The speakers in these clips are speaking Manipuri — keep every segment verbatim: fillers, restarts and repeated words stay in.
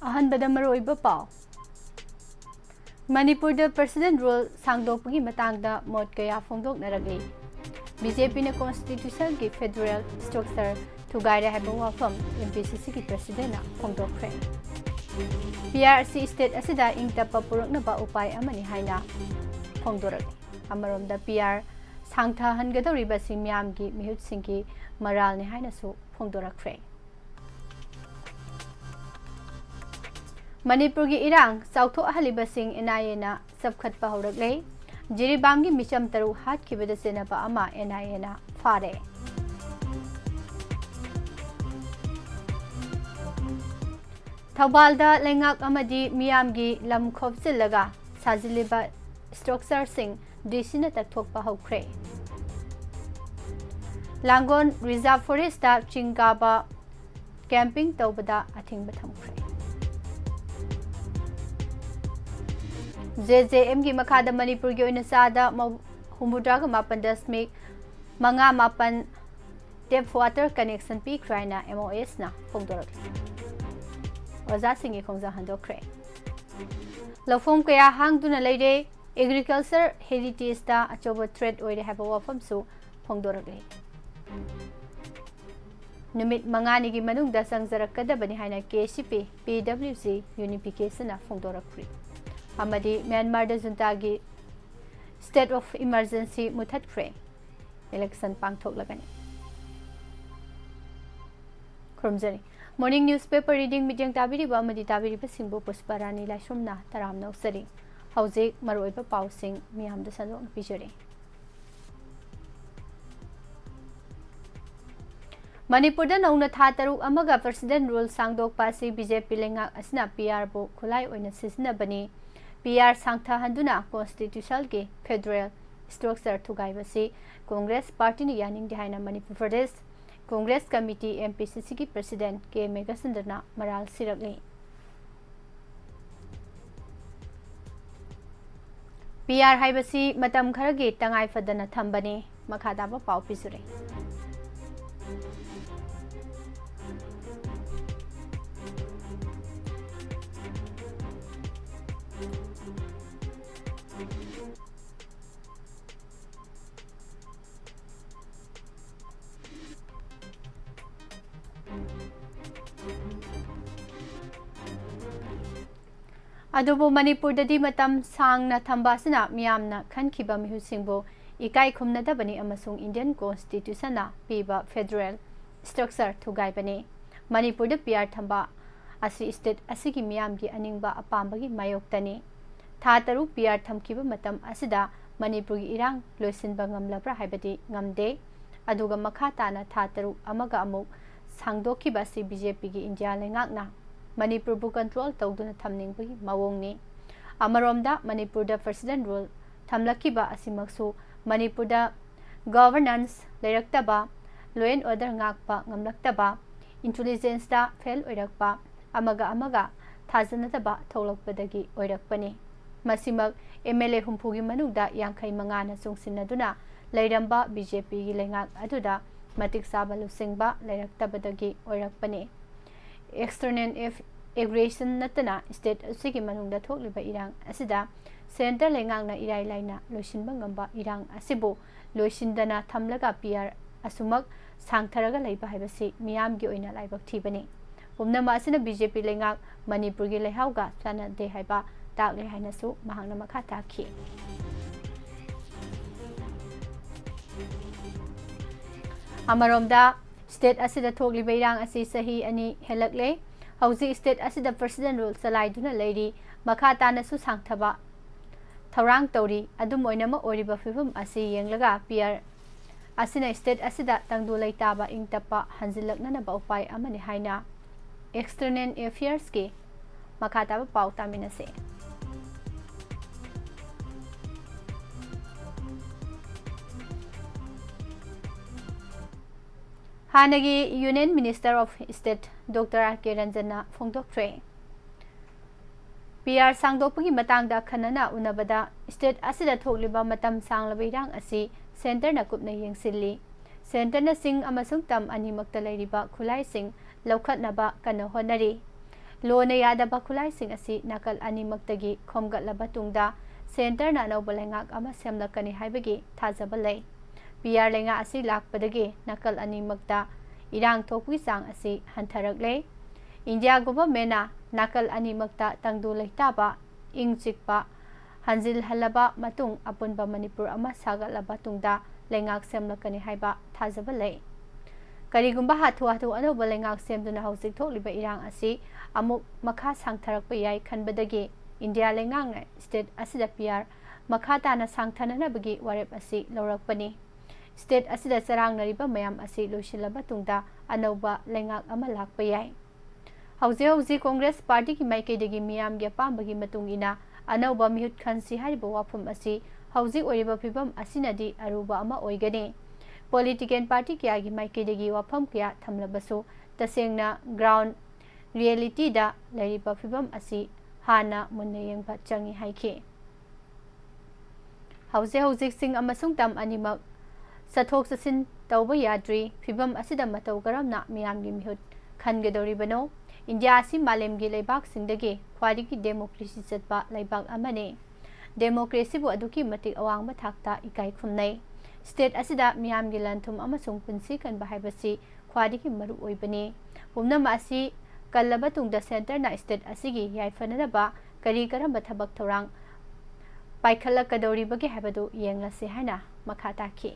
ꯑꯍꯥꯟꯕꯗ ꯃꯔꯨꯑꯣꯏꯕ ꯄꯥꯎ꯫ ꯃꯅꯤꯄꯨꯔꯗ President Rule ꯁꯥꯡꯗꯣꯛꯄꯒꯤ ꯃꯇꯥꯡꯗ ꯃꯣꯠ ꯀꯌꯥ ꯐꯣꯡꯗꯣꯛꯅꯔꯛꯂꯤ꯫ ꯕꯤ ꯖꯦ ꯄꯤꯅ Constitutionꯒꯤ federal structure ꯊꯨꯒꯥꯏꯔꯦ ꯍꯥꯏꯕ ꯋꯥꯐꯝ ꯑꯦꯝ ꯄꯤ ꯁꯤ ꯁꯤꯒꯤ Presidentꯅ ꯐꯣꯡꯗꯣꯛꯈ꯭ꯔꯦ꯫ ꯄꯤ ꯑꯥꯔ ꯑꯁꯤ state ꯑꯁꯤꯗ ꯏꯪ ꯇꯞꯄ ꯄꯨꯔꯛꯅꯕ ꯎꯄꯥꯏ ꯑꯃꯅꯤ ꯍꯥꯏꯅ ꯐꯣꯡꯗꯣꯔꯛꯂꯤ꯫ ꯑꯃꯔꯣꯝꯗ ꯄꯤ ꯑꯥꯔ ꯁꯥꯡꯊꯍꯟꯒꯗꯧꯔꯤꯕꯁꯤ ꯃꯤꯌꯥꯝꯒꯤ ꯃꯤꯍꯨꯠꯁꯤꯡꯒꯤ ꯃꯔꯥꯜꯅꯤ ꯍꯥꯏꯅꯁꯨ ꯐꯣꯡꯗꯣꯔꯛꯈ꯭ꯔꯦ꯫ ꯃꯅꯤꯄꯨꯔꯒꯤ ꯏꯔꯥꯡ ꯆꯥꯎꯊꯣꯛꯍꯜꯂꯤꯕꯁꯤꯡ ꯑꯦꯟ ꯑꯥꯏ ꯑꯦꯅ ꯆꯞꯈꯠꯄ ꯍꯧꯔꯛꯂꯦ꯫ ꯖꯤꯔꯤꯕꯥꯝꯒꯤ ꯃꯤꯆꯝ ꯇꯔꯨꯛ ꯍꯥꯠꯈꯤꯕꯗ ꯆꯦꯟꯅꯕ ꯑꯃ ꯑꯦꯟ ꯑꯥꯏ ꯑꯦꯅ ꯐꯥꯔꯦ꯫ ꯊꯧꯕꯥꯜꯗ ꯂꯩꯉꯥꯛ ꯑꯃꯗꯤ ꯃꯤꯌꯥꯝꯒꯤ ꯂꯝ ꯈꯣꯞꯆꯤꯜꯂꯒ ꯁꯥꯖꯤꯜꯂꯤꯕ structureꯁꯤꯡ ꯗꯤ ꯁꯤꯅ ꯇꯛꯊꯣꯛꯄ ꯍꯧꯈ꯭ꯔꯦ꯫ ꯂꯥꯡꯒꯣꯜ Reserve Forestꯇ ꯆꯤꯡ ꯀꯥꯕ camping ꯇꯧꯕꯗ ꯑꯊꯤꯡꯕ ꯊꯝꯈ꯭ꯔꯦ꯫ ꯖꯦ ꯖꯦ ꯑꯦꯝꯒꯤ ꯃꯈꯥꯗ ꯃꯅꯤꯄꯨꯔꯒꯤ ꯑꯣꯏꯅ ꯆꯥꯗ ꯃꯧ-, ꯍꯨꯝꯐꯨꯇꯔꯥꯒ ꯃꯥꯄꯟ ꯗꯁꯃꯤꯛ ꯃꯉꯥ ꯃꯥꯄꯟ tap water connection ꯄꯤꯈ꯭ꯔꯦ ꯍꯥꯏꯅ ꯑꯦꯝ ꯑꯣ ꯑꯦꯁꯅ ꯐꯣꯡꯗꯣꯔꯛꯂꯤ꯫ ꯑꯣꯖꯥꯁꯤꯡꯒꯤ ꯈꯣꯡꯖꯪ ꯍꯟꯗꯣꯛꯈ꯭ꯔꯦ꯫ ꯂꯧꯐꯝ ꯀꯌꯥ ꯍꯥꯡꯗꯨꯅ ꯂꯩꯔꯦ꯫ Agriculture heritageꯇ ꯑꯆꯧꯕ threat ꯑꯣꯏꯔꯦ ꯍꯥꯏꯕ ꯋꯥꯐꯝꯁꯨ ꯐꯣꯡꯗꯣꯔꯛꯂꯤ꯫ ꯅꯨꯃꯤꯠ ꯃꯉꯥꯅꯤꯒꯤ ꯃꯅꯨꯡꯗ ꯆꯪꯖꯔꯛꯀꯗꯕꯅꯤ ꯍꯥꯏꯅ ꯀꯦ ꯁꯤ ꯄꯤ, ꯄꯤ ꯗꯕ꯭ꯂꯤꯎ ꯖꯤ unificationꯅ ꯐꯣꯡꯗꯣꯔꯛꯈ꯭ꯔꯤ꯫ ꯑꯃꯗꯤ ꯃ꯭ꯌꯥꯟꯃꯥꯔꯗ juntaꯒꯤ state of emergency ꯃꯨꯊꯠꯈ꯭ꯔꯦ꯫ Election ꯄꯥꯡꯊꯣꯛꯂꯒꯅꯤ꯫ ꯈꯨꯔꯨꯝꯖꯔꯤ꯫ Morning newspaper reading ꯃꯤꯠꯌꯦꯡ ꯇꯥꯕꯤꯔꯤꯕ ꯑꯃꯗꯤ ꯇꯥꯕꯤꯔꯤꯕꯁꯤꯡꯕꯨ ꯄꯨꯁꯄ ꯔꯥꯅꯤ ꯂꯥꯏꯁ꯭ꯔꯝꯅ ꯇꯔꯥꯝꯅ ꯑꯣꯛꯆꯔꯤ꯫ ꯍꯧꯖꯤꯛ ꯃꯔꯨꯑꯣꯏꯕ ꯄꯥꯎꯁꯤꯡ ꯃꯤꯌꯥꯝꯗ ꯁꯟꯗꯣꯛꯅ ꯄꯤꯖꯔꯤ꯫ ꯃꯅꯤꯄꯨꯔꯗ ꯅꯧꯅ ꯊꯥ ꯇꯔꯨꯛ ꯑꯃꯒ President Rule ꯁꯥꯡꯗꯣꯛꯄ ꯑꯁꯤ ꯕꯤ ꯖꯦ ꯄꯤ ꯂꯩꯉꯥꯛ ꯑꯁꯤꯅ ꯄꯤ ꯑꯥꯔꯕꯨ ꯈꯨꯠꯂꯥꯏ ꯑꯣꯏꯅ ꯁꯤꯖꯤꯟꯅꯕꯅꯤ꯫ ꯄꯤ ꯑꯥꯔ ꯁꯥꯡꯊꯍꯟꯗꯨꯅ Constitutionꯒꯤ federal structure ꯊꯨꯒꯥꯏꯕꯁꯤ Congress partyꯅ ꯌꯥꯅꯤꯡꯗꯦ ꯍꯥꯏꯅ Manipur Pradesh Congress Committee, M P C Cꯒꯤ President ꯀꯦ ꯃꯦꯘꯆꯟꯗ꯭ꯔꯅ ꯃꯔꯥꯜ ꯁꯤꯔꯛꯂꯤ꯫ ꯄꯤ ꯑꯥꯔ ꯍꯥꯏꯕꯁꯤ ꯃꯇꯝ ꯈꯔꯒꯤ ꯇꯉꯥꯏ ꯐꯗꯅ ꯊꯝꯕꯅꯤ꯫ ꯃꯈꯥ ꯇꯥꯕ ꯄꯥꯎ ꯄꯤꯖꯔꯤ꯫ ꯑꯗꯨꯕꯨ ꯃꯅꯤꯄꯨꯔꯗꯗꯤ ꯃꯇꯝ ꯁꯥꯡꯅ ꯊꯝꯕ ꯑꯁꯤꯅ ꯃꯤꯌꯥꯝꯅ ꯈꯟꯈꯤꯕ ꯃꯤꯍꯨꯠꯁꯤꯡꯕꯨ ꯏꯀꯥꯏ ꯈꯨꯝꯅꯗꯕꯅꯤ ꯑꯃꯁꯨꯡ Indian Constitution ꯅ ꯄꯤꯕ federal structure ꯊꯨꯒꯥꯏꯕꯅꯤ꯫ ꯃꯅꯤꯄꯨꯔꯗ PR ꯊꯝꯕ ꯑꯁꯤ state ꯑꯁꯤꯒꯤ ꯃꯤꯌꯥꯝꯒꯤ ꯑꯅꯤꯡꯕ ꯑꯄꯥꯝꯕꯒꯤ ꯃꯥꯌꯣꯛꯇꯅꯤ꯫ ꯊꯥ ꯇꯔꯨꯛ PR ꯊꯝꯈꯤꯕ ꯃꯇꯝ ꯑꯁꯤꯗ ꯃꯅꯤꯄꯨꯔꯒꯤ ꯏꯔꯥꯡ ꯂꯣꯏꯁꯤꯟꯕ ꯉꯝꯂꯕ꯭ꯔꯥ ꯍꯥꯏꯕꯗꯤ ꯉꯝꯗꯦ꯫ ꯑꯗꯨꯒ ꯃꯈꯥ ꯇꯥꯅ ꯊꯥ ꯇꯔꯨꯛ ꯑꯃꯒ ꯑꯃꯨꯛ ꯁꯥꯡꯗꯣꯛꯈꯤꯕ ꯑꯁꯤ BJP ꯒꯤ ꯏꯟꯗꯤꯌꯥ ꯂꯩꯉꯥꯛꯅ ꯃꯅꯤꯄꯨꯔꯕꯨ control ꯇꯧꯗꯨꯅ ꯊꯝꯅꯤꯡꯕꯒꯤ ꯃꯑꯣꯡꯅꯤ꯫ ꯑꯃꯔꯣꯝꯗ ꯃꯅꯤꯄꯨꯔꯗ President Rule ꯊꯝꯂꯛꯈꯤꯕ ꯑꯁꯤꯃꯛꯁꯨ ꯃꯅꯤꯄꯨꯔꯗ governance ꯂꯩꯔꯛꯇꯕ, law and order ꯉꯥꯛꯄ ꯉꯝꯂꯛꯇꯕ, intelligence ꯇ fail ꯑꯣꯏꯔꯛꯄ, ꯑꯃꯒ ꯑꯃꯒ ꯊꯥꯖꯅꯗꯕ ꯊꯣꯛꯂꯛꯄꯗꯒꯤ ꯑꯣꯏꯔꯛꯄꯅꯤ꯫ ꯃꯁꯤꯃꯛ MLA ꯍꯨꯝꯐꯨꯒꯤ ꯃꯅꯨꯡꯗ ꯌꯥꯡꯈꯩ ꯃꯉꯥꯅ ꯆꯨꯡꯁꯤꯟꯅꯗꯨꯅ ꯂꯩꯔꯝꯕ BJP ꯒꯤ ꯂꯩꯉꯥꯛ ꯑꯗꯨꯗ ꯃꯇꯤꯛ ꯆꯥꯕ ꯂꯨꯆꯤꯡꯕ ꯂꯩꯔꯛꯇꯕꯗꯒꯤ ꯑꯣꯏꯔꯛꯄꯅꯤ꯫ External aggression ꯅꯠꯇꯅ state ꯑꯁꯤꯒꯤ ꯃꯅꯨꯡꯗ ꯊꯣꯛꯂꯤꯕ ꯏꯔꯥꯡ ꯑꯁꯤꯗ centre ꯂꯩꯉꯥꯛꯅ ꯏꯔꯥꯏ ꯂꯥꯏꯅ ꯂꯣꯏꯁꯤꯟꯕ ꯉꯝꯕ ꯏꯔꯥꯡ ꯑꯁꯤꯕꯨ ꯂꯣꯏꯁꯤꯟꯗꯅ ꯊꯝꯂꯒ PR ꯑꯁꯨꯃꯛ ꯁꯥꯡꯊꯔꯒ ꯂꯩꯕ ꯍꯥꯏꯕꯁꯤ ꯃꯤꯌꯥꯝꯒꯤ ꯑꯣꯏꯅ ꯂꯥꯏꯕꯛ ꯊꯤꯕꯅꯤ꯫ ꯄꯨꯝꯅꯃꯛ ꯑꯁꯤꯅ BJP ꯂꯩꯉꯥꯛ ꯃꯅꯤꯄꯨꯔꯒꯤ ꯂꯩꯍꯥꯎꯒ ꯆꯥꯟꯅꯗꯦ ꯍꯥꯏꯕ ꯇꯥꯛꯂꯦ ꯍꯥꯏꯅꯁꯨ ꯃꯍꯥꯛꯅ ꯃꯈꯥ ꯇꯥꯈꯤ꯫ ꯑꯃꯔꯣꯝꯗ, state ꯑꯁꯤꯗ ꯊꯣꯛꯂꯤꯕ ꯏꯔꯥꯡ ꯑꯁꯤ ꯆꯍꯤ ꯑꯅꯤ ꯍꯦꯜꯂꯛꯂꯦ꯫ ꯍꯧꯖꯤꯛ state ꯑꯁꯤꯗ President Rule ꯆꯂꯥꯏꯗꯨꯅ ꯂꯩꯔꯤ꯫ ꯃꯈꯥ ꯇꯥꯅꯁꯨ ꯁꯥꯡꯊꯕ ꯊꯧꯔꯥꯡ ꯇꯧꯔꯤ꯫ ꯑꯗꯨꯝ ꯑꯣꯏꯅꯃꯛ, ꯑꯣꯏꯔꯤꯕ ꯐꯤꯕꯝ ꯑꯁꯤ ꯌꯦꯡꯂꯒ PR ꯑꯁꯤꯅ state ꯑꯁꯤꯗ ꯇꯪꯗꯨ ꯂꯩꯇꯥꯕ ꯏꯪ ꯇꯞꯄ ꯍꯟꯖꯤꯜꯂꯛꯅꯅꯕ ꯎꯄꯥꯏ ꯑꯃꯅꯤ ꯍꯥꯏꯅ External Affairs ꯀꯤ ꯃꯈꯥ ꯇꯥꯕ ꯄꯥꯎ ꯇꯥꯃꯤꯟꯅꯁꯤ꯫ ꯍꯥꯟꯅꯒꯤ Union Minister of State Doctor R K ꯔꯟꯖꯟꯅ ꯐꯣꯡꯗꯣꯛꯈ꯭ꯔꯦ꯫ PR ꯁꯥꯡꯗꯣꯛꯄꯒꯤ ꯃꯇꯥꯡꯗ ꯈꯟꯅꯅ ꯎꯅꯕꯗ state ꯑꯁꯤꯗ ꯊꯣꯛꯂꯤꯕ ꯃꯇꯝ ꯁꯥꯡꯂꯕ ꯏꯔꯥꯡ ꯑꯁꯤ centre ꯅ ꯀꯨꯞꯅ ꯌꯦꯡꯁꯤꯜꯂꯤ꯫ Centre ꯅ ꯆꯤꯡ ꯑꯃꯁꯨꯡ ꯇꯝ ꯑꯅꯤꯃꯛꯇ ꯂꯩꯔꯤꯕ ꯈꯨꯠꯂꯥꯏꯁꯤꯡ ꯂꯧꯈꯠꯅꯕ ꯀꯟꯅ ꯍꯣꯠꯅꯔꯤ꯫ Law ꯅ ꯌꯥꯗꯕ ꯈꯨꯠꯂꯥꯏꯁꯤꯡ ꯑꯁꯤ ꯅꯥꯀꯜ ꯑꯅꯤꯃꯛꯇꯒꯤ ꯈꯣꯝꯒꯠꯂꯕ ꯇꯨꯡꯗ centre ꯅ ꯑꯅꯧꯕ ꯂꯩꯉꯥꯛ ꯑꯃ ꯁꯦꯝꯂꯛꯀꯅꯤ ꯍꯥꯏꯕꯒꯤ ꯊꯥꯖꯕ ꯂꯩ꯫ PR ꯂꯩꯉꯥꯛ ꯑꯁꯤ ꯂꯥꯛꯄꯗꯒꯤ ꯅꯥꯀꯜ ꯑꯅꯤꯃꯛꯇ ꯏꯔꯥꯡ ꯊꯣꯛꯄꯒꯤ ꯆꯥꯡ ꯑꯁꯤ ꯍꯟꯊꯔꯛꯂꯦ꯫ ꯏꯟꯗꯤꯌꯥ ꯒꯣꯚꯔꯟꯃꯦꯟꯠꯅ ꯅꯥꯀꯜ ꯑꯅꯤꯃꯛꯇ ꯇꯪꯗꯨ ꯂꯩꯇꯥꯕ, ꯏꯪ ꯆꯤꯛꯄ ꯍꯟꯖꯤꯜꯍꯜꯂꯕ ꯃꯇꯨꯡ ꯑꯄꯨꯟꯕ ꯃꯅꯤꯄꯨꯔ ꯑꯃ ꯁꯥꯒꯠꯂꯕ ꯇꯨꯡꯗ ꯂꯩꯉꯥꯛ ꯁꯦꯝꯂꯛꯀꯅꯤ ꯍꯥꯏꯕ ꯊꯥꯖꯕ ꯂꯩ꯫ ꯀꯔꯤꯒꯨꯝꯕ ꯍꯥꯊꯨ ꯍꯥꯊꯨ ꯑꯅꯧꯕ ꯂꯩꯉꯥꯛ ꯁꯦꯝꯗꯨꯅ ꯍꯧꯖꯤꯛ ꯊꯣꯛꯂꯤꯕ ꯏꯔꯥꯡ ꯑꯁꯤ ꯑꯃꯨꯛ ꯃꯈꯥ ꯁꯥꯡꯊꯔꯛꯄ ꯌꯥꯏ ꯈꯟꯕꯗꯒꯤ ꯏꯟꯗꯤꯌꯥ ꯂꯩꯉꯥꯛꯅ ꯁ꯭ꯇꯦꯠ ꯑꯁꯤꯗ ꯄꯤ ꯑꯥꯔ ꯃꯈꯥ ꯇꯥꯅ ꯁꯥꯡꯊꯅꯅꯕꯒꯤ ꯋꯥꯔꯦꯞ ꯑꯁꯤ ꯂꯧꯔꯛꯄꯅꯤ꯫ ꯁ꯭ꯇꯦꯠ ꯑꯁꯤꯗ ꯆꯔꯥꯡꯅꯔꯤꯕ ꯃꯌꯥꯝ ꯑꯁꯤ ꯂꯣꯏꯁꯤꯜꯂꯕ ꯇꯨꯡꯗ ꯑꯅꯧꯕ ꯂꯩꯉꯥꯛ ꯑꯃ ꯂꯥꯛꯄ ꯌꯥꯏ꯫ ꯍꯧꯖꯤꯛ ꯍꯧꯖꯤꯛ ꯀꯣꯡꯒ꯭ꯔꯦꯁ ꯄꯥꯔꯇꯤꯒꯤ ꯃꯥꯏꯀꯩꯗꯒꯤ ꯃꯤꯌꯥꯝꯒꯤ ꯑꯄꯥꯝꯕꯒꯤ ꯃꯇꯨꯡ ꯏꯟꯅ ꯑꯅꯧꯕ ꯃꯤꯍꯨꯠ ꯈꯟꯁꯤ ꯍꯥꯏꯔꯤꯕ ꯋꯥꯐꯝ ꯑꯁꯤ ꯍꯧꯖꯤꯛ ꯑꯣꯏꯔꯤꯕ ꯐꯤꯕꯝ ꯑꯁꯤꯅꯗꯤ ꯑꯔꯨꯕ ꯑꯃ ꯑꯣꯏꯒꯅꯤ꯫ ꯄꯣꯂꯤꯇꯤꯀꯦꯜ ꯄꯥꯔꯇꯤ ꯀꯌꯥꯒꯤ ꯃꯥꯏꯀꯩꯗꯒꯤ ꯋꯥꯐꯝ ꯀꯌꯥ ꯊꯝꯂꯕꯁꯨ ꯇꯁꯦꯡꯅ ꯒ꯭ꯔꯥꯎꯟ ꯔꯤꯌꯦꯂꯤꯇꯤꯗ ꯂꯩꯔꯤꯕ ꯐꯤꯕꯝ ꯑꯁꯤ ꯍꯥꯟꯅ ꯃꯨꯟꯅ ꯌꯦꯡꯕ ꯆꯪꯏ ꯍꯥꯏꯈꯤ꯫ ꯍꯧꯖꯤꯛ ꯍꯧꯖꯤꯛ ꯆꯤꯡ ꯑꯃꯁꯨꯡ ꯇꯝ ꯑꯅꯤꯃꯛ ꯆꯠꯊꯣꯛ ꯆꯠꯁꯤꯟ ꯇꯧꯕ ꯌꯥꯗ꯭ꯔꯤ꯫ ꯐꯤꯕꯝ ꯑꯁꯤꯗ ꯃꯇꯧ ꯀꯔꯝꯅ ꯃꯤꯌꯥꯝꯒꯤ ꯃꯤꯍꯨꯠ ꯈꯟꯒꯗꯧꯔꯤꯕꯅꯣ? ꯏꯟꯗꯤꯌꯥ ꯑꯁꯤ ꯃꯥꯂꯦꯝꯒꯤ ꯂꯩꯕꯥꯛꯁꯤꯡꯗꯒꯤ ꯈ꯭ꯋꯥꯏꯗꯒꯤ ꯗꯦꯃꯣꯀ꯭ꯔꯦꯁꯤ ꯆꯠꯄ ꯂꯩꯕꯥꯛ ꯑꯃꯅꯤ꯫ ꯗꯦꯃꯣꯀ꯭ꯔꯦꯁꯤꯕꯨ ꯑꯗꯨꯛꯀꯤ ꯃꯇꯤꯛ ꯑꯋꯥꯡꯕ ꯊꯥꯛꯇ ꯏꯀꯥꯏ ꯈꯨꯝꯅꯩ꯫ ꯁ꯭ꯇꯦꯠ ꯑꯁꯤꯗ ꯃꯤꯌꯥꯝꯒꯤ ꯂꯟ ꯊꯨꯝ ꯑꯃꯁꯨꯡ ꯄꯨꯟꯁꯤ ꯀꯟꯕ ꯍꯥꯏꯕꯁꯤ ꯈ꯭ꯋꯥꯏꯗꯒꯤ ꯃꯔꯨ ꯑꯣꯏꯕꯅꯤ꯫ ꯄꯨꯝꯅꯃꯛ ꯑꯁꯤ ꯀꯜꯂꯕ ꯇꯨꯡꯗ ꯁꯦꯟꯇꯔꯅ ꯁ꯭ꯇꯦꯠ ꯑꯁꯤꯒꯤ ꯌꯥꯏꯐꯅꯅꯕ ꯀꯔꯤ ꯀꯔꯝꯕ ꯊꯕꯛ ꯊꯧꯔꯥꯡ ꯄꯥꯏꯈꯠꯂꯛꯀꯗꯧꯔꯤꯕꯒꯦ ꯍꯥꯏꯕꯗꯨ ꯌꯦꯡꯂꯁꯤ ꯍꯥꯏꯅ ꯃꯈꯥ ꯇꯥꯈꯤ꯫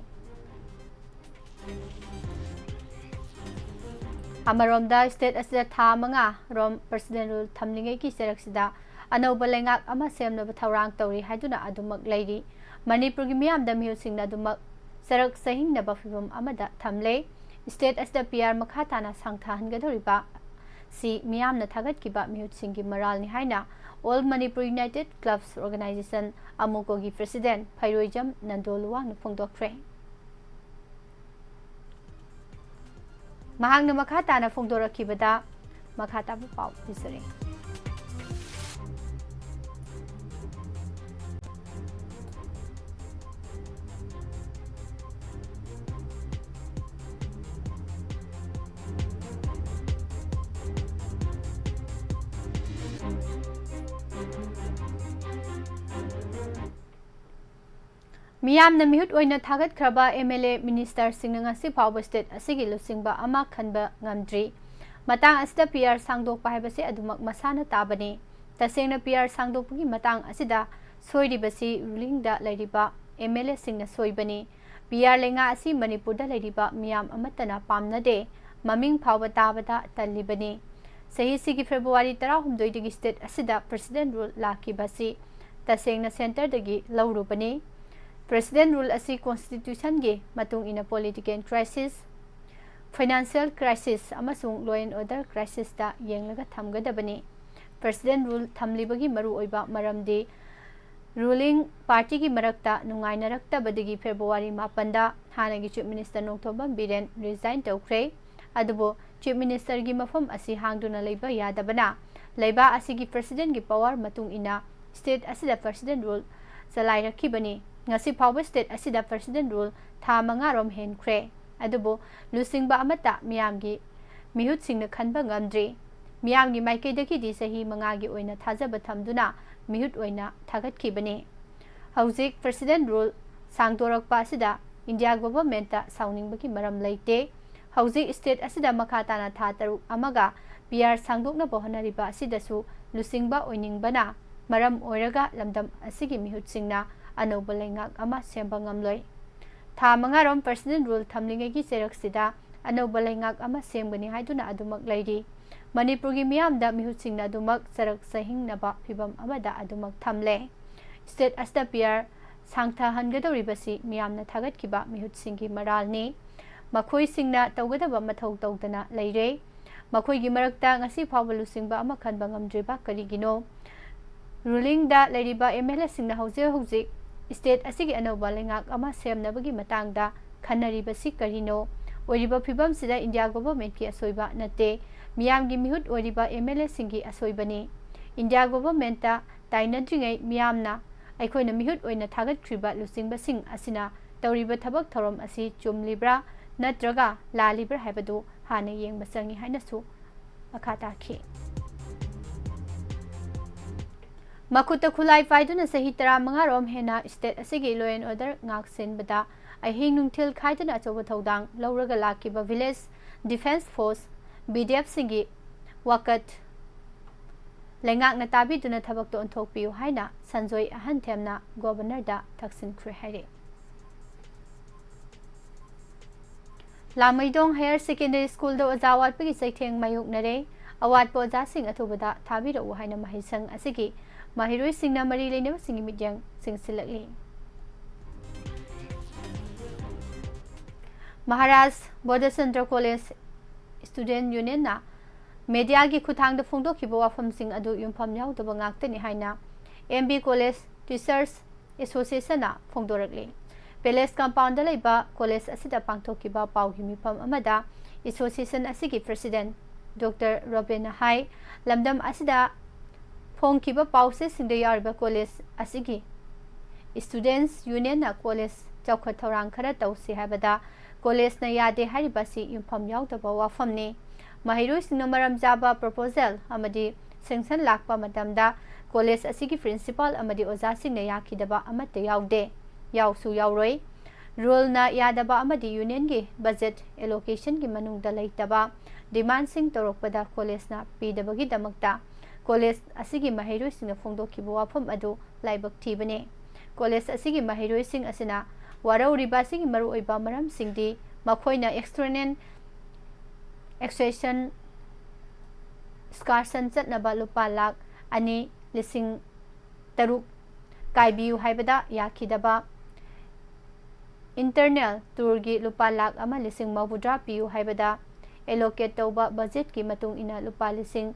ꯑꯃꯔꯣꯝꯗ, ꯁ꯭ꯇꯦꯠ ꯑꯁꯤꯗ ꯊꯥ ꯃꯉꯥ ꯔꯣꯝ ꯄ꯭ꯔꯁꯤꯗꯦꯟ ꯔꯨꯜ ꯊꯝꯂꯤꯉꯩꯒꯤ ꯆꯔꯛꯁꯤꯗ ꯑꯅꯧꯕ ꯂꯩꯉꯥꯛ ꯑꯃ ꯁꯦꯝꯅꯕ ꯊꯧꯔꯥꯡ ꯇꯧꯔꯤ ꯍꯥꯏꯗꯨꯅ ꯑꯗꯨꯃꯛ ꯂꯩꯔꯤ꯫ ꯃꯅꯤꯄꯨꯔꯒꯤ ꯃꯤꯌꯥꯝꯗ ꯃꯤꯍꯨꯠꯁꯤꯡꯅ ꯑꯗꯨꯃꯛ ꯆꯔꯛ ꯆꯍꯤꯡꯅꯕ ꯐꯤꯚꯝ ꯑꯃꯗ ꯊꯝꯂꯦ꯫ ꯁ꯭ꯇꯦꯠ ꯑꯁꯤꯗ ꯄꯤ ꯑꯥꯔ ꯃꯈꯥ ꯇꯥꯅ ꯁꯥꯡꯊꯍꯟꯒꯗꯧꯔꯤꯕ ꯁꯤ ꯃꯤꯌꯥꯝꯅ ꯊꯥꯒꯠꯈꯤꯕ ꯃꯤꯍꯨꯠꯁꯤꯡꯒꯤ ꯃꯔꯥꯜꯅꯤ ꯍꯥꯏꯅ all Manipur united clubs organisation, ꯑꯃꯨꯀꯣꯒꯤ ꯄ꯭ꯔꯁꯤꯗꯦꯟ ꯐꯩꯔꯣꯏꯖꯝ ꯅꯟꯗꯣ ꯂꯨꯋꯥꯡꯅ ꯐꯣꯡꯗꯣꯛꯈ꯭ꯔꯦ꯫ ꯃꯍꯥꯛꯅ ꯃꯈꯥ ꯇꯥꯅ ꯐꯣꯡꯗꯣꯔꯛꯈꯤꯕꯗ, ꯃꯈꯥ ꯇꯥꯕ ꯄꯥꯎ ꯄꯤꯖꯔꯤ꯫ ꯃꯤꯌꯥꯝꯅ ꯃꯤꯍꯨꯠ ꯑꯣꯏꯅ ꯊꯥꯒꯠꯈ꯭ꯔꯕ ꯑꯦꯝ ꯑꯦꯜ ꯑꯦ ꯃꯤꯅꯤꯁꯇꯔꯁꯤꯡꯅ ꯉꯁꯤ ꯐꯥꯎꯕ ꯁ꯭ꯇꯦꯠ ꯑꯁꯤꯒꯤ ꯂꯨꯆꯤꯡꯕ ꯑꯃ ꯈꯟꯕ ꯉꯝꯗ꯭ꯔꯤ꯫ ꯃꯇꯥꯡ ꯑꯁꯤꯗ ꯄꯤ ꯑꯥꯔ ꯁꯥꯡꯗꯣꯛꯄ ꯍꯥꯏꯕꯁꯤ ꯑꯗꯨꯃꯛ ꯃꯁꯥꯅ ꯇꯥꯕꯅꯤ꯫ ꯇꯁꯦꯡꯅ ꯄꯤ ꯑꯥꯔ ꯁꯥꯡꯗꯣꯛꯄꯒꯤ ꯃꯇꯥꯡ ꯑꯁꯤꯗ ꯁꯣꯏꯔꯤꯕꯁꯤ ꯔꯨꯂꯤꯡꯗ ꯂꯩꯔꯤꯕ ꯑꯦꯝ ꯑꯦꯜ ꯑꯦꯁꯤꯡꯅ ꯁꯣꯏꯕꯅꯤ꯫ ꯄꯤ ꯑꯥꯔ ꯂꯩꯉꯥꯛ ꯑꯁꯤ ꯃꯅꯤꯄꯨꯔꯗ ꯂꯩꯔꯤꯕ ꯃꯤꯌꯥꯝ ꯑꯃꯠꯇꯅ ꯄꯥꯝꯅꯗꯦ꯫ ꯃꯃꯤꯡ ꯐꯥꯎꯕ ꯇꯥꯕꯗ ꯇꯜꯂꯤꯕꯅꯤ꯫ ꯆꯍꯤꯁꯤꯒꯤ ꯐꯦꯕ꯭ꯔꯨꯋꯥꯔꯤ ꯇꯔꯥꯍꯨꯝꯗꯣꯏꯗꯒꯤ ꯁ꯭ꯇꯦꯠ ꯑꯁꯤꯗ ꯄ꯭ꯔꯁꯤꯗꯦꯟ ꯔꯨꯜ ꯂꯥꯛꯈꯤꯕ ꯑꯁꯤ ꯇꯁꯦꯡꯅ ꯁꯦꯟꯇꯔꯗꯒꯤ ꯂꯧꯔꯨꯕꯅꯤ꯫ ꯄ꯭ꯔꯁꯤꯗꯦꯟ ꯔꯨꯜ ꯑꯁꯤ ꯀꯣꯟꯁꯇꯤꯇ꯭ꯌꯨꯁꯟꯒꯤ ꯃꯇꯨꯡ ꯏꯟꯅ ꯄꯣꯂꯤꯇꯤꯀꯦꯜ ꯀ꯭ꯔꯥꯏꯁꯤꯁ, ꯐꯥꯏꯅꯥꯟꯁꯤꯌꯦꯜ ꯀ꯭ꯔꯥꯏꯁꯤꯁ ꯑꯃꯁꯨꯡ ꯂꯣ ꯑꯦꯟ ꯑꯣꯔꯗꯔ ꯀ꯭ꯔꯥꯏꯁꯤꯁꯇ ꯌꯦꯡꯂꯒ ꯊꯝꯒꯗꯕꯅꯤ꯫ ꯄ꯭ꯔꯁꯤꯗꯦꯟ ꯔꯨꯜ ꯊꯝꯂꯤꯕꯒꯤ ꯃꯔꯨꯑꯣꯏꯕ ꯃꯔꯝꯗꯤ ꯔꯨꯂꯤꯡ ꯄꯥꯔꯇꯤꯒꯤ ꯃꯔꯛꯇ ꯅꯨꯡꯉꯥꯏꯅꯔꯛꯇꯕꯗꯒꯤ ꯐꯦꯕ꯭ꯔꯨꯋꯥꯔꯤ ꯃꯥꯄꯟꯗ ꯍꯥꯟꯅꯒꯤ chief minister Nongthombam Biren resign ꯇꯧꯈ꯭ꯔꯦ꯫ ꯑꯗꯨꯕꯨ ꯆꯤꯐ ꯃꯤꯅꯤꯁꯇꯔꯒꯤ ꯃꯐꯝ ꯑꯁꯤ ꯍꯥꯡꯗꯨꯅ ꯂꯩꯕ ꯌꯥꯗꯕꯅ ꯂꯩꯕꯥꯛ ꯑꯁꯤꯒꯤ ꯄ꯭ꯔꯁꯤꯗꯦꯟꯒꯤ ꯄꯋꯥꯔ ꯃꯇꯨꯡ ꯏꯟꯅ ꯁ꯭ꯇꯦꯠ ꯑꯁꯤꯗ ꯄ꯭ꯔꯁꯤꯗꯦꯟ ꯔꯨꯜ ꯆꯂꯥꯏꯔꯛꯈꯤꯕꯅꯤ꯫ ꯉꯁꯤ ꯐꯥꯎꯕ ꯁ꯭ꯇꯦꯠ ꯑꯁꯤꯗ ꯄ꯭ꯔꯁꯤꯗꯦꯟ ꯔꯨꯜ ꯊꯥ ꯃꯉꯥꯔꯣꯝ ꯍꯦꯟꯈ꯭ꯔꯦ꯫ ꯑꯗꯨꯕꯨ ꯂꯨꯆꯤꯡꯕ ꯑꯃꯠꯇ ꯃꯤꯌꯥꯝꯒꯤ ꯃꯤꯍꯨꯠꯁꯤꯡꯅ ꯈꯟꯕ ꯉꯝꯗ꯭ꯔꯤ꯫ ꯃꯤꯌꯥꯝꯒꯤ ꯃꯥꯏꯀꯩꯗꯒꯤꯗꯤ ꯆꯍꯤ ꯃꯉꯥꯒꯤ ꯑꯣꯏꯅ ꯊꯥꯖꯕ ꯊꯝꯗꯨꯅ ꯃꯤꯍꯨꯠ ꯑꯣꯏꯅ ꯊꯥꯒꯠꯈꯤꯕꯅꯤ꯫ ꯍꯧꯖꯤꯛ ꯄ꯭ꯔꯁꯤꯗꯦꯟ ꯔꯨꯜ ꯁꯥꯡꯗꯣꯔꯛꯄ ꯑꯁꯤꯗ ꯏꯟꯗꯤꯌꯥ ꯒꯣꯚꯔꯟꯃꯦꯟꯠꯇ ꯁꯥꯎꯅꯤꯡꯕꯒꯤ ꯃꯔꯝ ꯂꯩꯇꯦ꯫ ꯍꯧꯖꯤꯛ ꯁ꯭ꯇꯦꯠ ꯑꯁꯤꯗ ꯃꯈꯥ ꯇꯥꯅ ꯊꯥ ꯇꯔꯨꯛ ꯑꯃꯒ ꯄꯤ ꯑꯥꯔ ꯁꯥꯡꯗꯣꯛꯅꯕ ꯍꯣꯠꯅꯔꯤꯕ ꯑꯁꯤꯗꯁꯨ ꯂꯨꯆꯤꯡꯕ ꯑꯣꯏꯅꯤꯡꯕꯅ ꯃꯔꯝ ꯑꯣꯏꯔꯒ ꯂꯝꯗꯝ ꯑꯁꯤꯒꯤ ꯃꯤꯍꯨꯠꯁꯤꯡꯅ ꯑꯅꯧꯕ ꯂꯩꯉꯥꯛ ꯑꯃ ꯁꯦꯝꯕ ꯉꯝꯂꯣꯏ꯫ ꯊꯥ ꯃꯉꯥꯔꯣꯝ ꯄ꯭ꯔꯁꯤꯗꯦꯟ ꯔꯨꯜ ꯊꯝꯂꯤꯉꯩꯒꯤ ꯆꯩꯔꯛꯁꯤꯗ ꯑꯅꯧꯕ ꯂꯩꯉꯥꯛ ꯑꯃ ꯁꯦꯝꯒꯅꯤ ꯍꯥꯏꯗꯨꯅ ꯑꯗꯨꯃꯛ ꯂꯩꯔꯤ꯫ ꯃꯅꯤꯄꯨꯔꯒꯤ ꯃꯤꯌꯥꯝꯗ ꯃꯤꯍꯨꯠꯁꯤꯡꯅ ꯑꯗꯨꯃꯛ ꯆꯔꯛ ꯆꯍꯤꯡꯅꯕ ꯐꯤꯚꯝ ꯑꯃꯗ ꯑꯗꯨꯃꯛ ꯊꯝꯂꯦ꯫ ꯁ꯭ꯇꯦꯠ ꯑꯁꯤꯗ ꯄꯤ ꯑꯥꯔ ꯁꯥꯡꯊꯍꯟꯒꯗꯧꯔꯤꯕꯁꯤ ꯃꯤꯌꯥꯝꯅ ꯊꯥꯒꯠꯈꯤꯕ ꯃꯤꯍꯨꯠꯁꯤꯡꯒꯤ ꯃꯔꯥꯜꯅꯤ꯫ ꯃꯈꯣꯏꯁꯤꯡꯅ ꯇꯧꯒꯗꯕ ꯃꯊꯧ ꯇꯧꯗꯅ ꯂꯩꯔꯦ꯫ ꯃꯈꯣꯏꯒꯤ ꯃꯔꯛꯇ ꯉꯁꯤ ꯐꯥꯎꯕ ꯂꯨꯆꯤꯡꯕ ꯑꯃ ꯈꯟꯕ ꯉꯝꯗ꯭ꯔꯤꯕ ꯀꯔꯤꯒꯤꯅꯣ? ꯔꯨꯂꯤꯡꯗ ꯂꯩꯔꯤꯕ ꯑꯦꯝ ꯑꯦꯜ ꯑꯦꯁꯤꯡꯅ ꯍꯧꯖꯤꯛ ꯍꯧꯖꯤꯛ ꯁ꯭ꯇꯦꯠ ꯑꯁꯤꯒꯤ ꯑꯅꯧꯕ ꯂꯩꯉꯥꯛ ꯑꯃ ꯁꯦꯝꯅꯕꯒꯤ ꯃꯇꯥꯡꯗ ꯈꯟꯅꯔꯤꯕꯁꯤ ꯀꯔꯤꯅꯣ? ꯑꯣꯏꯔꯤꯕ ꯐꯤꯕꯝꯁꯤꯗ ꯏꯟꯗꯤꯌꯥ ꯒꯣꯚꯔꯟꯃꯦꯟꯠꯀꯤ ꯑꯁꯣꯏꯕ ꯅꯠꯇꯦ, ꯃꯤꯌꯥꯝꯒꯤ ꯃꯤꯍꯨꯠ ꯑꯣꯏꯔꯤꯕ ꯑꯦꯝ ꯑꯦꯜ ꯑꯦꯁꯤꯡꯒꯤ ꯑꯁꯣꯏꯕꯅꯤ꯫ ꯏꯟꯗꯤꯌꯥ ꯒꯣꯚꯔꯟꯃꯦꯟꯠꯇ ꯇꯥꯏꯅꯗ꯭ꯔꯤꯉꯩ ꯃꯤꯌꯥꯝꯅ ꯑꯩꯈꯣꯏꯅ ꯃꯤꯍꯨꯠ ꯑꯣꯏꯅ ꯊꯥꯒꯠꯈ꯭ꯔꯤꯕ ꯂꯨꯆꯤꯡꯕꯁꯤꯡ ꯑꯁꯤꯅ ꯇꯧꯔꯤꯕ ꯊꯕꯛ ꯊꯧꯔꯝ ꯑꯁꯤ ꯆꯨꯝꯂꯤꯕ꯭ꯔꯥ ꯅꯠꯇ꯭ꯔꯒ ꯂꯥꯜꯂꯤꯕ꯭ꯔꯥ ꯍꯥꯏꯕꯗꯨ ꯍꯥꯟꯅ ꯌꯦꯡꯕ ꯆꯪꯏ ꯍꯥꯏꯅꯁꯨ ꯃꯈꯥ ꯇꯥꯈꯤ꯫ ꯃꯈꯨꯠꯇ ꯈꯨꯠꯂꯥꯏ ꯄꯥꯏꯗꯨꯅ ꯆꯍꯤ ꯇꯔꯥꯃꯉꯥ ꯔꯣꯝ ꯍꯦꯟꯅ state ꯑꯁꯤꯒꯤ law and order ꯉꯥꯛ ꯁꯦꯟꯕꯗ ꯑꯍꯤꯡ ꯅꯨꯡꯊꯤꯜ ꯈꯥꯏꯗꯅ ꯑꯆꯧꯕ ꯊꯧꯗꯥꯡ ꯂꯧꯔꯒ ꯂꯥꯛꯈꯤꯕ Village Defence Force, V D F ꯁꯤꯡꯒꯤ ꯋꯥꯀꯠ ꯂꯩꯉꯥꯛꯅ ꯇꯥꯕꯤꯗꯨꯅ ꯊꯕꯛꯇ ꯑꯣꯟꯊꯣꯛꯄꯤꯌꯨ ꯍꯥꯏꯅ ꯁꯟꯖꯣꯏ ꯑꯍꯟꯊꯦꯝꯅ Governor ꯗ ꯊꯛꯁꯤꯟꯈ꯭ꯔꯦ ꯍꯥꯏꯔꯤ꯫ ꯂꯥꯃꯩꯗꯣꯡ Higher Secondary School ꯗ ꯑꯣꯖꯥ ꯋꯥꯠꯄꯒꯤ ꯆꯩꯊꯦꯡ ꯃꯥꯌꯣꯛꯅꯔꯦ꯫ ꯑꯋꯥꯠꯄ ꯑꯣꯖꯥꯁꯤꯡ ꯑꯊꯨꯕꯗ ꯊꯥꯕꯤꯔꯛꯎ ꯍꯥꯏꯅ ꯃꯍꯩꯁꯪ ꯑꯁꯤꯒꯤ ꯃꯍꯩꯔꯣꯏꯁꯤꯡꯅ ꯃꯔꯤ ꯂꯩꯅꯕꯁꯤꯡꯒꯤ ꯃꯤꯠꯌꯦꯡ ꯆꯤꯡꯁꯤꯜꯂꯛꯂꯤ꯫ ꯃꯍꯥꯔꯥꯖ ꯕꯣꯙꯆꯟꯗ꯭ꯔ College Student Union ꯅ media ꯒꯤ ꯈꯨꯠꯊꯥꯡꯗ ꯐꯣꯡꯗꯣꯛꯈꯤꯕ ꯋꯥꯐꯝꯁꯤꯡ ꯑꯗꯨ ꯌꯨꯝꯐꯝ ꯌꯥꯎꯗꯕ ꯉꯥꯛꯇꯅꯤ ꯍꯥꯏꯅ M B College Teachers Association ꯅ ꯐꯣꯡꯗꯣꯔꯛꯂꯤ꯫ Palace Compound ꯗ ꯂꯩꯕ college ꯑꯁꯤꯗ ꯄꯥꯡꯊꯣꯛꯈꯤꯕ ꯄꯥꯎꯒꯤ ꯃꯤꯐꯝ ꯑꯃꯗ association ꯑꯁꯤꯒꯤ president Doctor ꯔꯣꯕꯤꯟꯅ ꯍꯥꯏ, ꯂꯝꯗꯝ ꯑꯁꯤꯗ ꯐꯣꯡꯈꯤꯕ ꯄꯥꯎꯆꯦꯁꯤꯡꯗ ꯌꯥꯎꯔꯤꯕ college ꯑꯁꯤꯒꯤ Students Union ꯅ college ꯆꯥꯎꯈꯠ ꯊꯧꯔꯥꯡ ꯈꯔ ꯇꯧꯁꯤ ꯍꯥꯏꯕꯗ college ꯅ ꯌꯥꯗꯦ ꯍꯥꯏꯔꯤꯕ ꯑꯁꯤ ꯌꯨꯝꯐꯝ ꯌꯥꯎꯗꯕ ꯋꯥꯐꯝꯅꯤ꯫ ꯃꯍꯩꯔꯣꯏꯁꯤꯡꯅ ꯃꯔꯝ ꯆꯥꯕ proposal ꯑꯃꯗꯤ sanction ꯂꯥꯛꯄ ꯃꯇꯝꯗ college ꯑꯁꯤꯒꯤ principal ꯑꯃꯗꯤ ꯑꯣꯖꯥꯁꯤꯡꯅ ꯌꯥꯈꯤꯗꯕ ꯑꯃꯠꯇ ꯌꯥꯎꯗꯦ, ꯌꯥꯎꯁꯨ ꯌꯥꯎꯔꯣꯏ꯫ Rule ꯅ ꯌꯥꯗꯕ ꯑꯃꯗꯤ union ꯒꯤ budget allocation ꯒꯤ ꯃꯅꯨꯡꯗ ꯂꯩꯇꯕ demand ꯁꯤꯡ ꯇꯧꯔꯛꯄꯗ college ꯅ ꯄꯤꯗꯕꯒꯤꯗꯃꯛꯇ college ꯑꯁꯤꯒꯤ ꯃꯍꯩꯔꯣꯏꯁꯤꯡꯅ ꯐꯣꯡꯗꯣꯛꯈꯤꯕ ꯋꯥꯐꯝ ꯑꯗꯨ ꯂꯥꯏꯕꯛ ꯊꯤꯕꯅꯤ꯫ College ꯑꯁꯤꯒꯤ ꯃꯍꯩꯔꯣꯏꯁꯤꯡ ꯑꯁꯤꯅ ꯋꯥꯔꯧꯔꯤꯕ ꯑꯁꯤꯒꯤ ꯃꯔꯨꯑꯣꯏꯕ ꯃꯔꯝꯁꯤꯡꯗꯤ ꯃꯈꯣꯏꯅ external excursion, excursion ꯆꯠꯅꯕ ꯂꯨꯄꯥ ꯂꯥꯈ ꯑꯅꯤ ꯂꯤꯁꯤꯡ ꯇꯔꯨꯛ ꯀꯥꯏꯕꯤꯌꯨ ꯍꯥꯏꯕꯗ ꯌꯥꯈꯤꯗꯕ, internal tour ꯒꯤ ꯂꯨꯄꯥ ꯂꯥꯈ ꯑꯃ ꯂꯤꯁꯤꯡ ꯃꯧꯗ꯭ꯔꯥ ꯄꯤꯌꯨ ꯍꯥꯏꯕꯗ allocate ꯇꯧꯕ budget ꯀꯤ ꯃꯇꯨꯡ ꯏꯟꯅ ꯂꯨꯄꯥ ꯂꯤꯁꯤꯡ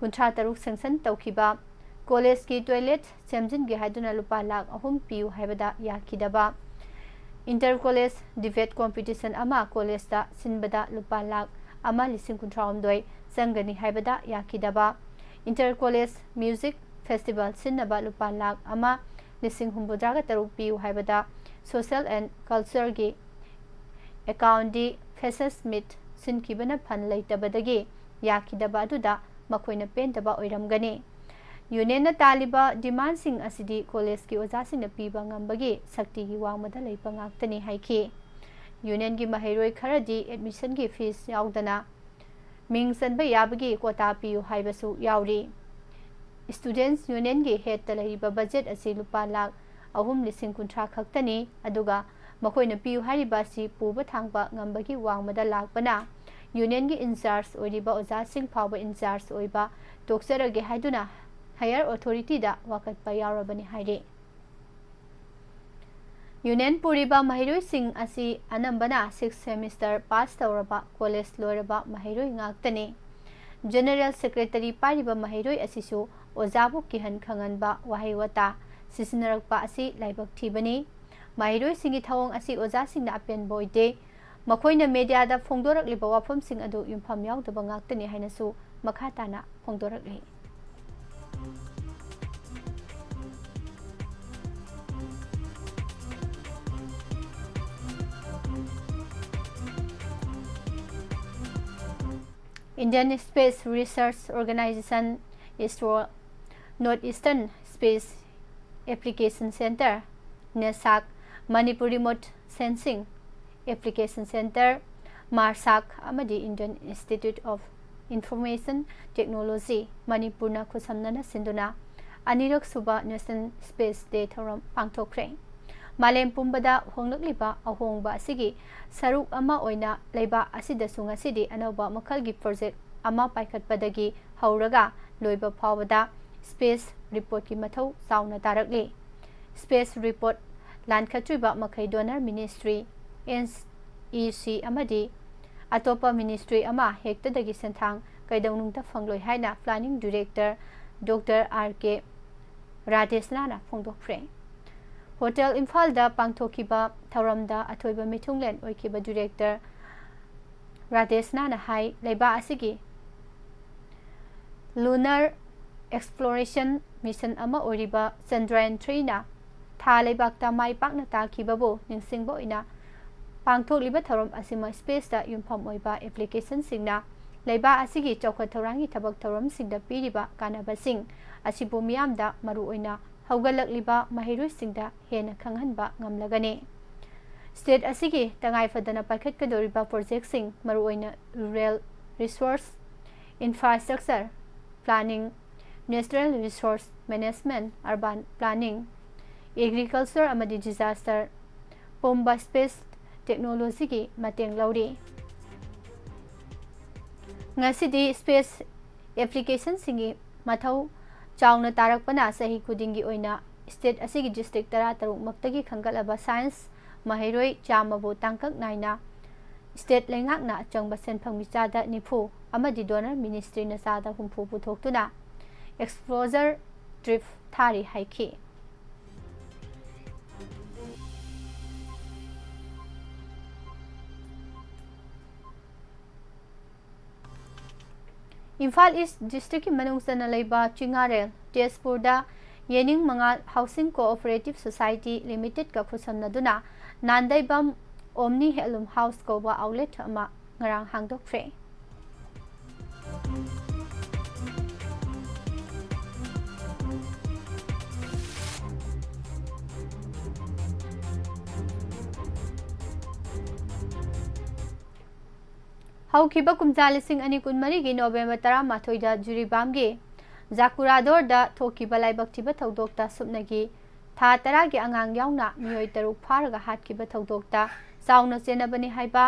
ꯀꯨꯟꯊ꯭ꯔꯥ ꯇꯔꯨꯛ sanction ꯇꯧꯈꯤꯕ, college ꯀꯤ toilet ꯁꯦꯝꯖꯤꯟꯒꯦ ꯍꯥꯏꯗꯨꯅ ꯂꯨꯄꯥ ꯂꯥꯈ ꯑꯍꯨꯝ ꯄꯤꯌꯨ ꯍꯥꯏꯕꯗ ꯌꯥꯈꯤꯗꯕ, inter college debate competition ꯑꯃ college ꯇ ꯁꯤꯟꯕꯗ ꯂꯨꯄꯥ ꯂꯥꯈ ꯑꯃ ꯂꯤꯁꯤꯡ ꯀꯨꯟꯊ꯭ꯔꯥ ꯍꯨꯝꯗꯣꯏ ꯆꯪꯒꯅꯤ ꯍꯥꯏꯕꯗ ꯌꯥꯈꯤꯗꯕ, inter college music festival ꯁꯤꯟꯅꯕ ꯂꯨꯄꯥ ꯂꯥꯈ ꯑꯃ ꯂꯤꯁꯤꯡ ꯍꯨꯝꯐꯨꯇꯔꯥꯒ ꯇꯔꯨꯛ ꯄꯤꯌꯨ ꯍꯥꯏꯕꯗ, social and culture ꯒꯤ account ꯗꯤ freshers meet ꯁꯤꯟꯈꯤꯕꯅ fund ꯂꯩꯇꯕꯗꯒꯤ ꯌꯥꯈꯤꯗꯕ ꯑꯗꯨꯗ ꯃꯈꯣꯏꯅ ꯄꯦꯟꯗꯕ ꯑꯣꯏꯔꯝꯒꯅꯤ꯫ ꯌꯨꯅꯤꯌꯟꯅ ꯇꯥꯜꯂꯤꯕ ꯗꯤꯃꯥꯟꯁꯤꯡ ꯑꯁꯤꯗꯤ ꯀꯣꯂꯦꯖꯀꯤ ꯑꯣꯖꯥꯁꯤꯡꯅ ꯄꯤꯕ ꯉꯝꯕꯒꯤ ꯁꯛꯇꯤꯒꯤ ꯋꯥꯡꯃꯗ ꯂꯩꯕ ꯉꯥꯛꯇꯅꯤ ꯍꯥꯏꯈꯤ꯫ ꯌꯨꯅꯤꯌꯟꯒꯤ ꯃꯍꯩꯔꯣꯏ ꯈꯔꯗꯤ ꯑꯦꯗꯃꯤꯁꯟꯒꯤ ꯐꯤꯁ ꯌꯥꯎꯗꯅ ꯃꯤꯡ ꯆꯟꯕ ꯌꯥꯕꯒꯤ ꯀꯣꯇꯥ ꯄꯤꯌꯨ ꯍꯥꯏꯕꯁꯨ ꯌꯥꯎꯔꯤ꯫ ꯁ꯭ꯇꯨꯗꯦꯟꯠꯁ ꯌꯨꯅꯤꯌꯟꯒꯤ ꯍꯦꯠꯇ ꯂꯩꯔꯤꯕ ꯕꯖꯦꯠ ꯑꯁꯤ ꯂꯨꯄꯥ ꯂꯥꯈ ꯑꯍꯨꯝ ꯂꯤꯁꯤꯡ ꯀꯨꯟꯊ꯭ꯔꯥ ꯈꯛꯇꯅꯤ, ꯑꯗꯨꯒ ꯃꯈꯣꯏꯅ ꯄꯤꯌꯨ ꯍꯥꯏꯔꯤꯕ ꯑꯁꯤ ꯄꯨꯕ ꯊꯥꯡꯕ ꯉꯝꯕꯒꯤ ꯋꯥꯡꯃꯗ ꯂꯥꯛꯄꯅ ꯌꯨꯅꯤꯌꯟꯒꯤ ꯏꯟꯆꯥꯔꯖ ꯑꯣꯏꯔꯤꯕ ꯑꯣꯖꯥꯁꯤꯡ ꯐꯥꯎꯕ ꯏꯟꯆꯥꯔꯖ ꯑꯣꯏꯕ ꯇꯣꯛꯆꯔꯒꯦ ꯍꯥꯏꯗꯨꯅ ꯍꯥꯌꯔ ꯑꯣꯊꯣꯔꯤꯇꯤꯗ ꯋꯥꯀꯠꯄ ꯌꯥꯎꯔꯕꯅꯤ ꯍꯥꯏꯔꯤ꯫ ꯌꯨꯅꯤꯌꯟ ꯄꯨꯔꯤꯕ ꯃꯍꯩꯔꯣꯏꯁꯤꯡ ꯑꯁꯤ ꯑꯅꯝꯕꯅ ꯁꯤꯛꯁ ꯁꯦꯃꯤꯁꯇꯔ ꯄꯥꯁ ꯇꯧꯔꯕ, ꯀꯣꯂꯦꯖ ꯂꯣꯏꯔꯕ ꯃꯍꯩꯔꯣꯏ ꯉꯥꯛꯇꯅꯤ꯫ ꯖꯦꯅꯔꯦꯜ ꯁꯦꯀ꯭ꯔꯦꯇꯔꯤ ꯄꯥꯏꯔꯤꯕ ꯃꯍꯩꯔꯣꯏ ꯑꯁꯤꯁꯨ ꯑꯣꯖꯥꯕꯨ ꯀꯤꯍꯟ ꯈꯪꯍꯟꯕ ꯋꯥꯍꯩ ꯋꯥꯇꯥ ꯁꯤꯖꯤꯟꯅꯔꯛꯄ ꯑꯁꯤ ꯂꯥꯏꯕꯛ ꯊꯤꯕꯅꯤ꯫ ꯃꯍꯩꯔꯣꯏꯁꯤꯡꯒꯤ ꯊꯧꯑꯣꯡ ꯑꯁꯤ ꯑꯣꯖꯥꯁꯤꯡꯅ ꯑꯄꯦꯟꯕ ꯑꯣꯏꯗꯦ꯫ ꯃꯈꯣꯏꯅ ꯃꯦꯗꯤꯌꯥꯗ ꯐꯣꯡꯗꯣꯔꯛꯂꯤꯕ ꯋꯥꯐꯝꯁꯤꯡ ꯑꯗꯨ ꯌꯨꯝꯐꯝ ꯌꯥꯎꯗꯕ ꯉꯥꯛꯇꯅꯤ ꯍꯥꯏꯅꯁꯨ ꯃꯈꯥ ꯇꯥꯅ ꯐꯣꯡꯗꯣꯔꯛꯂꯤ꯫ Indian Space Research Organization, ISRO, North Eastern Space Application Center, NESAC, Manipur Remote Sensing Application Center, MARSAC, ꯑꯃꯗꯤ Indian Institute of Information Technology, ꯃꯅꯤꯄꯨꯔꯅ ꯈꯨꯠꯁꯝꯅꯅ ꯁꯤꯟꯗꯨꯅ ꯑꯅꯤꯔꯛ ꯁꯨꯕ National Space Day ꯊꯧꯔꯝ ꯄꯥꯡꯊꯣꯛꯈ꯭ꯔꯦ꯫ ꯃꯥꯂꯦꯝ ꯄꯨꯝꯕꯗ ꯍꯣꯡꯂꯛꯂꯤꯕ ꯑꯍꯣꯡꯕ ꯑꯁꯤꯒꯤ ꯁꯔꯨꯛ ꯑꯃ ꯑꯣꯏꯅ ꯂꯩꯕꯥꯛ ꯑꯁꯤꯗꯁꯨ ꯉꯁꯤꯗꯤ ꯑꯅꯧꯕ ꯃꯈꯜꯒꯤ ꯄ꯭ꯔꯣꯖꯦꯛ ꯑꯃ ꯄꯥꯏꯈꯠꯄꯗꯒꯤ ꯍꯧꯔꯒ ꯂꯣꯏꯕ ꯐꯥꯎꯕꯗ ꯁ꯭ꯄꯦꯁ ꯔꯤꯄꯣꯔꯠꯀꯤ ꯃꯊꯧ ꯆꯥꯎꯅ ꯇꯥꯔꯛꯂꯤ꯫ ꯁ꯭ꯄꯦꯁ ꯔꯤꯄꯣꯔꯠ ꯂꯥꯟꯈꯠꯇ꯭ꯔꯤꯕ ꯃꯈꯩ ꯗꯣꯅꯔ ꯃꯤꯅꯤꯁꯇ꯭ꯔꯤ, ꯑꯦꯟ ꯏ ꯁꯤ ꯑꯃꯗꯤ ꯑꯇꯣꯞꯄ ꯃꯤꯅꯤꯁꯇ꯭ꯔꯤ ꯑꯃ ꯍꯦꯛꯇꯗꯒꯤ ꯁꯦꯟꯊꯥꯡ ꯀꯩꯗꯧꯅꯨꯡꯗ ꯐꯪꯂꯣꯏ ꯍꯥꯏꯅ ꯄ꯭ꯂꯥꯅꯤꯡ ꯗꯤꯔꯦꯛꯇꯔ ꯗꯣꯛꯇꯔ ꯑꯥꯔ ꯀꯦ ꯔꯥꯙꯦꯁꯅꯥꯅ ꯐꯣꯡꯗꯣꯛꯈ꯭ꯔꯦ꯫ ꯍꯣꯇꯦꯜ ꯏꯝꯐꯥꯜꯗ ꯄꯥꯡꯊꯣꯛꯈꯤꯕ ꯊꯧꯔꯝꯗ ꯑꯊꯣꯏꯕ ꯃꯤꯊꯨꯡꯂꯦꯟ ꯑꯣꯏꯈꯤꯕ ꯗꯤꯔꯦꯛꯇꯔ ꯔꯥꯙꯦꯁꯅꯥꯅ ꯍꯥꯏ, ꯂꯩꯕꯥꯛ ꯑꯁꯤꯒꯤ ꯂꯨꯅꯔ ꯑꯦꯛꯁꯄ꯭ꯂꯣꯔꯦꯁꯟ ꯃꯤꯁꯟ ꯑꯃ ꯑꯣꯏꯔꯤꯕ ꯆꯟꯗ꯭ꯔꯌꯥꯟ ꯊ꯭ꯔꯤꯅ ꯊꯥ ꯂꯩꯕꯥꯛꯇ ꯃꯥꯏ ꯄꯥꯛꯅ ꯇꯥꯈꯤꯕꯕꯨ ꯅꯤꯡꯁꯤꯡꯕ ꯑꯣꯏꯅ ꯄꯥꯡꯊꯣꯛꯂꯤꯕ ꯊꯧꯔꯝ ꯑꯁꯤꯃꯛ ꯁ꯭ꯄꯦꯁꯇ ꯌꯨꯝꯐꯝ ꯑꯣꯏꯕ ꯑꯦꯄ꯭ꯂꯤꯀꯦꯁꯟꯁꯤꯡꯅ ꯂꯩꯕꯥꯛ ꯑꯁꯤꯒꯤ ꯆꯥꯎꯈꯠ ꯊꯧꯔꯥꯡꯒꯤ ꯊꯕꯛ ꯊꯧꯔꯝꯁꯤꯡꯗ ꯄꯤꯔꯤꯕ ꯀꯥꯟꯅꯕꯁꯤꯡ ꯑꯁꯤꯕꯨ ꯃꯤꯌꯥꯝꯗ, ꯃꯔꯨꯑꯣꯏꯅ ꯍꯧꯒꯠꯂꯛꯂꯤꯕ ꯃꯍꯩꯔꯣꯏꯁꯤꯡꯗ ꯍꯦꯟꯅ ꯈꯪꯍꯟꯕ ꯉꯝꯂꯒꯅꯤ꯫ State ꯑꯁꯤꯒꯤ ꯇꯉꯥꯏ ꯐꯗꯅ ꯄꯥꯏꯈꯠꯀꯗꯧꯔꯤꯕ projectꯁꯤꯡ, ꯃꯔꯨꯑꯣꯏꯅ rural resource, infrastructure planning, natural resource management, urban planning, agriculture ꯑꯃꯗꯤ disaster ꯄꯨꯝꯕ space technologyꯒꯤ ꯃꯇꯦꯡ ꯂꯧꯔꯤ꯫ ꯉꯁꯤꯗꯤ space applicationꯁꯤꯡꯒꯤ ꯃꯊꯧ ꯆꯥꯎꯅ ꯇꯥꯔꯛꯄꯅ ꯆꯍꯤ ꯈꯨꯗꯤꯡꯒꯤ ꯑꯣꯏꯅ state ꯑꯁꯤꯒꯤ district ꯇꯔꯥꯇꯔꯨꯛ ꯃꯛꯇꯒꯤ ꯈꯟꯒꯠꯂꯕ science ꯃꯍꯩꯔꯣꯏ ꯆꯥꯝꯃꯕꯨ ꯇꯥꯡꯀꯛ ꯅꯥꯏꯅ state ꯂꯩꯉꯥꯛꯅ ꯑꯆꯪꯕ ꯁꯦꯟꯐꯝꯒꯤ ꯆꯥꯗ ꯅꯤꯐꯨ ꯑꯃꯗꯤ donor ministryꯅ ꯆꯥꯗ ꯍꯨꯝꯐꯨ ꯄꯨꯊꯣꯛꯇꯨꯅ exposure trip ꯊꯥꯔꯤ ꯍꯥꯏꯈꯤ꯫ ꯏꯝꯐꯥꯜ East districtꯀꯤ ꯃꯅꯨꯡ ꯆꯟꯅ ꯂꯩꯕ ꯆꯤꯉꯥꯔꯦꯜ ꯇꯦꯖꯄꯨꯔꯗ ꯌꯦꯅꯤꯡ ꯃꯉꯥꯜ Housing Cooperative Society Limitedꯀ ꯈꯨꯠꯁꯝꯅꯗꯨꯅ Nandeibam Omni Handloom House ꯀꯧꯕ outlet ꯑꯃ ꯉꯔꯥꯡ ꯍꯥꯡꯗꯣꯛꯈ꯭ꯔꯦ꯫ ꯍꯧꯈꯤꯕ ꯀꯨꯝꯖꯥ ꯂꯤꯁꯤꯡ ꯑꯅꯤ ꯀꯨꯟꯃꯔꯤꯒꯤ November ꯇꯔꯥꯃꯥꯊꯣꯏꯗ ꯖꯤꯔꯤꯕꯥꯝꯒꯤ ꯖꯥꯀꯨꯔꯥꯗꯣꯔꯗ ꯊꯣꯛꯈꯤꯕ ꯂꯥꯏꯕꯛ ꯊꯤꯕ ꯊꯧꯗꯣꯛꯇ ꯁꯨꯞꯅꯒꯤ ꯊꯥ ꯇꯔꯥꯒꯤ ꯑꯉꯥꯡ ꯌꯥꯎꯅ ꯃꯤꯑꯣꯏ ꯇꯔꯨꯛ ꯐꯥꯔꯒ ꯍꯥꯠꯈꯤꯕ ꯊꯧꯗꯣꯛꯇ ꯆꯥꯎꯅ ꯆꯦꯟꯅꯕꯅꯤ ꯍꯥꯏꯕ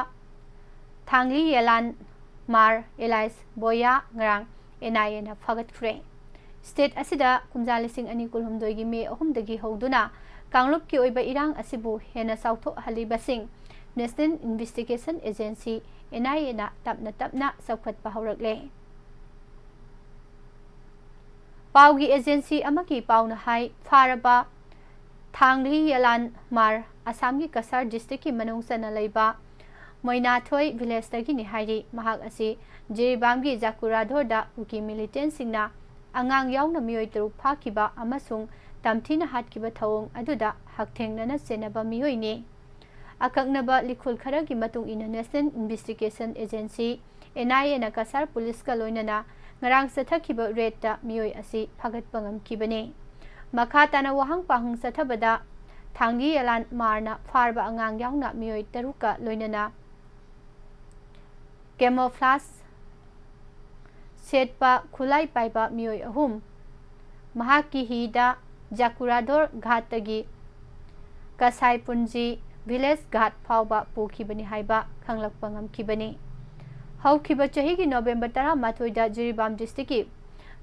ꯊꯥꯡꯂꯤ ꯌꯦꯂꯥꯟ ꯃꯥꯔ alias ꯕꯣꯌꯥ ꯉꯔꯥꯡ NIAꯅ ꯐꯥꯒꯠꯈ꯭ꯔꯦ꯫ State ꯑꯁꯤꯗ ꯀꯨꯝꯖꯥ ꯂꯤꯁꯤꯡ ꯑꯅꯤ ꯀꯨꯟꯍꯨꯝꯗꯣꯏꯒꯤ May ꯑꯍꯨꯝꯗꯒꯤ ꯍꯧꯗꯨꯅ ꯀꯥꯡꯂꯨꯞꯀꯤ ꯑꯣꯏꯕ ꯏꯔꯥꯡ ꯑꯁꯤꯕꯨ ꯍꯦꯟꯅ ꯆꯥꯎꯊꯣꯛꯍꯜꯂꯤꯕꯁꯤꯡ National Investigation Agency, NIAꯅ ꯇꯞꯅ ꯇꯞꯅ ꯆꯥꯎꯈꯠꯄ ꯍꯧꯔꯛꯂꯦ꯫ ꯄꯥꯎꯒꯤ agency ꯑꯃꯒꯤ ꯄꯥꯎꯅ ꯍꯥꯏ, ꯐꯥꯔꯕ ꯊꯥꯡꯂꯤ ꯌꯦꯂꯥꯟ ꯃꯥꯔ ꯑꯁꯥꯝꯒꯤ ꯀꯁꯥꯔ districtꯀꯤ ꯃꯅꯨꯡ ꯆꯟꯅ ꯂꯩꯕ ꯃꯣꯏꯅꯥꯊꯣꯏ villageꯇꯒꯤꯅꯤ ꯍꯥꯏꯔꯤ꯫ ꯃꯍꯥꯛ ꯑꯁꯤ ꯖꯤꯔꯤꯕꯥꯝꯒꯤ ꯖꯥꯀꯨꯔꯥꯗꯣꯔꯗ ꯀꯨꯀꯤ militantꯁꯤꯡꯅ ꯑꯉꯥꯡ ꯌꯥꯎꯅ ꯃꯤꯑꯣꯏ ꯇꯔꯨꯛ ꯐꯥꯈꯤꯕ ꯑꯃꯁꯨꯡ ꯇꯝꯊꯤꯅ ꯍꯥꯠꯈꯤꯕ ꯊꯧꯑꯣꯡ ꯑꯗꯨꯗ ꯍꯛꯊꯦꯡꯅꯅ ꯆꯦꯟꯅꯕ ꯃꯤꯑꯣꯏꯅꯤ꯫ ꯑꯀꯛꯅꯕ ꯂꯤꯈꯨꯜ ꯈꯔꯒꯤ ꯃꯇꯨꯡ ꯏꯟꯅ National Investigation Agency, N I A ꯅ ꯀꯁꯥꯔ ꯄꯨꯂꯤꯁꯀ ꯂꯣꯏꯅꯅ ꯉꯔꯥꯡ ꯆꯠꯊꯈꯤꯕ ꯔꯦꯗꯇ ꯃꯤꯑꯣꯏ ꯑꯁꯤ ꯐꯥꯒꯠꯄ ꯉꯝꯈꯤꯕꯅꯤ꯫ ꯃꯈꯥ ꯇꯥꯅ ꯋꯥꯍꯪ ꯄꯥꯎꯍꯪ ꯆꯠꯊꯕꯗ ꯊꯥꯡꯒꯤ ꯌꯥꯂꯥꯟ ꯃꯥꯔꯅ ꯐꯥꯔꯕ ꯑꯉꯥꯡ ꯌꯥꯎꯅ ꯃꯤꯑꯣꯏ ꯇꯔꯨꯛꯀ ꯂꯣꯏꯅꯅ camouflage ꯁꯦꯠꯄ ꯈꯨꯠꯂꯥꯏ ꯄꯥꯏꯕ ꯃꯤꯑꯣꯏ ꯑꯍꯨꯝ ꯃꯍꯥꯛꯀꯤ ꯍꯤꯗ ꯖꯥꯀꯨꯔꯥꯙꯣꯔ ꯘꯥꯠꯇꯒꯤ ꯀꯁꯥꯏ ꯄꯨꯟꯖꯤ ꯚꯤꯂꯦꯖ ꯘꯥꯠ ꯐꯥꯎꯕ ꯄꯨꯈꯤꯕꯅꯤ ꯍꯥꯏꯕ ꯈꯪꯂꯛꯄ ꯉꯝꯈꯤꯕꯅꯤ꯫ ꯍꯧꯈꯤꯕ ꯆꯍꯤꯒꯤ ꯅꯣꯕꯦꯝꯕꯔ ꯇꯔꯥꯃꯥꯊꯣꯏꯗ ꯖꯤꯔꯤꯕꯥꯝ ꯗꯤꯁꯇ꯭ꯔꯤꯛꯀꯤ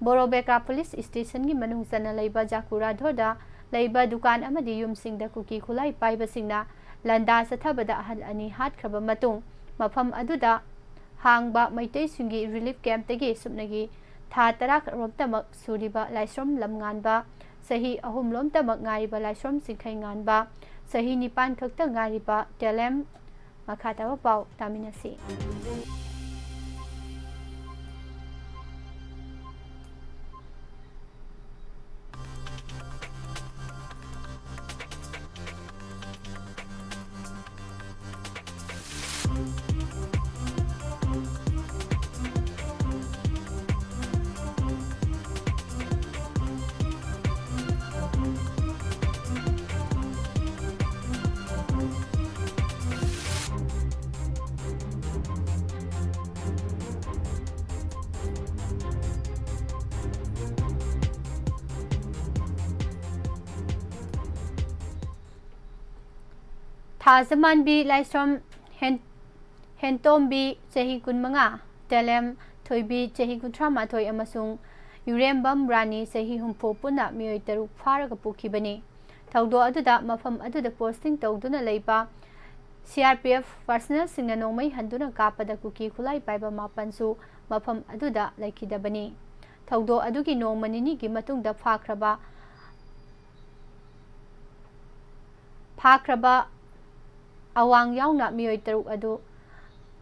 ꯕꯣꯔꯣꯕꯦꯀꯥ ꯄꯨꯂꯤꯁ ꯁ꯭ꯇꯦꯁꯟꯒꯤ ꯃꯅꯨꯡ ꯆꯟꯅ ꯂꯩꯕ ꯖꯥꯀꯨꯔꯥꯙꯣꯔꯗ ꯂꯩꯕ ꯗꯨꯀꯥꯟ ꯑꯃꯗꯤ ꯌꯨꯝꯁꯤꯡꯗ ꯀꯨꯀꯤ ꯈꯨꯠꯂꯥꯏ ꯄꯥꯏꯕꯁꯤꯡꯅ ꯂꯥꯟꯗꯥ ꯆꯠꯊꯕꯗ ꯑꯍꯜ ꯑꯅꯤ ꯍꯥꯠꯈ꯭ꯔꯕ ꯃꯇꯨꯡ, ꯃꯐꯝ ꯑꯗꯨꯗ ꯍꯥꯡꯕ ꯃꯩꯇꯩꯁꯤꯡꯒꯤ ꯔꯤꯂꯤꯐ ꯀꯦꯝꯞꯇꯒꯤ ꯁꯨꯞꯅꯒꯤ ꯊꯥ ꯇꯔꯥ ꯔꯣꯝꯇꯃꯛ ꯁꯨꯔꯤꯕ ꯂꯥꯏꯁ꯭ꯔꯣꯝ ꯂꯝꯉꯥꯟꯕ, ꯆꯍꯤ ꯑꯍꯨꯝ ꯂꯣꯝꯇꯃꯛ ꯉꯥꯏꯔꯤꯕ ꯂꯥꯏꯁ꯭ꯔꯣꯝ ꯆꯤꯡꯈꯩꯉꯥꯟꯕ, ꯆꯍꯤ ꯅꯤꯄꯥꯟ ꯈꯛꯇ ꯉꯥꯏꯔꯤꯕ ꯇꯦꯂꯦꯝ꯫ ꯃꯈꯥ ꯇꯥꯕ ꯄꯥꯎ ꯇꯥꯃꯤꯟꯅꯁꯤ꯫ ꯊꯥꯖꯃꯥꯟꯕꯤ ꯂꯥꯏꯁ꯭ꯔꯝ ꯍꯦꯟ-, ꯍꯦꯟꯇꯣꯝꯕꯤ, ꯆꯍꯤ ꯀꯨꯟꯃꯉꯥ, ꯇꯦꯂꯦꯝ ꯊꯣꯏꯕꯤ, ꯆꯍꯤ ꯀꯨꯟꯊ꯭ꯔꯥ ꯃꯥꯊꯣꯏ, ꯑꯃꯁꯨꯡ ꯌꯨꯔꯦꯝꯕꯝ ꯔꯥꯅꯤ, ꯆꯍꯤ ꯍꯨꯝꯐꯨ, ꯄꯨꯟꯅ ꯃꯤꯑꯣꯏ ꯇꯔꯨꯛ ꯐꯥꯔꯒ ꯄꯨꯈꯤꯕꯅꯤ꯫ ꯊꯧꯗꯣꯛ ꯑꯗꯨꯗ ꯃꯐꯝ ꯑꯗꯨꯗ posting ꯇꯧꯗꯨꯅ ꯂꯩꯕ C R P F personnelꯁꯤꯡꯅ ꯅꯣꯡꯃꯩ ꯍꯟꯗꯨꯅ ꯀꯥꯞꯄꯗ ꯀꯨꯀꯤ ꯈꯨꯠꯂꯥꯏ ꯄꯥꯏꯕ ꯃꯥꯄꯟꯁꯨ ꯃꯐꯝ ꯑꯗꯨꯗ ꯂꯩꯈꯤꯗꯕꯅꯤ꯫ ꯊꯧꯗꯣꯛ ꯑꯗꯨꯒꯤ ꯅꯣꯡꯃ ꯅꯤꯅꯤꯒꯤ ꯃꯇꯨꯡꯗ ꯐꯥꯈ꯭ꯔꯕ, ꯐꯥꯈ꯭ꯔꯕ ꯑꯋꯥꯡ ꯌꯥꯎꯅ ꯃꯤꯑꯣꯏ ꯇꯔꯨꯛ ꯑꯗꯨ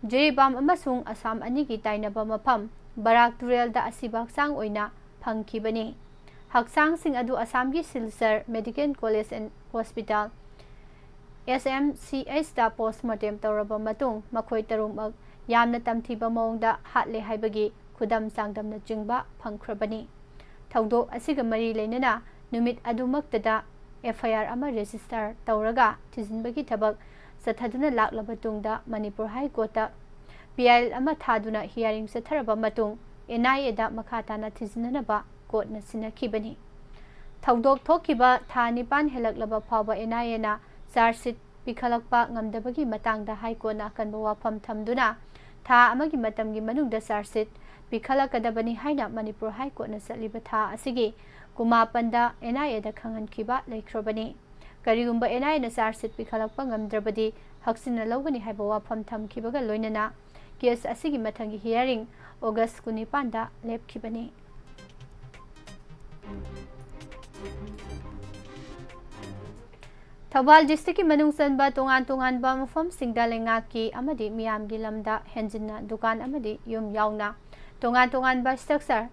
ꯖꯤꯔꯤꯕꯥꯝ ꯑꯃꯁꯨꯡ ꯑꯁꯥꯝ ꯑꯅꯤꯒꯤ ꯇꯥꯏꯅꯕ ꯃꯐꯝ ꯕꯔꯥꯛ ꯇꯨꯔꯦꯜꯗ ꯑꯁꯤꯕ ꯍꯛꯆꯥꯡ ꯑꯣꯏꯅ ꯐꯪꯈꯤꯕꯅꯤ꯫ ꯍꯛꯆꯥꯡꯁꯤꯡ ꯑꯗꯨ ꯑꯁꯥꯝꯒꯤ Silchar Medical College and Hospital, S M C ꯑꯩꯆꯇ ꯄꯣꯁꯃꯣꯔꯇꯦꯝ ꯇꯧꯔꯕ ꯃꯇꯨꯡ ꯃꯈꯣꯏ ꯇꯔꯨꯛꯃꯛ ꯌꯥꯝꯅ ꯇꯝꯊꯤꯕ ꯃꯑꯣꯡꯗ ꯍꯥꯠꯂꯦ ꯍꯥꯏꯕꯒꯤ ꯈꯨꯗꯝ ꯆꯥꯡꯗꯝꯅꯆꯤꯡꯕ ꯐꯪꯈ꯭ꯔꯕꯅꯤ꯫ ꯊꯧꯗꯣꯛ ꯑꯁꯤꯒ ꯃꯔꯤ ꯂꯩꯅꯅ ꯅꯨꯃꯤꯠ ꯑꯗꯨꯃꯛꯇꯗ ꯑꯦꯐ ꯑꯥꯏ ꯑꯥꯔ ꯑꯃ ꯔꯦꯖꯤꯁꯇꯔ ꯇꯧꯔꯒ ꯊꯤꯖꯤꯟꯕꯒꯤ ꯊꯕꯛ ꯆꯠꯊꯗꯨꯅ ꯂꯥꯛꯂꯕ ꯇꯨꯡꯗ ꯃꯅꯤꯄꯨꯔ ꯍꯥꯏ ꯀꯣꯔꯠꯇ ꯄꯤ ꯑꯥꯏ ꯑꯦꯜ ꯑꯃ ꯊꯥꯗꯨꯅ ꯍꯤꯌꯥꯔꯤꯡ ꯆꯠꯊꯔꯕ ꯃꯇꯨꯡ ꯑꯦꯟ ꯑꯥꯏ ꯑꯦꯗ ꯃꯈꯥ ꯇꯥꯅ ꯊꯤꯖꯤꯟꯅꯅꯕ ꯀꯣꯔꯠꯅ ꯁꯤꯟꯅꯈꯤꯕꯅꯤ꯫ ꯊꯧꯗꯣꯛ ꯊꯣꯛꯈꯤꯕ ꯊꯥ ꯅꯤꯄꯥꯟ ꯍꯦꯜꯂꯛꯂꯕ ꯐꯥꯎꯕ ꯑꯦꯟ ꯑꯥꯏ ꯑꯦꯅ ꯆꯥꯔꯖ ꯁꯤꯠ ꯄꯤꯈꯠꯂꯛꯄ ꯉꯝꯗꯕꯒꯤ ꯃꯇꯥꯡꯗ ꯍꯥꯏ ꯀꯣꯔꯠꯅ ꯑꯀꯟꯕ ꯋꯥꯐꯝ ꯊꯝꯗꯨꯅ ꯊꯥ ꯑꯃꯒꯤ ꯃꯇꯝꯒꯤ ꯃꯅꯨꯡꯗ ꯆꯥꯔꯖ ꯁꯤꯠ ꯄꯤꯈꯠꯂꯛꯀꯗꯕꯅꯤ ꯍꯥꯏꯅ ꯃꯅꯤꯄꯨꯔ ꯍꯥꯏ ꯀꯣꯔꯠꯅ ꯆꯠꯂꯤꯕ ꯊꯥ ꯑꯁꯤꯒꯤ ꯀꯨꯟꯃꯥꯄꯟꯗ ꯑꯦꯟ ꯑꯥꯏ ꯑꯦꯗ ꯈꯪꯍꯟꯈꯤꯕ ꯂꯩꯈ꯭ꯔꯕꯅꯤ꯫ ꯀꯔꯤꯒꯨꯝꯕ ꯑꯦꯟ ꯑꯥꯏ ꯑꯦꯅ ꯆꯥꯔꯖ ꯁꯤꯠ ꯄꯤꯈꯠꯂꯛꯄ ꯉꯝꯗ꯭ꯔꯕꯗꯤ ꯍꯛꯆꯤꯟꯅ ꯂꯧꯒꯅꯤ ꯍꯥꯏꯕ ꯋꯥꯐꯝ ꯊꯝꯈꯤꯕꯒ ꯂꯣꯏꯅꯅ ꯀꯦꯁ ꯑꯁꯤꯒꯤ ꯃꯊꯪꯒꯤ ꯍꯤꯌꯥꯔꯤꯡ ꯑꯣꯒꯁ ꯀꯨꯟꯅꯤꯄꯥꯟꯗ ꯂꯦꯞꯈꯤꯕꯅꯤ꯫ ꯊꯧꯕꯥꯜ ꯗꯤꯁꯇ꯭ꯔꯤꯛꯀꯤ ꯃꯅꯨꯡ ꯆꯟꯕ ꯇꯣꯉꯥꯟ ꯇꯣꯉꯥꯟꯕ ꯃꯐꯝꯁꯤꯡꯗ ꯂꯩꯉꯥꯛꯀꯤ ꯑꯃꯗꯤ ꯃꯤꯌꯥꯝꯒꯤ ꯂꯝꯗ ꯍꯦꯟꯖꯤꯟꯅ ꯗꯨꯀꯥꯟ ꯑꯃꯗꯤ ꯌꯨꯝ ꯌꯥꯎꯅ ꯇꯣꯉꯥꯟ ꯇꯣꯉꯥꯟꯕ ꯁ꯭ꯇ꯭ꯔꯛꯆꯔ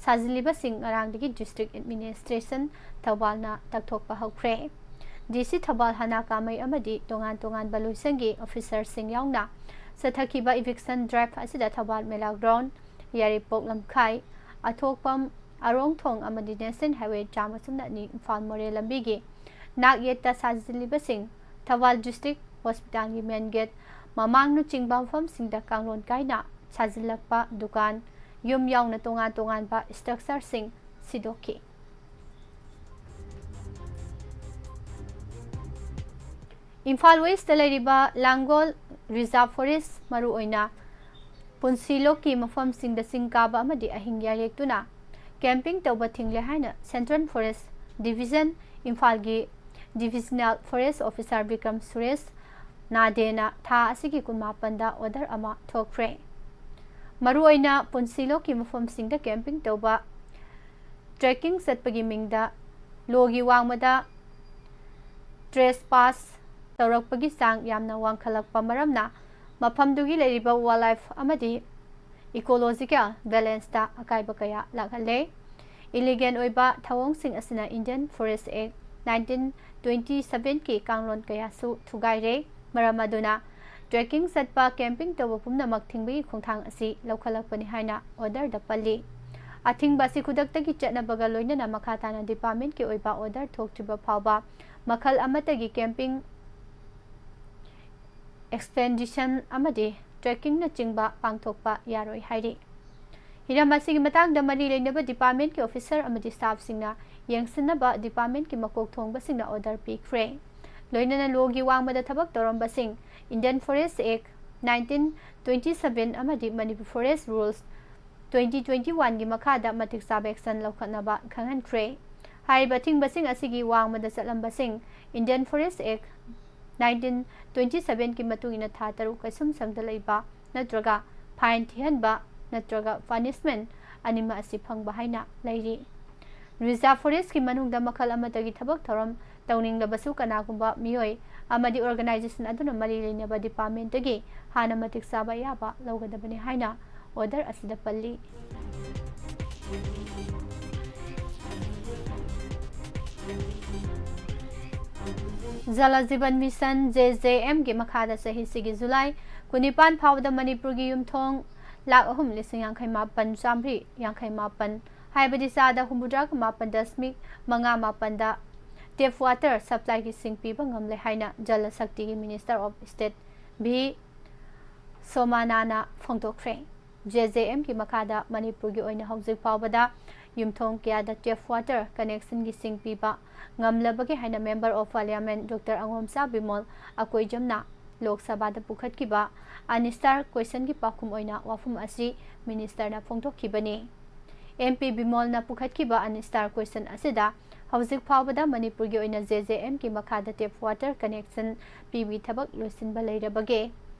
ꯁꯥꯖꯤꯜꯂꯤꯕꯁꯤꯡ ꯉꯔꯥꯡꯗꯒꯤ ꯗꯤꯁꯇ꯭ꯔꯤꯛ ꯑꯦꯗꯃꯤꯅꯤꯁꯇ꯭ꯔꯦꯁꯟ ꯊꯧꯕꯥꯜꯅ ꯇꯛꯊꯣꯛꯄ ꯍꯧꯈ꯭ꯔꯦ꯫ ꯗꯤ ꯁꯤ ꯊꯧꯕꯥꯜ ꯍꯅꯥ ꯀꯥꯃꯩ ꯑꯃꯗꯤ ꯇꯣꯉꯥꯟ ꯇꯣꯉꯥꯟꯕ ꯂꯣꯏꯁꯪꯒꯤ ꯑꯣꯐꯤꯁꯔꯁꯤꯡ ꯌꯥꯎꯅ ꯆꯠꯊꯈꯤꯕ ꯏꯚꯤꯛꯁꯟ ꯗ꯭ꯔꯥꯏꯚ ꯑꯁꯤꯗ ꯊꯧꯕꯥꯜ ꯃꯦꯂꯥ ꯒ꯭ꯔꯥꯎꯟ, ꯌꯥꯏꯔꯤꯄꯣꯛ ꯂꯝꯈꯥꯏ, ꯑꯊꯣꯛꯄꯝ, ꯑꯔꯣꯡꯊꯣꯡ ꯑꯃꯗꯤ ꯅꯦꯁꯅꯦꯜ ꯍꯥꯏꯋꯦ ꯆꯥꯝꯃ ꯁꯨꯞꯅ ꯑꯅꯤ ꯏꯝꯐꯥꯜ ꯃꯣꯔꯦ ꯂꯝꯕꯤꯒꯤ ꯅꯥꯛꯌꯦꯠꯇ ꯁꯥꯖꯤꯜꯂꯤꯕꯁꯤꯡ ꯊꯧꯕꯥꯜ ꯗꯤꯁꯇ꯭ꯔꯤꯛ ꯍꯣꯁꯄꯤꯇꯥꯜꯒꯤ ꯃꯦꯟ ꯒꯦꯠ ꯃꯃꯥꯡꯅꯆꯤꯡꯕ ꯃꯐꯝꯁꯤꯡꯗ ꯀꯥꯡꯂꯣꯟ ꯀꯥꯏꯅ ꯁꯥꯖꯤꯜꯂꯛꯄ ꯗꯨꯀꯥꯟ, ꯌꯨꯝ ꯌꯥꯎꯅ ꯇꯣꯉꯥꯟ ꯇꯣꯉꯥꯟꯕ ꯁ꯭ꯇ꯭ꯔꯛꯆꯔꯁꯤꯡ ꯁꯤꯗꯣꯛꯈꯤ꯫ ꯏꯝꯐꯥꯜ ꯋꯦꯁꯇ ꯂꯩꯔꯤꯕ ꯂꯥꯡꯒꯣꯜ ꯔꯤꯖꯥꯔꯚ ꯐꯣꯔꯦꯁ, ꯃꯔꯨꯑꯣꯏꯅ ꯄꯨꯟꯁꯤꯂꯣꯛꯀꯤ ꯃꯐꯝꯁꯤꯡꯗ ꯆꯤꯡ ꯀꯥꯕ ꯑꯃꯗꯤ ꯑꯍꯤꯡ ꯌꯥꯔꯦꯛꯇꯨꯅ ꯀꯦꯝꯄꯤꯡ ꯇꯧꯕ ꯊꯤꯡꯂꯦ ꯍꯥꯏꯅ ꯁꯦꯟꯇ꯭ꯔꯦꯜ ꯐꯣꯔꯦꯁ ꯗꯤꯚꯤꯖꯟ ꯏꯝꯐꯥꯜꯒꯤ divisional forest officer Bikram Suresh ꯅꯥꯗꯦꯅ ꯊꯥ ꯑꯁꯤꯒꯤ ꯀꯨꯟꯃꯥꯄꯟꯗ ꯑꯣꯔꯗꯔ ꯑꯃ ꯊꯣꯛꯈ꯭ꯔꯦ꯫ ꯃꯔꯨꯑꯣꯏꯅ ꯄꯨꯟꯁꯤꯂꯣꯛꯀꯤ ꯃꯐꯝꯁꯤꯡꯗ ꯀꯦꯝꯄꯤꯡ ꯇꯧꯕ, ꯇ꯭ꯔꯦꯛꯀꯤꯡ ꯆꯠꯄꯒꯤ ꯃꯤꯡꯗ ꯂꯣꯒꯤ ꯋꯥꯡꯃꯗ ꯇ꯭ꯔꯦꯁꯄꯥꯁ ꯇꯧꯔꯛꯄꯒꯤ ꯆꯥꯡ ꯌꯥꯝꯅ ꯋꯥꯡꯈꯠꯂꯛꯄ ꯃꯔꯝꯅ ꯃꯐꯝꯗꯨꯒꯤ ꯂꯩꯔꯤꯕ ꯋꯥꯏꯜ ꯂꯥꯏꯐ ꯑꯃꯗꯤ ꯏꯀꯣꯂꯣꯖꯤꯀꯦꯜ ꯕꯦꯂꯦꯟꯁꯇ ꯑꯀꯥꯏꯕ ꯀꯌꯥ ꯂꯥꯛꯍꯜꯂꯦ꯫ ꯏꯂꯤꯒꯦꯜ ꯑꯣꯏꯕ ꯊꯧꯑꯣꯡꯁꯤꯡ ꯑꯁꯤꯅ ꯏꯟꯗꯤꯌꯟ ꯐꯣꯔꯦꯁ ꯑꯦꯛ ꯅꯥꯏꯟꯇꯤꯟ ꯇ꯭ꯋꯦꯟꯇꯤ ꯁꯚꯦꯟꯒꯤ ꯀꯥꯡꯂꯣꯟ ꯀꯌꯥꯁꯨ ꯊꯨꯒꯥꯏꯔꯦ꯫ ꯃꯔꯝ ꯑꯗꯨꯅ trekking ꯆꯠꯄ, camping ꯇꯧꯕ ꯄꯨꯝꯅꯃꯛ ꯊꯤꯡꯕꯒꯤ ꯈꯣꯡꯊꯥꯡ ꯑꯁꯤ ꯂꯧꯈꯠꯂꯛꯄꯅꯤ ꯍꯥꯏꯅ orderꯗ ꯄꯜꯂꯤ꯫ ꯑꯊꯤꯡꯕ ꯑꯁꯤ ꯈꯨꯗꯛꯇꯒꯤ ꯆꯠꯅꯕꯒ ꯂꯣꯏꯅꯅ ꯃꯈꯥ ꯇꯥꯅ departmentꯀꯤ ꯑꯣꯏꯕ order ꯊꯣꯛꯇ꯭ꯔꯤꯕ ꯐꯥꯎꯕ ꯃꯈꯜ ꯑꯃꯠꯇꯒꯤ camping, expedition ꯑꯃꯗꯤ trekkingꯅꯆꯤꯡꯕ ꯄꯥꯡꯊꯣꯛꯄ ꯌꯥꯔꯣꯏ ꯍꯥꯏꯔꯤ꯫ ꯍꯤꯔꯝ ꯑꯁꯤꯒꯤ ꯃꯇꯥꯡꯗ ꯃꯔꯤ ꯂꯩꯅꯕ departmentꯀꯤ officer ꯑꯃꯗꯤ staffꯁꯤꯡꯅ ꯌꯦꯡꯁꯤꯟꯅꯕ departmentꯀꯤ ꯃꯀꯣꯛ ꯊꯣꯡꯕꯁꯤꯡꯅ order ꯄꯤꯈ꯭ꯔꯦ꯫ ꯂꯣꯏꯅꯅ ꯂꯣꯒꯤ ꯋꯥꯡꯃꯗ ꯊꯕꯛ ꯇꯧꯔꯝꯕꯁꯤꯡ Indian Forest Act nineteen twenty seven ꯑꯃꯗꯤ Manipur Forest Rules twenty twenty oneꯒꯤ ꯃꯈꯥꯗ ꯃꯇꯤꯛ ꯆꯥꯕ action ꯂꯧꯈꯠꯅꯕ ꯈꯪꯍꯟꯈ꯭ꯔꯦ꯫ ꯍꯥꯏꯔꯤꯕ ꯑꯊꯤꯡꯕꯁꯤꯡ ꯑꯁꯤꯒꯤ ꯋꯥꯡꯃꯗ ꯆꯠꯂꯝꯕꯁꯤꯡ Indian Forest Act nineteen twenty sevenꯒꯤ ꯃꯇꯨꯡ ꯏꯟꯅ ꯊꯥ ꯇꯔꯨꯛ ꯀꯩꯁꯨꯝꯁꯪꯗ ꯂꯩꯕ ꯅꯠꯇ꯭ꯔꯒ fine ꯊꯤꯍꯟꯕ ꯅꯠꯇ꯭ꯔꯒ punishment ꯑꯅꯤꯃꯛ ꯑꯁꯤ ꯐꯪꯕ ꯍꯥꯏꯅ ꯂꯩꯔꯤ꯫ Reserve Forestꯀꯤ ꯃꯅꯨꯡꯗ ꯃꯈꯜ ꯑꯃꯠꯇꯒꯤ ꯊꯕꯛ ꯊꯧꯔꯝ ꯇꯧꯅꯤꯡꯂꯕꯁꯨ ꯀꯅꯥꯒꯨꯝꯕ ꯃꯤꯑꯣꯏ ꯑꯃꯗꯤ organization ꯑꯗꯨꯅ ꯃꯔꯤ ꯂꯩꯅꯕ departmentꯇꯒꯤ ꯍꯥꯟꯅ ꯃꯇꯤꯛ ꯆꯥꯕ ꯑꯌꯥꯕ ꯂꯧꯒꯗꯕꯅꯤ ꯍꯥꯏꯅ order ꯑꯁꯤꯗ ꯄꯜꯂꯤ꯫ Jal Jeevan Mission, JJMꯒꯤ ꯃꯈꯥꯗ ꯆꯍꯤꯁꯤꯒꯤ July ꯀꯨꯟꯅꯤꯄꯥꯟ ꯐꯥꯎꯕꯗ ꯃꯅꯤꯄꯨꯔꯒꯤ ꯌꯨꯝꯊꯣꯡ ꯂꯥꯈ ꯑꯍꯨꯝ ꯂꯤꯁꯤꯡ ꯌꯥꯡꯈꯩ ꯃꯥꯄꯟ ꯆꯥꯝꯃꯔꯤ ꯌꯥꯡꯈꯩ ꯃꯥꯄꯟ, ꯍꯥꯏꯕꯗꯤ ꯆꯥꯗ ꯍꯨꯝꯐꯨꯇꯔꯥꯒ ꯃꯥꯄꯟ ꯗꯁꯃꯤꯛ ꯃꯉꯥ ꯃꯥꯄꯟꯗ tap water supplyꯒꯤ ꯁꯤꯡ ꯄꯤꯕ ꯉꯝꯂꯦ ꯍꯥꯏꯅ Jal Shaktiꯒꯤ Minister of State V Somanana ꯐꯣꯡꯗꯣꯛꯈ꯭ꯔꯦ꯫ JJMꯒꯤ ꯃꯈꯥꯗ ꯃꯅꯤꯄꯨꯔꯒꯤ ꯑꯣꯏꯅ ꯍꯧꯖꯤꯛ ꯐꯥꯎꯕꯗ ꯌꯨꯝꯊꯣꯡ ꯀꯌꯥꯗ tap water connectionꯒꯤ ꯁꯤꯡ ꯄꯤꯕ ꯉꯝꯂꯕꯒꯦ ꯍꯥꯏꯅ Member of Parliament Doctor ꯑꯉꯣꯝꯆꯥ Bimol ꯑꯀꯣꯏꯖꯝꯅ ꯂꯣꯛ ꯁꯚꯥꯗ ꯄꯨꯈꯠꯈꯤꯕ unanswered questionꯒꯤ ꯄꯥꯎꯈꯨꯝ ꯑꯣꯏꯅ ꯋꯥꯐꯝ ꯑꯁꯤ ministerꯅ ꯐꯣꯡꯗꯣꯛꯈꯤꯕꯅꯤ꯫ MP ꯕꯤꯃꯣꯜꯅ ꯄꯨꯈꯠꯈꯤꯕ unanswered question ꯑꯁꯤꯗ ꯍꯧꯖꯤꯛ ꯐꯥꯎꯕꯗ ꯃꯅꯤꯄꯨꯔꯒꯤ ꯑꯣꯏꯅ JJMꯒꯤ ꯃꯈꯥꯗ tap water connection ꯄꯤꯕꯤ ꯊꯕꯛ ꯂꯣꯏꯁꯤꯟꯕ ꯂꯩꯔꯕꯒꯦ?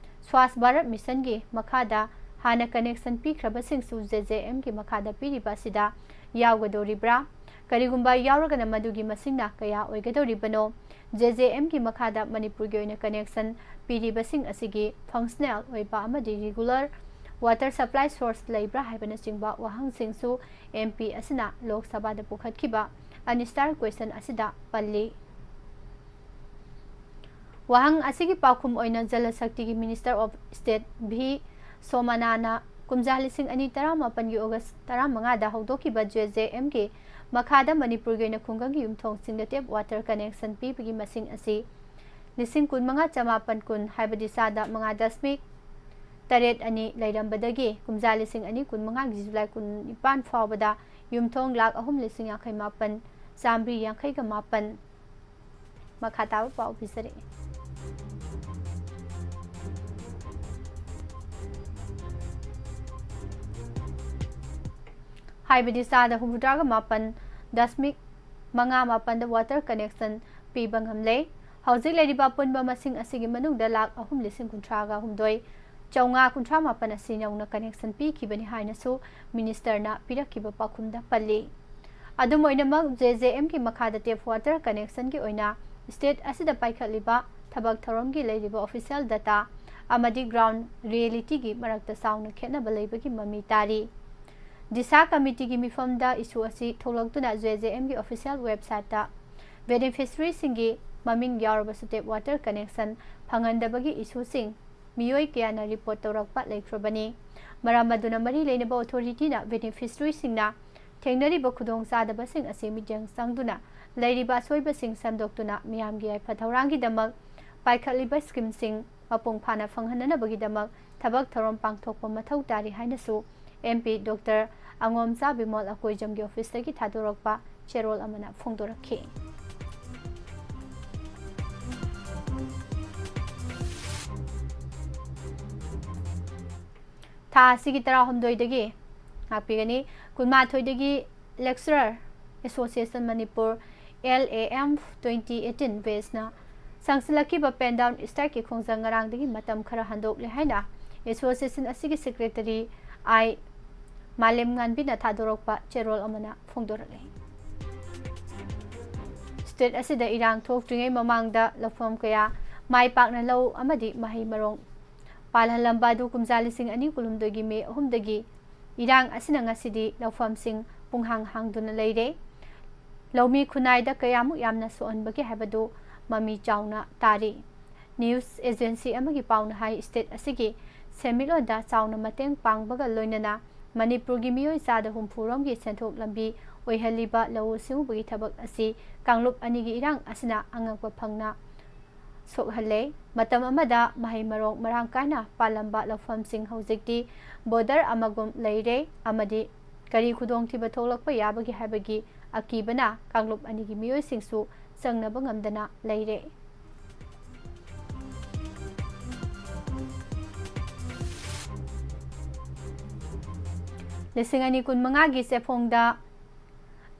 Swachh Bharat Missionꯒꯤ ꯃꯈꯥꯗ ꯍꯥꯟꯅ connection ꯄꯤꯈ꯭ꯔꯕꯁꯤꯡꯁꯨ JJMꯒꯤ ꯃꯈꯥꯗ ꯄꯤꯔꯤꯕ ꯑꯁꯤꯗ ꯌꯥꯎꯒꯗꯧꯔꯤꯕ꯭ꯔꯥ? ꯀꯔꯤꯒꯨꯝꯕ ꯌꯥꯎꯔꯒꯅ ꯃꯗꯨꯒꯤ ꯃꯁꯤꯡꯅ ꯀꯌꯥ ꯑꯣꯏꯒꯗꯧꯔꯤꯕꯅꯣ? JJMꯒꯤ ꯃꯈꯥꯗ ꯃꯅꯤꯄꯨꯔꯒꯤ ꯑꯣꯏꯅ connection ꯄꯤꯔꯤꯕꯁꯤꯡ ꯑꯁꯤꯒꯤ functional ꯑꯣꯏꯕ ꯑꯃꯗꯤ regular water supply source ꯂꯩꯕ꯭ꯔꯥ ꯍꯥꯏꯕꯅꯆꯤꯡꯕ ꯋꯥꯍꯪꯁꯤꯡꯁꯨ MP ꯑꯁꯤꯅ ꯂꯣꯛ ꯁꯚꯥꯗ ꯄꯨꯈꯠꯈꯤꯕ unanswered question ꯑꯁꯤꯗ ꯄꯜꯂꯤ꯫ ꯋꯥꯍꯪ ꯑꯁꯤꯒꯤ ꯄꯥꯎꯈꯨꯝ ꯑꯣꯏꯅ ꯖꯂ ꯁꯛꯇꯤꯒꯤ Minister of State ꯚꯤ ꯁꯣꯃꯅꯥꯅ ꯀꯨꯝꯖꯥ ꯂꯤꯁꯤꯡ ꯑꯅꯤ ꯇꯔꯥꯃꯥꯄꯟꯒꯤ August ꯇꯔꯥꯃꯉꯥꯗ ꯍꯧꯗꯣꯛꯈꯤꯕ ꯖꯦ ꯖꯦ ꯑꯦꯝꯒꯤ ꯃꯈꯥꯗ ꯃꯅꯤꯄꯨꯔꯒꯤ ꯑꯣꯏꯅ ꯈꯨꯡꯒꯪꯒꯤ ꯌꯨꯝꯊꯣꯡꯁꯤꯡꯗ tap water connection ꯄꯤꯕꯒꯤ ꯃꯁꯤꯡ ꯑꯁꯤ ꯂꯤꯁꯤꯡ ꯀꯨꯟꯃꯉꯥ ꯆꯃꯥꯄꯟ ꯀꯨꯟ, ꯍꯥꯏꯕꯗꯤ ꯆꯥꯗ ꯃꯉꯥ ꯗꯁꯃꯤꯛ ꯇꯔꯦꯠ ꯑꯅꯤ ꯂꯩꯔꯝꯕꯗꯒꯤ ꯀꯨꯝꯖꯥ ꯂꯤꯁꯤꯡ ꯑꯅꯤ ꯀꯨꯟꯃꯉꯥꯒꯤ July ꯀꯨꯟꯅꯤꯄꯥꯟ ꯐꯥꯎꯕꯗ ꯌꯨꯝꯊꯣꯡ ꯂꯥꯈ ꯑꯍꯨꯝ ꯂꯤꯁꯤꯡ ꯌꯥꯡꯈꯩ ꯃꯥꯄꯟ ꯆꯥꯃꯔꯤ ꯌꯥꯡꯈꯩꯒ ꯃꯥꯄꯟ꯫ ꯃꯈꯥ ꯇꯥꯕ ꯄꯥꯎ ꯄꯤꯖꯔꯛꯏ꯫ ꯍꯥꯏꯕꯗꯤ ꯆꯥꯗ ꯍꯨꯝꯐꯨꯇꯔꯥꯒ ꯃꯥꯄꯟ ꯗꯁꯃꯤꯛ ꯃꯉꯥ ꯃꯥꯄꯟꯗ water connection ꯄꯤꯕ ꯉꯝꯂꯦ꯫ ꯍꯧꯖꯤꯛ ꯂꯩꯔꯤꯕ ꯑꯄꯨꯟꯕ ꯃꯁꯤꯡ ꯑꯁꯤꯒꯤ ꯃꯅꯨꯡꯗ ꯂꯥꯈ ꯑꯍꯨꯝ ꯂꯤꯁꯤꯡ ꯀꯨꯟꯊ꯭ꯔꯥꯒ ꯍꯨꯝꯗꯣꯏ ꯆꯥꯝꯃꯉꯥ ꯀꯨꯟꯊ꯭ꯔꯥ ꯃꯥꯄꯟ ꯑꯁꯤ ꯅꯧꯅ connection ꯄꯤꯈꯤꯕꯅꯤ ꯍꯥꯏꯅꯁꯨ ministerꯅ ꯄꯤꯔꯛꯈꯤꯕ ꯄꯥꯎꯈꯨꯝꯗ ꯄꯜꯂꯤ꯫ ꯑꯗꯨꯝ ꯑꯣꯏꯅꯃꯛ, ꯖꯦ ꯖꯦ ꯑꯦꯝꯒꯤ ꯃꯈꯥꯗ tap water connectionꯒꯤ ꯑꯣꯏꯅ state ꯑꯁꯤꯗ ꯄꯥꯏꯈꯠꯂꯤꯕ ꯊꯕꯛ ꯊꯧꯔꯝꯒꯤ ꯂꯩꯔꯤꯕ official data ꯑꯃꯗꯤ ground realityꯒꯤ ꯃꯔꯛꯇ ꯆꯥꯎꯅ ꯈꯦꯠꯅꯕ ꯂꯩꯕꯒꯤ ꯃꯃꯤ ꯇꯥꯔꯤ꯫ ꯗꯤꯁꯥ committeeꯒꯤ ꯃꯤꯐꯝꯗ issue ꯑꯁꯤ ꯊꯣꯛꯂꯛꯇꯨꯅ ꯖꯦ ꯖꯦ ꯑꯦꯝꯒꯤ official websiteꯇ beneficiaryꯁꯤꯡꯒꯤ ꯃꯃꯤꯡ ꯌꯥꯎꯔꯕꯁꯨ tap water connection ꯐꯪꯍꯟꯗꯕꯒꯤ issueꯁꯤꯡ ꯃꯤꯑꯣꯏ ꯀꯌꯥꯅ report ꯇꯧꯔꯛꯄ ꯂꯩꯈ꯭ꯔꯕꯅꯤ꯫ ꯃꯔꯝ ꯑꯗꯨꯅ ꯃꯔꯤ ꯂꯩꯅꯕ authorityꯅ beneficiaryꯁꯤꯡꯅ ꯊꯦꯡꯅꯔꯤꯕ ꯈꯨꯗꯣꯡꯆꯥꯗꯕꯁꯤꯡ ꯑꯁꯤ ꯃꯤꯠꯌꯦꯡ ꯆꯪꯗꯨꯅ ꯂꯩꯔꯤꯕ ꯑꯁꯣꯏꯕꯁꯤꯡ ꯁꯦꯝꯗꯣꯛꯇꯨꯅ ꯃꯤꯌꯥꯝꯒꯤ ꯌꯥꯏꯐ ꯊꯧꯔꯥꯡꯒꯤꯗꯃꯛ ꯄꯥꯏꯈꯠꯂꯤꯕ schemeꯁꯤꯡ ꯃꯄꯨꯡ ꯐꯥꯅ ꯐꯪꯍꯟꯅꯅꯕꯒꯤꯗꯃꯛ ꯊꯕꯛ ꯊꯧꯔꯝ ꯄꯥꯡꯊꯣꯛꯄ ꯃꯊꯧ ꯇꯥꯔꯤ ꯍꯥꯏꯅꯁꯨ MP Doctor ꯑꯉꯣꯝꯆꯥ ꯕꯤꯃꯣꯜ ꯑꯀꯣꯏꯖꯝꯒꯤ officeꯇꯒꯤ ꯊꯥꯗꯣꯔꯛꯄ ꯆꯦꯔꯣꯜ ꯑꯃꯅ ꯐꯣꯡꯗꯣꯔꯛꯈꯤ꯫ ꯊꯥ ꯑꯁꯤꯒꯤ ꯇꯔꯥꯍꯨꯝꯗꯣꯏꯗꯒꯤ ꯉꯥꯛꯄꯤꯒꯅꯤ꯫ ꯀꯨꯟꯃꯥꯊꯣꯏꯗꯒꯤ Lecturer Association Manipur, L A M twenty eighteen batchꯅ ꯁꯥꯡꯁꯤꯜꯂꯛꯈꯤꯕ pen down strikeꯀꯤ ꯈꯣꯡꯖꯪ ꯉꯔꯥꯡꯗꯒꯤ ꯃꯇꯝ ꯈꯔ ꯍꯟꯗꯣꯛꯂꯦ ꯍꯥꯏꯅ association ꯑꯁꯤꯒꯤ secretary I ꯃꯥꯂꯦꯝꯉꯥꯟꯕꯤꯅ ꯊꯥꯗꯣꯔꯛꯄ ꯆꯦꯔꯣꯜ ꯑꯃꯅ ꯐꯣꯡꯗꯣꯔꯛꯂꯤ꯫ State ꯑꯁꯤꯗ ꯏꯔꯥꯡ ꯊꯣꯛꯇ꯭ꯔꯤꯉꯩ ꯃꯃꯥꯡꯗ ꯂꯧꯐꯝ ꯀꯌꯥ ꯃꯥꯏ ꯄꯥꯛꯅ ꯂꯧ ꯑꯃꯗꯤ ꯃꯍꯩ ꯃꯔꯣꯡ ꯄꯥꯜꯍꯜꯂꯝꯕ ꯑꯗꯨ ꯀꯨꯝꯖꯥ ꯂꯤꯁꯤꯡ ꯑꯅꯤ ꯀꯨꯟꯍꯨꯝꯗꯣꯏꯒꯤ May ꯑꯍꯨꯝꯗꯒꯤ ꯏꯔꯥꯡ ꯑꯁꯤꯅ ꯉꯁꯤꯗꯤ ꯂꯧꯐꯝꯁꯤꯡ ꯄꯨꯡꯍꯥꯡ ꯍꯥꯡꯗꯨꯅ ꯂꯩꯔꯦ꯫ ꯂꯧꯃꯤ ꯈꯨꯟꯅꯥꯏꯗ ꯀꯌꯥꯃꯨꯛ ꯌꯥꯝꯅ ꯁꯣꯛꯍꯟꯕꯒꯦ ꯍꯥꯏꯕꯗꯨ ꯃꯃꯤ ꯆꯥꯎꯅ ꯇꯥꯔꯤ꯫ News agency ꯑꯃꯒꯤ ꯄꯥꯎꯅ ꯍꯥꯏ, state ꯑꯁꯤꯒꯤ ꯁꯦꯟꯃꯤꯠꯂꯣꯟꯗ ꯆꯥꯎꯅ ꯃꯇꯦꯡ ꯄꯥꯡꯕꯒ ꯂꯣꯏꯅꯅ ꯃꯅꯤꯄꯨꯔꯒꯤ ꯃꯤꯑꯣꯏ ꯆꯥꯗ ꯍꯨꯝꯐꯨ ꯔꯣꯝꯒꯤ ꯁꯦꯟꯊꯣꯛ ꯂꯝꯕꯤ ꯑꯣꯏꯍꯜꯂꯤꯕ ꯂꯧꯎ ꯁꯤꯡꯎꯕꯒꯤ ꯊꯕꯛ ꯑꯁꯤ ꯀꯥꯡꯂꯨꯞ ꯑꯅꯤꯒꯤ ꯏꯔꯥꯡ ꯑꯁꯤꯅ ꯑꯉꯛꯄ ꯐꯪꯅ ꯁꯣꯛꯍꯜꯂꯦ꯫ ꯃꯇꯝ ꯑꯃꯗ ꯃꯍꯩ ꯃꯔꯣꯡ ꯃꯔꯥꯡ ꯀꯥꯏꯅ ꯄꯥꯜꯂꯝꯕ ꯂꯧꯐꯝꯁꯤꯡ ꯍꯧꯖꯤꯛꯇꯤ border ꯑꯃꯒꯨꯝ ꯂꯩꯔꯦ ꯑꯃꯗꯤ ꯀꯔꯤ ꯈꯨꯗꯣꯡꯊꯤꯕ ꯊꯣꯛꯂꯛꯄ ꯌꯥꯕꯒꯦ ꯍꯥꯏꯕꯒꯤ ꯑꯀꯤꯕꯅ ꯀꯥꯡꯂꯨꯞ ꯑꯅꯤꯒꯤ ꯃꯤꯑꯣꯏꯁꯤꯡꯁꯨ ꯆꯪꯅꯕ ꯉꯝꯗꯅ ꯂꯩꯔꯦ꯫ ꯂꯤꯁꯤꯡ ꯑꯅꯤ ꯀꯨꯟꯃꯉꯥꯒꯤ ꯆꯦꯐꯣꯡꯗ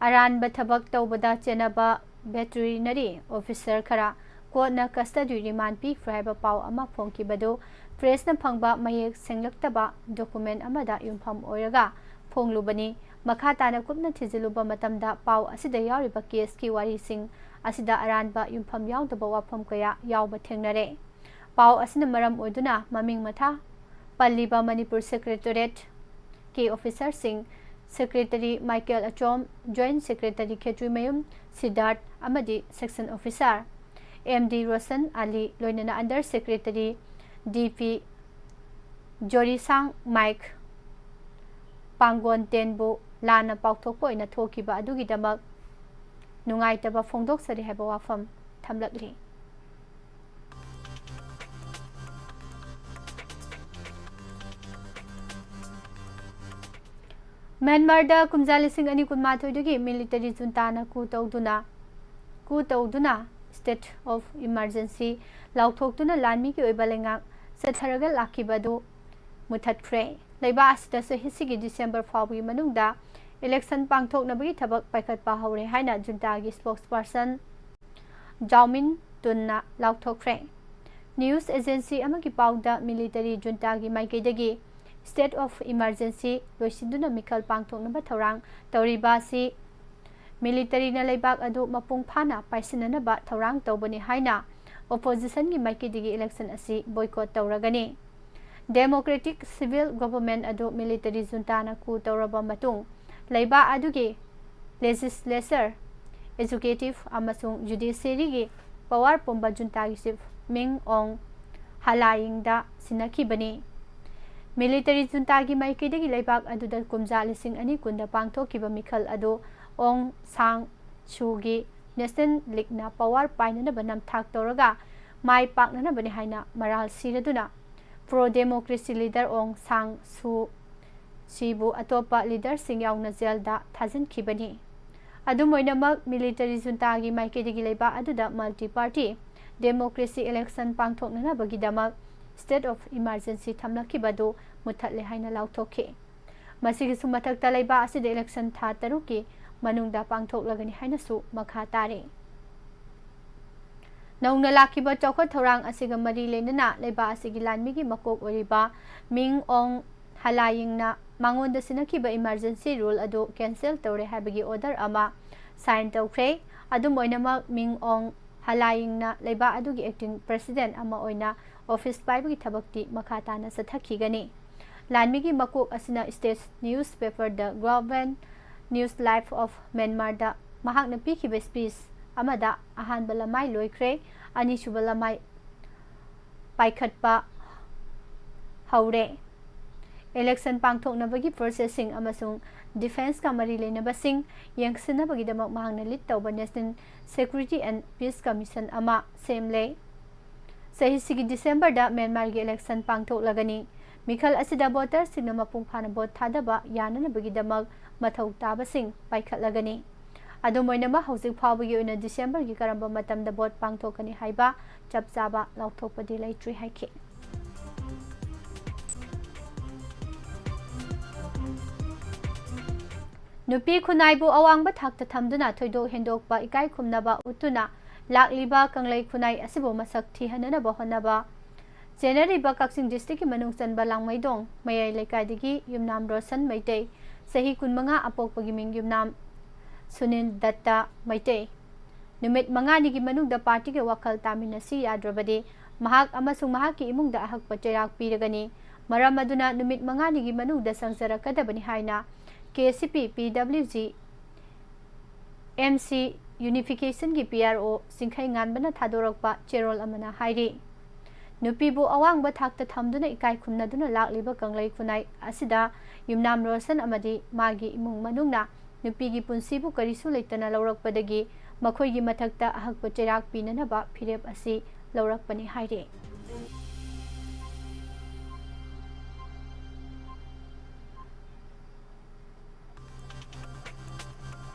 ꯑꯔꯥꯟꯕ ꯊꯕꯛ ꯇꯧꯕꯗ ꯆꯦꯟꯅꯕ veterinary officer ꯈꯔ courtꯅ custody remand ꯄꯤꯈ꯭ꯔꯦ ꯍꯥꯏꯕ ꯄꯥꯎ ꯑꯃ ꯐꯣꯡꯈꯤꯕꯗꯨ pressꯅ ꯐꯪꯕ ꯃꯌꯦꯛ ꯁꯦꯡꯂꯛꯇꯕ document ꯑꯃꯗ ꯌꯨꯝꯐꯝ ꯑꯣꯏꯔꯒ ꯐꯣꯡꯂꯨꯕꯅꯤ꯫ ꯃꯈꯥ ꯇꯥꯅ ꯀꯨꯞꯅ ꯊꯤꯖꯤꯜꯂꯨꯕ ꯃꯇꯝꯗ ꯄꯥꯎ ꯑꯁꯤꯗ ꯌꯥꯎꯔꯤꯕ caseꯀꯤ ꯋꯥꯔꯤꯁꯤꯡ ꯑꯁꯤꯗ ꯑꯔꯥꯟꯕ ꯌꯨꯝꯐꯝ ꯌꯥꯎꯗꯕ ꯋꯥꯐꯝ ꯀꯌꯥ ꯌꯥꯎꯕ ꯊꯦꯡꯅꯔꯦ꯫ ꯄꯥꯎ ꯑꯁꯤꯅ ꯃꯔꯝ ꯑꯣꯏꯗꯨꯅ ꯃꯃꯤꯡ ꯃꯊꯥ ꯄꯜꯂꯤꯕ ꯃꯅꯤꯄꯨꯔ secretariatꯀꯤ officerꯁꯤꯡ, secretary Michael Achom, joint secretary Khetrimayum Siddharth ꯑꯃꯗꯤ section officer M D Roshan Ali, ꯂꯣꯏꯅꯅ under secretary D P Jorisang ꯃꯥꯏꯛ ꯄꯥꯡꯒꯣꯟ ꯇꯦꯟꯕꯨ ꯂꯥꯟꯅ ꯄꯥꯎꯊꯣꯛꯄ ꯑꯣꯏꯅ ꯊꯣꯛꯈꯤꯕ ꯑꯗꯨꯒꯤꯗꯃꯛ ꯅꯨꯡꯉꯥꯏꯇꯕ ꯐꯣꯡꯗꯣꯛꯆꯔꯤ ꯍꯥꯏꯕ ꯋꯥꯐꯝ ꯊꯝꯂꯛꯂꯤ꯫ ꯃ꯭ꯌꯥꯟꯃꯥꯔꯗ ꯀꯨꯝꯖꯥ ꯂꯤꯁꯤꯡ ꯑꯅꯤ ꯀꯨꯟꯃꯥꯊꯣꯏꯗꯒꯤ military juntaꯅ coup ꯇꯧꯗꯨꯅ, coup ꯇꯧꯗꯨꯅ state of emergency ꯂꯥꯎꯊꯣꯛꯇꯨꯅ ꯂꯥꯟꯃꯤꯒꯤ ꯑꯣꯏꯕ ꯂꯩꯉꯥꯛ ꯆꯠꯊꯔꯒ ꯂꯥꯛꯈꯤꯕ ꯑꯗꯨ ꯃꯨꯊꯠꯈ꯭ꯔꯦ꯫ ꯂꯩꯕꯥꯛ ꯑꯁꯤꯗ ꯆꯍꯤꯁꯤꯒꯤ December ꯐꯥꯎꯕꯒꯤ ꯃꯅꯨꯡꯗ election ꯄꯥꯡꯊꯣꯛꯅꯕꯒꯤ ꯊꯕꯛ ꯄꯥꯏꯈꯠꯄ ꯍꯧꯔꯦ ꯍꯥꯏꯅ juntaꯒꯤ spokesperson ꯖꯥꯎꯃꯤꯟ ꯇꯨꯟꯅ ꯂꯥꯎꯊꯣꯛꯈ꯭ꯔꯦ꯫ News agency ꯑꯃꯒꯤ ꯄꯥꯎꯗ military juntaꯒꯤ ꯃꯥꯏꯀꯩꯗꯒꯤ state of emergency ꯂꯣꯏꯁꯤꯟꯗꯨꯅ ꯃꯤꯈꯜ ꯄꯥꯡꯊꯣꯛꯅꯕ ꯊꯧꯔꯥꯡ ꯇꯧꯔꯤꯕ ꯑꯁꯤ militaryꯅ ꯂꯩꯕꯥꯛ ꯑꯗꯨ ꯃꯄꯨꯡ ꯐꯥꯅ ꯄꯥꯏꯁꯤꯟꯅꯅꯕ ꯊꯧꯔꯥꯡ ꯇꯧꯕꯅꯤ ꯍꯥꯏꯅ oppositionꯒꯤ ꯃꯥꯏꯀꯩꯗꯒꯤ election ꯑꯁꯤ boycott ꯇꯧꯔꯒꯅꯤ꯫ Democratic civil government ꯑꯗꯨ military juntaꯅ coup ꯇꯧꯔꯕ ꯃꯇꯨꯡ ꯂꯩꯕꯥꯛ ꯑꯗꯨꯒꯤ legislature, executive ꯑꯃꯁꯨꯡ judiciaryꯒꯤ power ꯄꯨꯝꯕ juntaꯒꯤ chief ꯃꯤꯡ ꯑꯣꯡ ꯍꯂꯥꯌꯤꯡꯗ ꯁꯤꯟꯅꯈꯤꯕꯅꯤ꯫ ꯃꯤꯂꯤꯇꯔꯤ ꯖꯨꯟꯇꯥꯒꯤ ꯃꯥꯏꯀꯩꯗꯒꯤ ꯂꯩꯕꯥꯛ ꯑꯗꯨꯗ ꯀꯨꯝꯖꯥ ꯂꯤꯁꯤꯡ ꯑꯅꯤ ꯀꯨꯟꯗ ꯄꯥꯡꯊꯣꯛꯈꯤꯕ ꯃꯤꯈꯜ ꯑꯗꯨ ꯑꯣꯡ ꯁꯥꯡ ꯁꯨꯒꯤ ꯅꯦꯁꯅꯦꯜ ꯂꯤꯒꯅ ꯄꯋꯥꯔ ꯄꯥꯏꯅꯅꯕ ꯅꯝꯊꯥꯛ ꯇꯧꯔꯒ ꯃꯥꯏ ꯄꯥꯛꯅꯅꯕꯅꯤ ꯍꯥꯏꯅ ꯃꯔꯥꯜ ꯁꯤꯔꯗꯨꯅ ꯄ꯭ꯔꯣ ꯗꯦꯃꯣꯀ꯭ꯔꯦꯁꯤ ꯂꯤꯗꯔ ꯑꯣꯡ ꯁꯥꯡ ꯁꯨ ꯁꯤꯕꯨ ꯑꯇꯣꯞꯄ ꯂꯤꯗꯔꯁꯤꯡ ꯌꯥꯎꯅ ꯖꯦꯜꯗ ꯊꯥꯖꯤꯟꯈꯤꯕꯅꯤ꯫ ꯑꯗꯨꯝ ꯑꯣꯏꯅꯃꯛ, ꯃꯤꯂꯤꯇꯔꯤ ꯖꯨꯟꯇꯥꯒꯤ ꯃꯥꯏꯀꯩꯗꯒꯤ ꯂꯩꯕꯥꯛ ꯑꯗꯨꯗ ꯃꯜꯇꯤ ꯄꯥꯔꯇꯤ ꯗꯦꯃꯣꯀ꯭ꯔꯦꯁꯤ ꯏꯂꯦꯛꯁꯟ ꯄꯥꯡꯊꯣꯛꯅꯅꯕꯒꯤꯗꯃꯛ ꯁ꯭ꯇꯦꯠ ꯑꯣꯐ ꯏꯃꯥꯔꯖꯦꯟꯁꯤ ꯊꯝꯂꯛꯈꯤꯕ ꯑꯗꯨ ꯃꯨꯠꯊꯠꯂꯦ ꯍꯥꯏꯅ ꯂꯥꯎꯊꯣꯛꯈꯤ꯫ ꯃꯁꯤꯒꯤꯁꯨ ꯃꯊꯛꯇ, ꯂꯩꯕꯥꯛ ꯑꯁꯤꯗ ꯏꯂꯦꯛꯁꯟ ꯊꯥ ꯇꯔꯨꯛꯀꯤ ꯃꯅꯨꯡꯗ ꯄꯥꯡꯊꯣꯛꯂꯒꯅꯤ ꯍꯥꯏꯅꯁꯨ ꯃꯈꯥ ꯇꯥꯔꯤ꯫ ꯅꯧꯅ ꯂꯥꯛꯈꯤꯕ ꯆꯥꯎꯈꯠ ꯊꯧꯔꯥꯡ ꯑꯁꯤꯒ ꯃꯔꯤ ꯂꯩꯅꯅ ꯂꯩꯕꯥꯛ ꯑꯁꯤꯒꯤ ꯂꯥꯟꯃꯤꯒꯤ ꯃꯀꯣꯛ ꯑꯣꯏꯔꯤꯕ ꯃꯤꯡ ꯑꯣꯡ ꯍꯂꯥꯌꯤꯡꯅ ꯃꯉꯣꯟꯗ ꯁꯤꯟꯅꯈꯤꯕ ꯏꯃꯥꯔꯖꯦꯟꯁꯤ ꯔꯨꯜ ꯑꯗꯨ ꯀꯦꯟꯁꯦꯜ ꯇꯧꯔꯦ ꯍꯥꯏꯕꯒꯤ ꯑꯣꯔꯗꯔ ꯑꯃ ꯁꯥꯏꯟ ꯇꯧꯈ꯭ꯔꯦ꯫ ꯑꯗꯨꯝ ꯑꯣꯏꯅꯃꯛ, ꯃꯤꯡ ꯑꯣꯡ ꯍꯂꯥꯌꯤꯡꯅ ꯂꯩꯕꯥꯛ ꯑꯗꯨꯒꯤ ꯑꯦꯛꯇꯤꯡ ꯄ꯭ꯔꯦꯁꯤꯗꯦꯟ ꯑꯃ ꯑꯣꯏꯅ ꯑꯣꯐꯤꯁ ꯄꯥꯏꯕꯒꯤ ꯊꯕꯛꯇꯤ ꯃꯈꯥ ꯇꯥꯅ ꯆꯠꯊꯈꯤꯒꯅꯤ꯫ ꯂꯥꯟꯃꯤꯒꯤ ꯃꯀꯣꯛ ꯑꯁꯤꯅ state newspaper the global news life of ꯃ꯭ꯌꯥꯟꯃꯥꯔꯗ ꯃꯍꯥꯛꯅ ꯄꯤꯈꯤꯕ ꯁ꯭ꯄꯤꯆ ꯑꯃꯗ ꯑꯍꯥꯟꯕ ꯂꯃꯥꯏ ꯂꯣꯏꯈ꯭ꯔꯦ, ꯑꯅꯤꯁꯨꯕ ꯂꯃꯥꯏ ꯄꯥꯏꯈꯠꯄ ꯍꯧꯔꯦ꯫ ꯏꯂꯦꯛꯁꯟ ꯄꯥꯡꯊꯣꯛꯅꯕꯒꯤ ꯄ꯭ꯔꯣꯁꯦꯁꯁꯤꯡ ꯑꯃꯁꯨꯡ ꯗꯤꯐꯦꯟꯁꯀ ꯃꯔꯤ ꯂꯩꯅꯕꯁꯤꯡ ꯌꯦꯡꯁꯤꯟꯅꯕꯒꯤꯗꯃꯛ ꯃꯍꯥꯛꯅ ꯂꯤꯗ ꯇꯧꯕ national security and peace commission ꯑꯃ ꯁꯦꯝꯂꯦ꯫ ꯆꯍꯤꯁꯤꯒꯤ ꯗꯤꯁꯦꯝꯕꯔꯗ ꯃ꯭ꯌꯥꯟꯃꯥꯔꯒꯤ ꯏꯂꯦꯛꯁꯟ ꯄꯥꯡꯊꯣꯛꯂꯒꯅꯤ꯫ ꯃꯤꯈꯜ ꯑꯁꯤꯗ ꯚꯣꯇꯔꯁꯤꯡꯅ ꯃꯄꯨꯡ ꯐꯥꯅ ꯚꯣꯠ ꯊꯥꯗꯕ ꯌꯥꯅꯅꯕꯒꯤꯗꯃꯛ ꯃꯊꯧ ꯇꯥꯕꯁꯤꯡ ꯄꯥꯏꯈꯠꯂꯒꯅꯤ꯫ ꯑꯗꯨꯝ ꯑꯣꯏꯅꯃꯛ, ꯍꯧꯖꯤꯛ ꯐꯥꯎꯕꯒꯤ ꯑꯣꯏꯅ ꯗꯤꯁꯦꯝꯕꯔꯒꯤ ꯀꯔꯝꯕ ꯃꯇꯝꯗ ꯚꯣꯠ ꯄꯥꯡꯊꯣꯛꯀꯅꯤ ꯍꯥꯏꯕ ꯆꯞ ꯆꯥꯕ ꯂꯥꯎꯊꯣꯛꯄꯗꯤ ꯂꯩꯇ꯭ꯔꯤ ꯍꯥꯏꯈꯤ꯫ ꯅꯨꯄꯤ ꯈꯨꯟꯅꯥꯏꯕꯨ ꯑꯋꯥꯡꯕ ꯊꯥꯛꯇ ꯊꯝꯗꯨꯅ ꯊꯣꯏꯗꯣꯛ ꯍꯦꯟꯗꯣꯛꯄ ꯏꯀꯥꯏ ꯈꯨꯝꯅꯕ ꯎꯠꯇꯨꯅ ꯂꯥꯛꯂꯤꯕ ꯀꯪꯂꯩ ꯈꯨꯟꯅꯥꯏ ꯑꯁꯤꯕꯨ ꯃꯁꯛ ꯊꯤꯍꯟꯅꯅꯕ ꯍꯣꯠꯅꯕ ꯆꯦꯟꯅꯔꯤꯕ ꯀꯛꯆꯤꯡ ꯗꯤꯁꯇ꯭ꯔꯤꯛꯀꯤ ꯃꯅꯨꯡ ꯆꯟꯕ ꯂꯥꯡꯃꯩꯗꯣꯡ ꯃꯌꯥꯏ ꯂꯩꯀꯥꯏꯗꯒꯤ ꯌꯨꯝꯅꯥꯝ ꯔꯣꯁꯟ ꯃꯩꯇꯩ, ꯆꯍꯤ ꯀꯨꯟꯃꯉꯥ, ꯑꯄꯣꯛꯄꯒꯤ ꯃꯤꯡ ꯌꯨꯝꯅꯥꯝ ꯁꯨꯅꯤꯜ ꯗꯠꯇ ꯃꯩꯇꯩ, ꯅꯨꯃꯤꯠ ꯃꯉꯥꯅꯤꯒꯤ ꯃꯅꯨꯡꯗ ꯄꯥꯔꯇꯤꯒ ꯋꯥꯈꯜ ꯇꯥꯃꯤꯟꯅꯁꯤ ꯌꯥꯗ꯭ꯔꯕꯗꯤ ꯃꯍꯥꯛ ꯑꯃꯁꯨꯡ ꯃꯍꯥꯛꯀꯤ ꯏꯃꯨꯡꯗ ꯑꯍꯛꯄ ꯆꯩꯔꯥꯛ ꯄꯤꯔꯒꯅꯤ꯫ ꯃꯔꯝ ꯑꯗꯨꯅ ꯅꯨꯃꯤꯠ ꯃꯉꯥꯅꯤꯒꯤ ꯃꯅꯨꯡꯗ ꯆꯪꯖꯔꯛꯀꯗꯕꯅꯤ ꯍꯥꯏꯅ ꯀꯦ ꯁꯤ ꯄꯤ, ꯄꯤ W G, M C ꯌꯨꯅꯤꯐꯤꯀꯦꯁꯟꯒꯤ P R ꯑꯣ ꯆꯤꯡꯈꯩ ꯉꯥꯟꯕꯅ ꯊꯥꯗꯣꯔꯛꯄ ꯆꯦꯔꯣꯜ ꯑꯃꯅ ꯍꯥꯏꯔꯤ꯫ ꯅꯨꯄꯤꯕꯨ ꯑꯋꯥꯡꯕ ꯊꯥꯛꯇ ꯊꯝꯗꯨꯅ ꯏꯀꯥꯏ ꯈꯨꯝꯅꯗꯨꯅ ꯂꯥꯛꯂꯤꯕ ꯀꯪꯂꯩ ꯈꯨꯟꯅꯥꯏ ꯑꯁꯤꯗ ꯌꯨꯝꯅꯥꯝ ꯔꯣꯁꯟ ꯑꯃꯗꯤ ꯃꯥꯒꯤ ꯏꯃꯨꯡ ꯃꯅꯨꯡꯅ ꯅꯨꯄꯤꯒꯤ ꯄꯨꯟꯁꯤꯕꯨ ꯀꯔꯤꯁꯨ ꯂꯩꯇꯅ ꯂꯧꯔꯛꯄꯗꯒꯤ ꯃꯈꯣꯏꯒꯤ ꯃꯊꯛꯇ ꯑꯍꯛꯄ ꯆꯩꯔꯥꯛ ꯄꯤꯅꯅꯕ ꯐꯤꯔꯦꯞ ꯑꯁꯤ ꯂꯧꯔꯛꯄꯅꯤ ꯍꯥꯏꯔꯤ꯫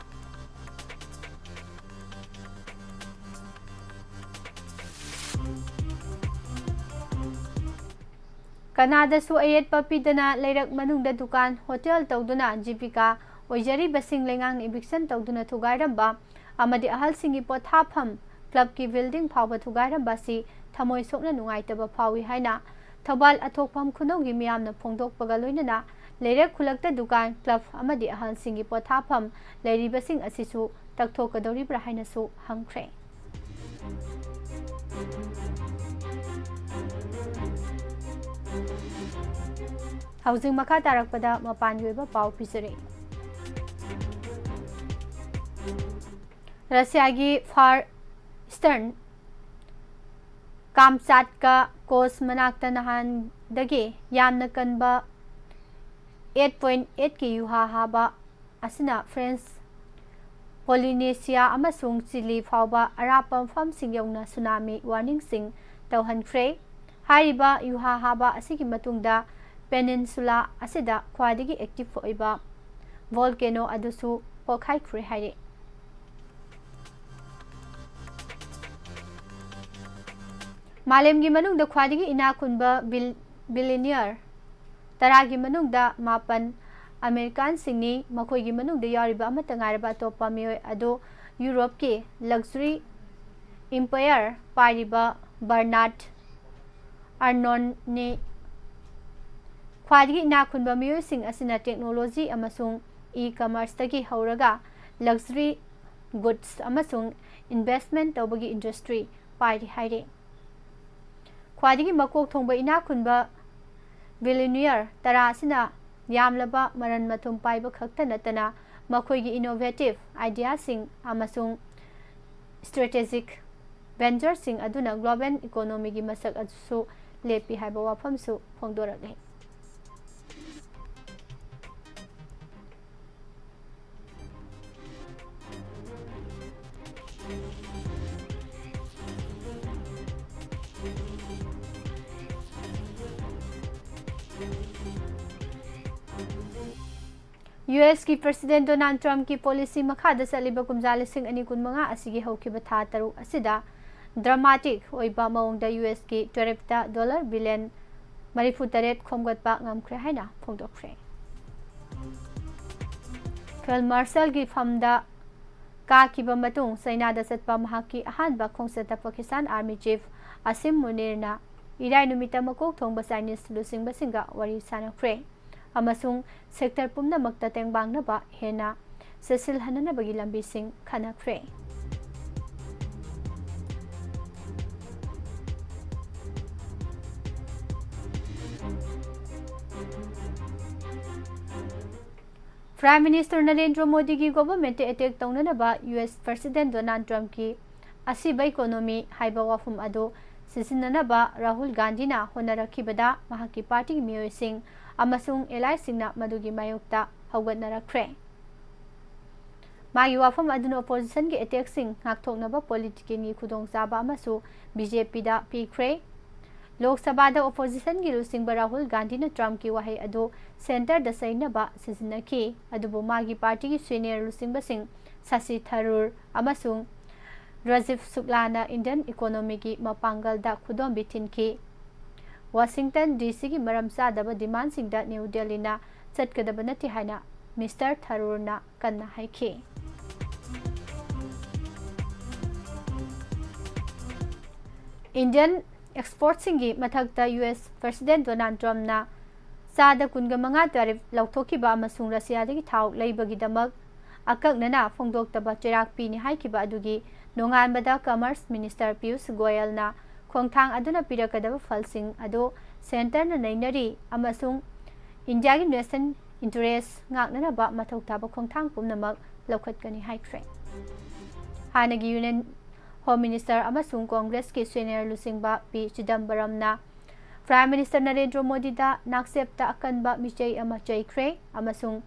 ꯀꯅꯥꯗꯁꯨ ꯑꯌꯦꯠꯄ ꯄꯤꯗꯅ ꯂꯩꯔꯛ ꯃꯅꯨꯡꯗ ꯗꯨꯀꯥꯟ, ꯍꯣꯇꯦꯜ ꯇꯧꯗꯨꯅ ꯖꯤꯕꯤꯀꯥ ꯑꯣꯏꯖꯔꯤꯕꯁꯤꯡ ꯂꯩꯉꯥꯛꯅ ꯏꯚꯤꯛꯁꯟ ꯇꯧꯗꯨꯅ ꯊꯨꯒꯥꯏꯔꯝꯕ ꯑꯃꯗꯤ ꯑꯍꯜꯁꯤꯡꯒꯤ ꯄꯣꯊꯥꯐꯝ ꯀ꯭ꯂꯕꯀꯤ ꯕꯤꯜꯗꯤꯡ ꯐꯥꯎꯕ ꯊꯨꯒꯥꯏꯔꯝꯕ ꯑꯁꯤ ꯊꯃꯣꯏ ꯁꯣꯛꯅ ꯅꯨꯡꯉꯥꯏꯇꯕ ꯐꯥꯎꯏ ꯍꯥꯏꯅ ꯊꯧꯕꯥꯜ ꯑꯊꯣꯛꯐꯝ ꯈꯨꯅꯧꯒꯤ ꯃꯤꯌꯥꯝꯅ ꯐꯣꯡꯗꯣꯛꯄꯒ ꯂꯣꯏꯅꯅ ꯂꯩꯔꯛ ꯈꯨꯜꯂꯛꯇ ꯗꯨꯀꯥꯟ, ꯀ꯭ꯂꯕ ꯑꯃꯗꯤ ꯑꯍꯜꯁꯤꯡꯒꯤ ꯄꯣꯊꯥꯐꯝ ꯂꯩꯔꯤꯕꯁꯤꯡ ꯑꯁꯤꯁꯨ ꯇꯛꯊꯣꯛꯀꯗꯧꯔꯤꯕ꯭ꯔꯥ ꯍꯥꯏꯅꯁꯨ ꯍꯪꯈ꯭ꯔꯦ꯫ ꯍꯧꯖꯤꯛ ꯃꯈꯥ ꯇꯥꯔꯛꯄꯗ ꯃꯄꯥꯟꯒꯤ ꯑꯣꯏꯕ ꯄꯥꯎ ꯄꯤꯖꯔꯛꯏ꯫ ꯔꯁꯤꯌꯥꯒꯤ ꯐꯥꯔ ꯏꯁꯇꯔꯟ ꯀꯥꯝꯆꯥꯠꯀ ꯀꯣꯁ ꯃꯅꯥꯛꯇ ꯅꯍꯥꯟꯗꯒꯤ ꯌꯥꯝꯅ ꯀꯟꯕ ꯑꯩꯠ ꯄꯣꯏꯟ ꯑꯩꯠꯀꯤ ꯌꯨꯍꯥ ꯍꯥꯕ ꯑꯁꯤꯅ ꯐ꯭ꯔꯦꯟꯁ, ꯄꯣꯂꯤꯅꯦꯁꯤꯌꯥ ꯑꯃꯁꯨꯡ ꯆꯤꯂꯤ ꯐꯥꯎꯕ ꯑꯔꯥꯞꯄ ꯃꯐꯝꯁꯤꯡ ꯌꯧꯅ ꯁꯨꯅꯥꯃꯤ ꯋꯥꯔꯅꯤꯡꯁꯤꯡ ꯇꯧꯍꯟꯈ꯭ꯔꯦ꯫ ꯍꯥꯏꯔꯤꯕ ꯌꯨꯍꯥ ꯍꯥꯕ ꯑꯁꯤꯒꯤ ꯃꯇꯨꯡꯗ ꯄꯦꯅꯤꯟꯁꯨꯂꯥ ꯑꯁꯤꯗ ꯈ꯭ꯋꯥꯏꯗꯒꯤ ꯑꯦꯛꯇꯤꯚ ꯑꯣꯏꯕ ꯚꯣꯜꯀꯦꯅꯣ ꯑꯗꯨꯁꯨ ꯄꯣꯈꯥꯏꯈ꯭ꯔꯦ ꯍꯥꯏꯔꯤ꯫ ꯃꯥꯂꯦꯝꯒꯤ ꯃꯅꯨꯡꯗ ꯈ꯭ꯋꯥꯏꯗꯒꯤ ꯏꯅꯥꯛ ꯈꯨꯟꯕ ꯕꯤꯜ-, ꯕꯤꯂꯤꯅꯤꯌꯔ ꯇꯔꯥꯒꯤ ꯃꯅꯨꯡꯗ ꯃꯥꯄꯟ ꯑꯃꯦꯔꯤꯀꯥꯟꯁꯤꯡꯅꯤ꯫ ꯃꯈꯣꯏꯒꯤ ꯃꯅꯨꯡꯗ ꯌꯥꯎꯔꯤꯕ ꯑꯃꯠꯇ ꯉꯥꯏꯔꯕ ꯑꯇꯣꯞꯄ ꯃꯤꯑꯣꯏ ꯑꯗꯨ ꯌꯨꯔꯣꯞꯀꯤ ꯂꯛꯖꯔꯤ ꯏꯝꯄꯥꯌꯔ ꯄꯥꯏꯔꯤꯕ ꯕꯔꯅꯥꯔꯗ ꯑꯥꯔꯅꯣꯟꯅꯤ꯫ ꯈ꯭ꯋꯥꯏꯗꯒꯤ ꯏꯅꯥꯛ ꯈꯨꯟꯕ ꯃꯤꯑꯣꯏꯁꯤꯡ ꯑꯁꯤꯅ ꯇꯦꯛꯅꯣꯂꯣꯖꯤ ꯑꯃꯁꯨꯡ ꯏ-ꯀꯃꯔꯁꯇꯒꯤ ꯍꯧꯔꯒ ꯂꯛꯖꯔꯤ ꯒꯨꯗꯁ ꯑꯃꯁꯨꯡ ꯏꯟꯚꯦꯁ꯭ꯇꯃꯦꯟꯠ ꯇꯧꯕꯒꯤ ꯏꯟꯗꯁꯇ꯭ꯔꯤ ꯄꯥꯏꯔꯤ ꯍꯥꯏꯔꯤ꯫ ꯈ꯭ꯋꯥꯏꯗꯒꯤ ꯃꯀꯣꯛ ꯊꯣꯡꯕ ꯏꯅꯥꯛ ꯈꯨꯟꯕ ꯕꯤꯂꯤꯅꯤꯌꯔ ꯇꯔꯥ ꯑꯁꯤꯅ ꯌꯥꯝꯂꯕ ꯃꯔꯟ ꯃꯊꯨꯝ ꯄꯥꯏꯕ ꯈꯛꯇ ꯅꯠꯇꯅ ꯃꯈꯣꯏꯒꯤ ꯏꯅꯣꯚꯦꯇꯤꯚ ꯑꯥꯏꯗꯤꯌꯥꯁꯤꯡ ꯑꯃꯁꯨꯡ strategic ventureꯁꯤꯡ ꯑꯗꯨꯅ global economyꯒꯤ ꯃꯁꯛ ꯑꯗꯨꯁꯨ ꯂꯦꯞꯄꯤ ꯍꯥꯏꯕ ꯋꯥꯐꯝꯁꯨ ꯐꯣꯡꯗꯣꯔꯛꯂꯤ꯫ ꯌꯨ ꯑꯦꯁꯀꯤ President Donald Trumpꯀꯤ policy ꯃꯈꯥꯗ ꯆꯠꯂꯤꯕ ꯀꯨꯝꯖꯥ ꯂꯤꯁꯤꯡ ꯑꯅꯤ ꯀꯨꯟꯃꯉꯥ ꯑꯁꯤꯒꯤ ꯍꯧꯈꯤꯕ ꯊꯥ ꯇꯔꯨꯛ ꯑꯁꯤꯗ dramatic ꯑꯣꯏꯕ ꯃꯑꯣꯡꯗ ꯌꯨ ꯑꯦꯁꯀꯤ tariffꯇ dollar billion ꯃꯔꯤꯐꯨ ꯇꯔꯦꯠ ꯈꯣꯝꯒꯠꯄ ꯉꯝꯈ꯭ꯔꯦ ꯍꯥꯏꯅ ꯐꯣꯡꯗꯣꯛꯈ꯭ꯔꯦ꯫ Field Marshalꯒꯤ ꯐꯝꯗ ꯀꯥꯈꯤꯕ ꯃꯇꯨꯡ ꯆꯩꯅꯥꯗ ꯆꯠꯄ ꯃꯍꯥꯛꯀꯤ ꯑꯍꯥꯟꯕ ꯈꯣꯡꯆꯠꯇ Pakistan Army Chief Asim Munirꯅ ꯏꯔꯥꯏ ꯅꯨꯃꯤꯠꯇ ꯃꯀꯣꯛ ꯊꯣꯡꯕ Chinese ꯂꯨꯆꯤꯡꯕꯁꯤꯡꯒ ꯋꯥꯔꯤ ꯁꯥꯅꯈ꯭ꯔꯦ ꯑꯃꯁꯨꯡ sector ꯄꯨꯝꯅꯃꯛꯇ ꯇꯦꯡꯕꯥꯡꯅꯕ ꯍꯦꯟꯅ ꯆꯦꯠꯁꯤꯜꯍꯟꯅꯅꯕꯒꯤ ꯂꯝꯕꯤꯁꯤꯡ ꯈꯟꯅꯈ꯭ꯔꯦ꯫ Prime Minister ꯅꯔꯦꯟꯗ꯭ꯔ ꯃꯣꯗꯤꯒꯤ governmentꯇ attack ꯇꯧꯅꯅꯕ ꯌꯨ ꯑꯦꯁ President Donald Trumpꯀꯤ ꯑꯁꯤꯕ economy ꯍꯥꯏꯕ ꯋꯥꯐꯝ ꯑꯗꯨ ꯁꯤꯖꯤꯟꯅꯅꯕ ꯔꯥꯍꯨꯜ ꯒꯥꯟꯙꯤꯅ ꯍꯣꯠꯅꯔꯛꯈꯤꯕꯗ ꯃꯍꯥꯛꯀꯤ partyꯒꯤ ꯃꯤꯑꯣꯏꯁꯤꯡ ꯑꯃꯁꯨꯡ allyꯁꯤꯡꯅ ꯃꯗꯨꯒꯤ ꯃꯥꯌꯣꯛꯇ ꯍꯧꯒꯠꯅꯔꯛꯈ꯭ꯔꯦ꯫ ꯃꯥꯒꯤ ꯋꯥꯐꯝ ꯑꯗꯨꯅ oppositionꯒꯤ attackꯁꯤꯡ ꯉꯥꯛꯊꯣꯛꯅꯕ politicalꯒꯤ ꯈꯨꯗꯣꯡꯆꯥꯕ ꯑꯃꯁꯨ ꯕꯤ ꯖꯦ ꯄꯤꯗ ꯄꯤꯈ꯭ꯔꯦ꯫ ꯂꯣꯛ ꯁꯚꯥꯗ oppositionꯒꯤ ꯂꯨꯆꯤꯡꯕ ꯔꯥꯍꯨꯜ ꯒꯥꯟꯙꯤꯅ Trumpꯀꯤ ꯋꯥꯍꯩ ꯑꯗꯨ centreꯗ ꯆꯩꯅꯕ ꯁꯤꯖꯤꯟꯅꯈꯤ, ꯑꯗꯨꯕꯨ ꯃꯥꯒꯤ partyꯒꯤ senior ꯂꯨꯆꯤꯡꯕꯁꯤꯡ ꯁꯁꯤ ꯊꯔꯨꯔ ꯑꯃꯁꯨꯡ ꯔꯥꯖꯤꯚ ꯁꯨꯛꯂꯥꯅ Indian economyꯒꯤ ꯃꯄꯥꯡꯒꯜꯗ ꯈꯨꯗꯣꯝꯕꯤ ꯊꯤꯟꯈꯤ꯫ ꯋꯥꯁꯤꯡꯇꯟ ꯗꯤ ꯁꯤꯒꯤ ꯃꯔꯝ ꯆꯥꯗꯕ demandꯁꯤꯡꯗ ꯅ꯭ꯌꯨ ꯗꯦꯜꯂꯤꯅ ꯆꯠꯀꯗꯕ ꯅꯠꯇꯦ ꯍꯥꯏꯅ Mister ꯊꯔꯨꯔꯅ ꯀꯟꯅ ꯍꯥꯏꯈꯤ꯫ Indian exportꯁꯤꯡꯒꯤ ꯃꯊꯛꯇ ꯌꯨ ꯑꯦꯁ President Donald Trumpꯅ ꯆꯥꯗ ꯀꯨꯟꯒ ꯃꯉꯥ tariff ꯂꯧꯊꯣꯛꯈꯤꯕ ꯑꯃꯁꯨꯡ ꯔꯁꯤꯌꯥꯗꯒꯤ ꯊꯥꯎ ꯂꯩꯕꯒꯤꯗꯃꯛ ꯑꯀꯛꯅꯅ ꯐꯣꯡꯗꯣꯛꯇꯕ ꯆꯩꯔꯥꯛ ꯄꯤꯅꯤ ꯍꯥꯏꯈꯤꯕ ꯑꯗꯨꯒꯤ ꯅꯣꯡꯉꯥꯟꯕꯗ Commerce Minister ꯄꯤꯌꯨꯁ ꯒꯣꯌꯜꯅ ꯈꯣꯡꯊꯥꯡ ꯑꯗꯨꯅ ꯄꯤꯔꯛꯀꯗꯕ ꯐꯜꯁꯤꯡ ꯑꯗꯨ centreꯅ ꯅꯩꯅꯔꯤ ꯑꯃꯁꯨꯡ ꯏꯟꯗꯤꯌꯥꯒꯤ national interest ꯉꯥꯛꯅꯅꯕ ꯃꯊꯧ ꯇꯥꯕ ꯈꯣꯡꯊꯥꯡ ꯄꯨꯝꯅꯃꯛ ꯂꯧꯈꯠꯀꯅꯤ ꯍꯥꯏꯈ꯭ꯔꯦ꯫ ꯍꯥꯟꯅꯒꯤ Union Home Minister ꯑꯃꯁꯨꯡ Congressꯀꯤ senior ꯂꯨꯆꯤꯡꯕ ꯄꯤ ꯆꯤꯗꯝꯕꯔꯝꯅ Prime Minister ꯅꯔꯦꯟꯗ꯭ꯔ ꯃꯣꯗꯤꯗ ꯅꯥꯛꯆꯦꯞꯇ ꯑꯀꯟꯕ ꯃꯤꯆꯩ ꯑꯃ ꯆꯩꯈ꯭ꯔꯦ ꯑꯃꯁꯨꯡ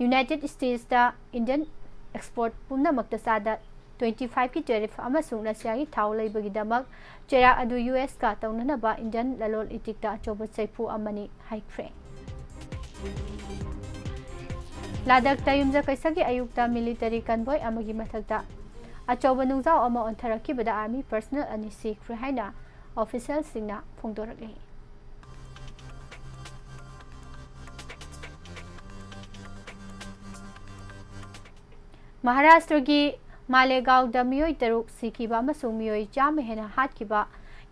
United Statesꯇ Indian export ꯄꯨꯝꯅꯃꯛꯇ ꯆꯥꯗ twenty fiveꯀꯤ tariff ꯑꯃꯁꯨꯡ Russiaꯒꯤ ꯊꯥꯎ ꯂꯩꯕꯒꯤꯗꯃꯛ ꯆꯩꯔꯥꯛ ꯑꯗꯨ USꯀ ꯇꯧꯅꯅꯕ Indian ꯂꯂꯣꯟ ꯏꯇꯤꯛꯇ ꯑꯆꯧꯕ ꯆꯩꯐꯨ ꯑꯃꯅꯤ ꯍꯥꯏꯈ꯭ꯔꯦ꯫ ꯂꯗꯥꯈꯇ ꯌꯨꯝꯖꯀꯩꯁꯒꯤ ꯑꯌꯨꯛꯇ military convoy ꯑꯃꯒꯤ ꯃꯊꯛꯇ ꯑꯆꯧꯕ ꯅꯨꯡꯖꯥꯎ ꯑꯃ ꯑꯣꯟꯊꯔꯛꯈꯤꯕꯗ army personnel ꯑꯅꯤ ꯁꯤꯈ꯭ꯔꯦ ꯍꯥꯏꯅ officialꯁꯤꯡꯅ ꯐꯣꯡꯗꯣꯔꯛꯂꯤ꯫ ꯃꯍꯥꯔꯥꯁꯇ꯭ꯔꯒꯤ ꯃꯥꯂꯦꯒꯥꯎꯗ ꯃꯤꯑꯣꯏ ꯇꯔꯨꯛ ꯁꯤꯈꯤꯕ ꯑꯃꯁꯨꯡ ꯃꯤꯑꯣꯏ ꯆꯥꯝꯃ ꯍꯦꯟꯅ ꯍꯥꯠꯈꯤꯕ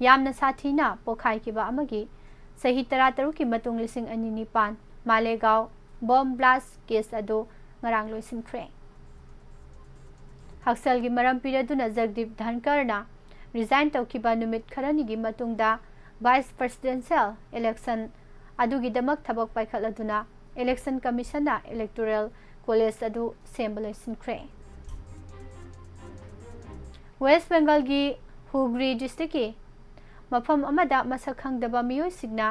ꯌꯥꯝꯅ ꯁꯥꯊꯤꯅ ꯄꯣꯈꯥꯏꯈꯤꯕ ꯑꯃꯒꯤ ꯆꯍꯤ ꯇꯔꯥꯇꯔꯨꯛꯀꯤ ꯃꯇꯨꯡ ꯂꯤꯁꯤꯡ ꯑꯅꯤ ꯅꯤꯄꯥꯟ ꯃꯥꯂꯦꯒꯥꯎ bomb blast case ꯑꯗꯨ ꯉꯔꯥꯡ ꯂꯣꯏꯁꯤꯟꯈ꯭ꯔꯦ꯫ ꯍꯛꯁꯦꯜꯒꯤ ꯃꯔꯝ ꯄꯤꯔꯗꯨꯅ ꯖꯒꯗꯤꯞ ꯙꯟꯀꯔꯅ resign ꯇꯧꯈꯤꯕ ꯅꯨꯃꯤꯠ ꯈꯔꯅꯤꯒꯤ ꯃꯇꯨꯡꯗ vice presidential election ꯑꯗꯨꯒꯤꯗꯃꯛ ꯊꯕꯛ ꯄꯥꯏꯈꯠꯂꯗꯨꯅ election commissionꯅ electoral college ꯑꯗꯨ ꯁꯦꯝꯕ ꯂꯣꯏꯁꯤꯟꯈ꯭ꯔꯦ꯫ West Bengalꯒꯤ ꯍꯨꯒ꯭ꯔꯤ districtꯀꯤ ꯃꯐꯝ ꯑꯃꯗ ꯃꯁꯛ ꯈꯪꯗꯕ ꯃꯤꯑꯣꯏꯁꯤꯡꯅ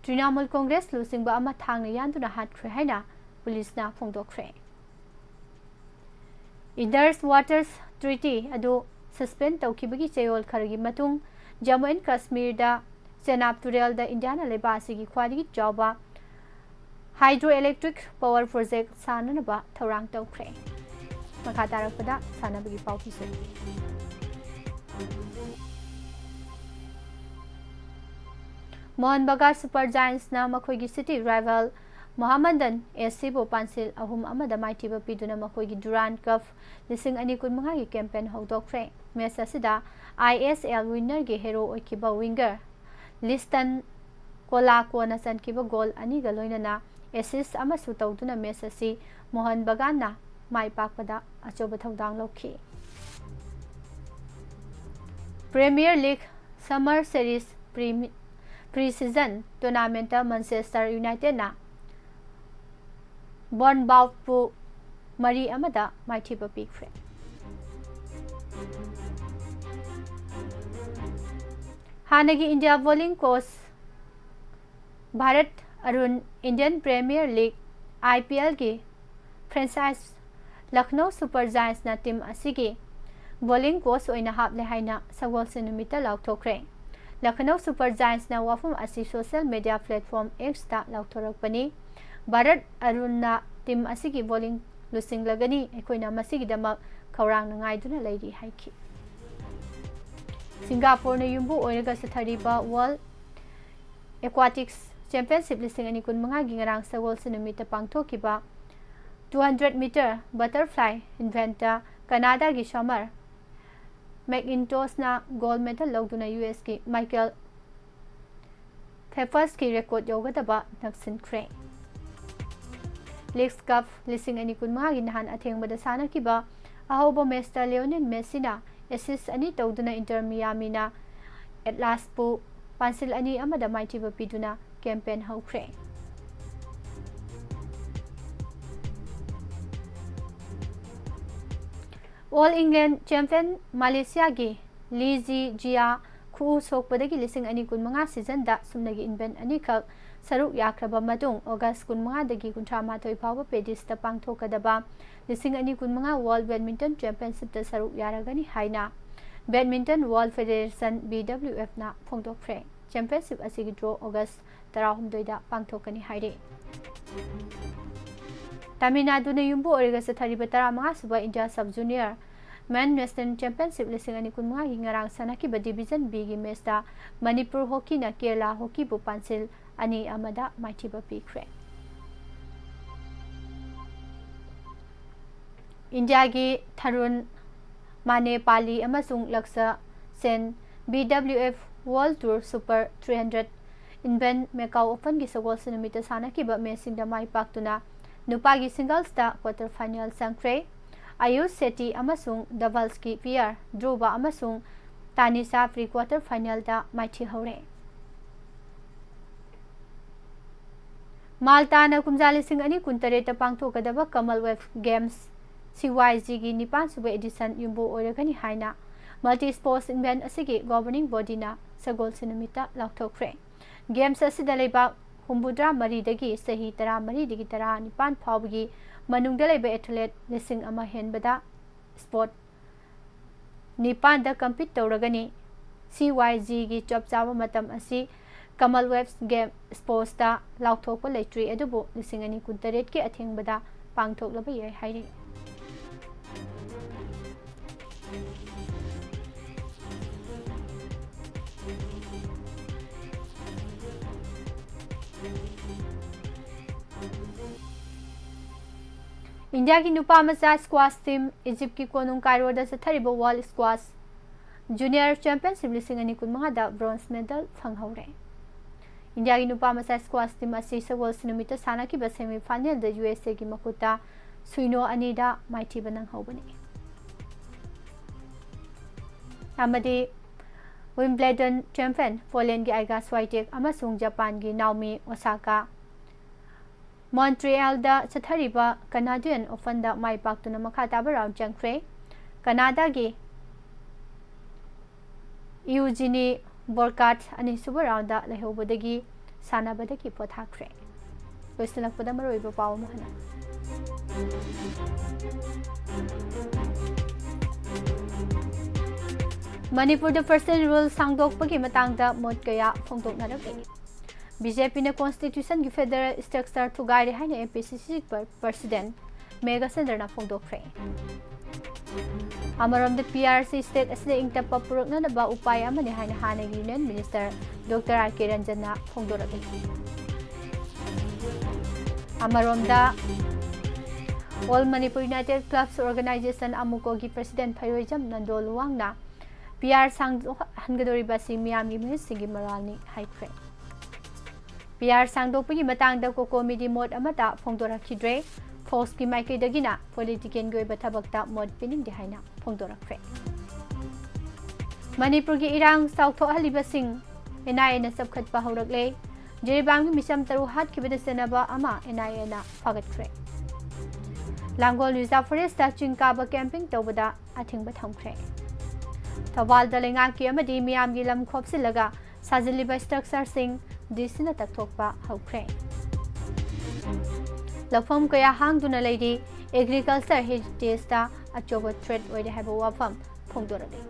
ꯇ꯭ꯔꯤꯅꯥꯃꯨꯜ ꯀꯣꯡꯒ꯭ꯔꯦꯁ ꯂꯨꯆꯤꯡꯕ ꯑꯃ ꯊꯥꯡꯅ ꯌꯥꯟꯗꯨꯅ ꯍꯥꯠꯈ꯭ꯔꯦ ꯍꯥꯏꯅ ꯄꯨꯂꯤꯁꯅ ꯐꯣꯡꯗꯣꯛꯈ꯭ꯔꯦ꯫ Indus Waters Treaty ꯑꯗꯨ suspend ꯇꯧꯈꯤꯕꯒꯤ ꯆꯌꯣꯜ ꯈꯔꯒꯤ ꯃꯇꯨꯡ ꯖꯝꯃꯨ ꯑꯦꯟ ꯀꯥꯁꯃꯤꯔꯗ ꯆꯦꯅꯥꯕ ꯇꯨꯔꯦꯜꯗ ꯏꯟꯗꯤꯌꯥꯅ ꯂꯩꯕꯥꯛ ꯑꯁꯤꯒꯤ ꯈ꯭ꯋꯥꯏꯗꯒꯤ ꯆꯥꯎꯕ hydroelectric power project ꯁꯥꯅꯅꯕ ꯊꯧꯔꯥꯡ ꯇꯧꯈ꯭ꯔꯦ꯫ ꯃꯈꯥ ꯇꯥꯔꯛꯄꯗ ꯁꯥꯟꯅꯕꯒꯤ ꯄꯥꯎ ꯄꯤꯖꯔꯤ꯫ ꯃꯣꯍꯟ ꯕꯒꯥꯟ Super Giantsꯅ ꯃꯈꯣꯏꯒꯤ city rival ꯃꯣꯍꯥꯃꯗꯟ ꯑꯦꯁ ꯁꯤꯕꯨ ꯄꯥꯟꯁꯤꯜ ꯑꯍꯨꯝ ꯑꯃꯗ ꯃꯥꯏꯊꯤꯕ ꯄꯤꯗꯨꯅ ꯃꯈꯣꯏꯒꯤ Durand Cup ꯂꯤꯁꯤꯡ ꯑꯅꯤ ꯀꯨꯟꯃꯉꯥꯒꯤ campaign ꯍꯧꯗꯣꯛꯈ꯭ꯔꯦ꯫ Match ꯑꯁꯤꯗ I S L winnerꯒꯤ hero ꯑꯣꯏꯈꯤꯕ winger ꯂꯤꯁꯇꯟ ꯀꯣꯂꯥꯀꯣꯅ ꯆꯟꯈꯤꯕ goal ꯑꯅꯤꯒ ꯂꯣꯏꯅꯅ assist ꯑꯃꯁꯨ ꯇꯧꯗꯨꯅ match ꯑꯁꯤ ꯃꯣꯍꯟ ꯕꯒꯥꯟꯅ ꯃꯥꯏ ꯄꯥꯛꯄꯗ ꯑꯆꯧꯕ ꯊꯧꯗꯥꯡ ꯂꯧꯈꯤ꯫ Premier League Summer Series pre, pre-season tournamentꯇ Manchester Unitedꯅ Bournemouthꯄꯨ ꯃꯔꯤ ꯑꯃꯗ ꯃꯥꯏꯊꯤꯕ ꯄꯤꯈ꯭ꯔꯦ꯫ ꯍꯥꯟꯅꯒꯤ India bowling coach Bharat Arun Indian premier league, I P ꯑꯦꯜꯒꯤ franchise Lucknow super giants team ꯑꯁꯤꯒꯤ ꯕꯣꯂꯤꯡ ꯀꯣꯆ ꯑꯣꯏꯅ ꯍꯥꯞꯂꯦ ꯍꯥꯏꯅ ꯁꯒꯣꯜꯁꯦꯟ ꯅꯨꯃꯤꯠꯇ ꯂꯥꯎꯊꯣꯛꯈ꯭ꯔꯦ꯫ ꯂꯈꯅꯧ ꯁꯨꯄꯔ ꯖꯥꯏꯟꯁꯅ ꯋꯥꯐꯝ ꯑꯁꯤ ꯁꯣꯁꯤꯌꯦꯜ ꯃꯤꯗꯤꯌꯥ ꯄ꯭ꯂꯦꯠꯐꯣꯝ ꯑꯦꯛꯁꯇ ꯂꯥꯎꯊꯣꯔꯛꯄꯅꯤ꯫ ꯚꯥꯔꯠ ꯑꯔꯨꯟꯅ ꯇꯤꯝ ꯑꯁꯤꯒꯤ ꯕꯣꯂꯤꯡ ꯂꯨꯆꯤꯡꯂꯒꯅꯤ, ꯑꯩꯈꯣꯏꯅ ꯃꯁꯤꯒꯤꯗꯃꯛ ꯈꯧꯔꯥꯡꯅ ꯉꯥꯏꯗꯨꯅ ꯂꯩꯔꯤ ꯍꯥꯏꯈꯤ꯫ ꯁꯤꯡꯒꯥꯄꯨꯔꯅ ꯌꯨꯝꯕꯨ ꯑꯣꯏꯔꯒ ꯆꯠꯊꯔꯤꯕ ꯋꯥꯔꯜ ꯑꯦꯀ꯭ꯋꯥꯇꯤꯛꯁ ꯆꯦꯝꯄꯤꯌꯟꯁꯤꯞ ꯂꯤꯁꯤꯡ ꯑꯅꯤ ꯀꯨꯟꯃꯉꯥꯒꯤ ꯉꯔꯥꯡ ꯁꯒꯣꯜꯁꯦꯟ ꯅꯨꯃꯤꯠꯇ ꯄꯥꯡꯊꯣꯛꯈꯤꯕ two hundred meter butterfly eventꯇ ꯀꯅꯥꯗꯥꯒꯤ ꯁꯃꯔ ꯃꯦꯛꯏꯟꯇꯣꯁꯅ ꯒꯣꯜ ꯃꯦꯗꯜ ꯂꯧꯗꯨꯅ ꯌꯨ ꯑꯦꯁꯀꯤ ꯃꯥꯏꯀꯦꯜ ꯐꯦꯐꯔꯁꯀꯤ ꯔꯦꯀꯣꯔꯗ ꯌꯧꯒꯗꯕ ꯅꯛꯁꯤꯟꯈ꯭ꯔꯦ꯫ ꯂꯤꯒꯁ ꯀꯞ ꯂꯤꯁꯤꯡ ꯑꯅꯤ ꯀꯨꯟꯃꯉꯥꯒꯤ ꯅꯍꯥꯟ ꯑꯊꯦꯡꯕꯗ ꯁꯥꯟꯅꯈꯤꯕ ꯑꯍꯧꯕ ꯃꯦꯆꯇ ꯂꯤꯑꯣꯅꯦꯜ ꯃꯦꯁꯤꯅ ꯑꯦꯁꯤꯁ ꯑꯅꯤ ꯇꯧꯗꯨꯅ ꯏꯟꯇꯔ ꯃꯤꯌꯥꯃꯤꯅ ꯑꯦꯠꯂꯥꯁꯄꯨ ꯄꯥꯟꯁꯤꯜ ꯑꯅꯤ ꯑꯃꯗ ꯃꯥꯏꯊꯤꯕ ꯄꯤꯗꯨꯅ ꯀꯦꯝꯄꯦꯟ ꯍꯧꯈ꯭ꯔꯦ꯫ ꯑꯣꯜ ꯏꯪꯂꯦꯟ ꯆꯦꯝꯄꯤꯌꯟ ꯃꯥꯂꯦꯁꯤꯌꯥꯒꯤ ꯂꯤ ꯖꯤ ꯖꯤꯌꯥ ꯈꯨꯎ ꯁꯣꯛꯄꯗꯒꯤ ꯂꯤꯁꯤꯡ ꯑꯅꯤ ꯀꯨꯟꯃꯉꯥ ꯁꯤꯖꯟꯗ ꯁꯨꯞꯅꯒꯤ ꯏꯚꯦꯟꯠ ꯑꯅꯤꯈꯛ ꯁꯔꯨꯛ ꯌꯥꯈ꯭ꯔꯕ ꯃꯇꯨꯡ, ꯑꯣꯒꯁ ꯀꯨꯟꯃꯉꯥꯗꯒꯤ ꯀꯨꯟꯊ꯭ꯔꯥ ꯃꯥꯊꯣꯏ ꯐꯥꯎꯕ ꯄꯦꯔꯤꯁꯇ ꯄꯥꯡꯊꯣꯛꯀꯗꯕ ꯂꯤꯁꯤꯡ ꯑꯅꯤ ꯀꯨꯟꯃꯉꯥ ꯋꯥꯔꯜꯗ ꯕꯦꯗꯃꯤꯟꯇꯟ ꯆꯦꯝꯄꯤꯌꯟꯁꯤꯞꯇ ꯁꯔꯨꯛ ꯌꯥꯔꯒꯅꯤ ꯍꯥꯏꯅ badminton world federation, B W ꯑꯦꯐꯅ ꯐꯣꯡꯗꯣꯛꯈ꯭ꯔꯦ꯫ ꯆꯦꯝꯄꯤꯌꯟꯁꯤꯞ ꯑꯁꯤꯒꯤ ꯗ꯭ꯔꯣ ꯑꯣꯒꯁ ꯇꯔꯥꯍꯨꯝꯗꯣꯏꯗ ꯄꯥꯡꯊꯣꯛꯀꯅꯤ ꯍꯥꯏꯔꯤ꯫ ꯇꯥꯃꯤꯜ ꯅꯥꯗꯨꯅ ꯌꯨꯝꯕꯨ ꯑꯣꯏꯔꯒ ꯆꯠꯊꯔꯤꯕ ꯇꯔꯥꯃꯉꯥ ꯁꯨꯕ ꯏꯟꯗꯤꯌꯥ ꯁꯕ ꯖꯨꯅꯤꯌꯔ ꯃꯦꯟ ꯅꯦꯁꯅꯦꯜ ꯆꯦꯝꯄꯤꯌꯟꯁꯤꯞ ꯂꯤꯁꯤꯡ ꯑꯅꯤ ꯀꯨꯟꯃꯉꯥꯒꯤ ꯉꯔꯥꯡ ꯁꯥꯟꯅꯈꯤꯕ ꯗꯤꯕꯤꯖꯟ ꯕꯤꯒꯤ ꯃꯦꯆꯇ ꯃꯅꯤꯄꯨꯔ ꯍꯣꯀꯤꯅ ꯀꯦꯔꯂꯥ ꯍꯣꯀꯤꯕꯨ ꯄꯥꯟꯁꯤꯜ ꯑꯅꯤ ꯑꯃꯗ ꯃꯥꯏꯊꯤꯕ ꯄꯤꯈ꯭ꯔꯦ꯫ ꯏꯟꯗꯤꯌꯥꯒꯤ ꯊꯔꯨꯟ ꯃꯥꯅꯦꯄꯥꯂꯤ ꯑꯃꯁꯨꯡ Lakshya Sen B W F world tour super three hundred event Macau ꯑꯣꯄꯟꯒꯤ ꯁꯒꯣꯜꯁꯦꯟ ꯅꯨꯃꯤꯠꯇ ꯁꯥꯟꯅꯈꯤꯕ ꯃꯦꯆꯁꯤꯡꯗ ꯃꯥꯏ ꯄꯥꯛꯇꯨꯅ ꯅꯨꯄꯥꯒꯤ ꯁꯤꯡꯒꯜꯁꯇ ꯀ꯭ꯋꯥꯇꯔ ꯐꯥꯏꯅꯦꯜ ꯆꯪꯈ꯭ꯔꯦ꯫ ꯑꯌꯨꯁ ꯁꯦꯇꯤ ꯑꯃꯁꯨꯡ ꯗꯕꯜꯁꯀꯤ ꯄꯤꯌꯔ ꯙ꯭ꯔꯨꯕ ꯑꯃꯁꯨꯡ ꯇꯥꯅꯤꯁꯥ ꯄ꯭ꯔꯤ ꯀ꯭ꯋꯥꯇꯔ ꯐꯥꯏꯅꯦꯜꯗ ꯃꯥꯏꯊꯤꯍꯧꯔꯦ꯫ ꯃꯥꯜꯇꯥꯅ ꯀꯨꯝꯖꯥ ꯂꯤꯁꯤꯡ ꯑꯅꯤ ꯀꯨꯟꯇꯔꯦꯠꯇ ꯄꯥꯡꯊꯣꯛꯀꯗꯕ ꯀꯃꯜꯋꯦꯜꯊ ꯒꯦꯝꯁ ꯁꯤ ꯋꯥꯏ ꯖꯤꯒꯤ ꯅꯤꯄꯥꯟ ꯁꯨꯕ edition ꯌꯨꯝꯕꯨ ꯑꯣꯏꯔꯒꯅꯤ ꯍꯥꯏꯅ Multi Sports England ꯑꯁꯤꯒꯤ governing bodyꯅ ꯁꯒꯣꯜꯁꯦꯟ ꯅꯨꯃꯤꯠꯇ ꯂꯥꯎꯊꯣꯛꯈ꯭ꯔꯦ꯫ Games ꯑꯁꯤꯗ ꯂꯩꯕꯥꯛ ꯍꯨꯝꯐꯨꯇꯔꯥ ꯃꯔꯤꯗꯒꯤ ꯆꯍꯤ ꯇꯔꯥꯃꯔꯤꯗꯒꯤ ꯇꯔꯥꯅꯤꯄꯥꯟ ꯐꯥꯎꯕꯒꯤ ꯃꯅꯨꯡꯗ ꯂꯩꯕ athlete ꯂꯤꯁꯤꯡ ꯑꯃ ꯍꯦꯟꯕꯗ sport ꯅꯤꯄꯥꯟꯗ compete ꯇꯧꯔꯒꯅꯤ꯫ ꯁꯤ ꯋꯥꯏ ꯖꯤꯒꯤ ꯆꯞ ꯆꯥꯕ ꯃꯇꯝ ꯑꯁꯤ Commonwealth Game Sportsꯇ ꯂꯥꯎꯊꯣꯛꯄ ꯂꯩꯇ꯭ꯔꯤ, ꯑꯗꯨꯕꯨ ꯂꯤꯁꯤꯡ ꯑꯅꯤ ꯀꯨꯟꯇꯔꯦꯠꯀꯤ ꯑꯊꯦꯡꯕꯗ ꯄꯥꯡꯊꯣꯛꯂꯕ ꯌꯥꯏ ꯍꯥꯏꯔꯤ꯫ ꯏꯟꯗꯤꯌꯥꯒꯤ ꯅꯨꯄꯥ ꯃꯆꯥ squash team ꯏꯖꯤꯞꯀꯤ ꯀꯣꯅꯨꯡ ꯀꯥꯏꯔꯣꯗ ꯆꯠꯊꯔꯤꯕ World Squash Junior Championship ꯂꯤꯁꯤꯡ ꯑꯅꯤ ꯀꯨꯟꯃꯉꯥꯗ bronze medal ꯐꯪꯍꯧꯔꯦ꯫ ꯏꯟꯗꯤꯌꯥꯒꯤ ꯅꯨꯄꯥ ꯃꯆꯥ squash team ꯑꯁꯤ ꯁꯒꯣꯜꯁꯦꯟ ꯅꯨꯃꯤꯠꯇ ꯁꯥꯟꯅꯈꯤꯕ semi finalꯗ ꯌꯨ ꯑꯦꯁ ꯑꯦꯒꯤ ꯃꯈꯨꯠꯇ ꯁꯨꯏꯅꯣ ꯑꯅꯤꯗ ꯃꯥꯏꯊꯤꯕ ꯅꯪꯍꯧꯕꯅꯤ꯫ ꯑꯃꯗꯤ Wimbledon champion ꯄꯣꯂꯦꯟꯒꯤ ꯑꯥꯏꯒꯥ ꯁ꯭ꯋꯥꯏꯇꯦꯛ ꯑꯃꯁꯨꯡ ꯖꯄꯥꯟꯒꯤ ꯅꯥꯎꯃꯤ ꯑꯣꯁꯥꯀꯥ ꯃꯣꯟꯇ꯭ꯔꯤꯌꯦꯜꯗ ꯆꯠꯊꯔꯤꯕ Canadian Openꯗ ꯃꯥꯏ ꯄꯥꯛꯇꯨꯅ ꯃꯈꯥ ꯇꯥꯕ round ꯆꯪꯈ꯭ꯔꯦ꯫ ꯀꯅꯥꯗꯥꯒꯤ ꯏꯎꯖꯤꯅꯤ ꯕꯣꯔꯀꯥꯠ ꯑꯅꯤꯁꯨꯕ roundꯗ ꯂꯩꯍꯧꯕꯗꯒꯤ ꯁꯥꯟꯅꯕꯗꯒꯤ ꯄꯣꯊꯥꯈ꯭ꯔꯦ꯫ ꯂꯣꯏꯁꯤꯜꯂꯛꯄꯗ ꯃꯔꯨꯑꯣꯏꯕ ꯄꯥꯎ ꯑꯃ ꯍꯟꯅ꯫ ꯃꯅꯤꯄꯨꯔꯗ Personal Rule ꯁꯥꯡꯗꯣꯛꯄꯒꯤ ꯃꯇꯥꯡꯗ ꯃꯣꯠ ꯀꯌꯥ ꯐꯣꯡꯗꯣꯛꯅꯔꯛꯂꯤ꯫ ꯕꯤ ꯖꯦ ꯄꯤꯅ Constitutionꯒꯤ federal structure ꯊꯨꯒꯥꯏꯔꯦ ꯍꯥꯏꯅ ꯑꯦꯝ ꯄꯤ ꯁꯤ ꯁꯤ president ꯃꯦꯘꯆꯟꯗ꯭ꯔꯅ ꯐꯣꯡꯗꯣꯛꯈ꯭ꯔꯦ꯫ ꯑꯃꯔꯣꯝꯗ ꯄꯤ ꯑꯥꯔ ꯁꯤ state ꯑꯁꯤꯗ ꯏꯪ ꯇꯞꯄ ꯄꯨꯔꯛꯅꯅꯕ ꯎꯄꯥꯏ ꯑꯃꯅꯤ ꯍꯥꯏꯅ ꯍꯥꯟꯅꯒꯤ Union Minister doctor R K ꯔꯟꯖꯟꯅ ꯐꯣꯡꯗꯣꯔꯛꯂꯤ꯫ ꯑꯃꯔꯣꯝꯗ All Manipur United Clubs Organization, AMUCOꯒꯤ president ꯐꯩꯔꯣꯏꯖꯝ ꯅꯟꯗꯣ ꯂꯨꯋꯥꯡꯅ ꯄꯤ ꯑꯥꯔ ꯁꯥꯡꯗꯣꯛꯍꯟꯒꯗꯧꯔꯤꯕ ꯑꯁꯤ ꯃꯤꯌꯥꯝꯒꯤ ꯃꯤꯍꯨꯠꯁꯤꯡꯒꯤ ꯃꯔꯥꯜꯅꯤ ꯍꯥꯏꯈ꯭ꯔꯦ꯫ ꯄꯤ ꯑꯥꯔ ꯁꯥꯡꯗꯣꯛꯄꯒꯤ ꯃꯇꯥꯡꯗ COCOMIꯗꯤ ꯃꯣꯠ ꯑꯃꯠꯇ ꯐꯣꯡꯗꯣꯔꯛꯈꯤꯗ꯭ꯔꯦ꯫ ꯐꯣꯛꯁꯀꯤ ꯃꯥꯏꯀꯩꯗꯒꯤꯅ politicalꯒꯤ ꯑꯣꯏꯕ ꯊꯕꯛꯇ ꯃꯣꯠ ꯄꯤꯅꯤꯡꯗꯦ ꯍꯥꯏꯅ ꯐꯣꯡꯗꯣꯔꯛꯈ꯭ꯔꯦ꯫ ꯃꯅꯤꯄꯨꯔꯒꯤ ꯏꯔꯥꯡ ꯆꯥꯎꯊꯣꯛꯍꯜꯂꯤꯕꯁꯤꯡ ꯑꯦꯟ ꯑꯥꯏ ꯑꯦꯅ ꯆꯞꯈꯠꯄ ꯍꯧꯔꯛꯂꯦ꯫ ꯖꯤꯔꯤꯕꯥꯝꯒꯤ ꯃꯤꯆꯝ ꯇꯔꯨꯛ ꯍꯥꯠꯈꯤꯕꯗ ꯆꯦꯟꯅꯕ ꯑꯃ ꯑꯦꯟ ꯑꯥꯏ ꯑꯦꯅ ꯐꯥꯒꯠꯈ꯭ꯔꯦ꯫ ꯂꯥꯡꯒꯣꯜ ꯔꯤꯖꯥꯔꯚ ꯐꯣꯔꯦꯁꯇ ꯆꯤꯡ ꯀꯥꯕ ꯀꯦꯝꯄꯤꯡ ꯇꯧꯕꯗ ꯑꯊꯤꯡꯕ ꯊꯝꯈ꯭ꯔꯦ꯫ ꯊꯧꯕꯥꯜꯗ ꯂꯩꯉꯥꯛꯀꯤ ꯑꯃꯗꯤ ꯃꯤꯌꯥꯝꯒꯤ ꯂꯝ ꯈꯣꯞꯆꯤꯜꯂꯒ ꯁꯥꯖꯤꯜꯂꯤꯕ ꯁ꯭ꯇ꯭ꯔꯛꯆꯔꯁꯤꯡ ꯗꯤ ꯁꯤꯅ ꯇꯛꯊꯣꯛꯄ ꯍꯧꯈ꯭ꯔꯦ꯫ ꯂꯧꯐꯝ ꯀꯌꯥ ꯍꯥꯡꯗꯨꯅ ꯂꯩꯔꯤ꯫ ꯑꯦꯒ꯭ꯔꯤꯀꯜꯆꯔ ꯍꯦꯔꯤꯇꯦꯖꯇ ꯑꯆꯧꯕ ꯊ꯭ꯔꯦꯠ ꯑꯣꯏꯔꯦ ꯍꯥꯏꯕ ꯋꯥꯐꯝ ꯐꯣꯡꯗꯣꯔꯛꯂꯤ꯫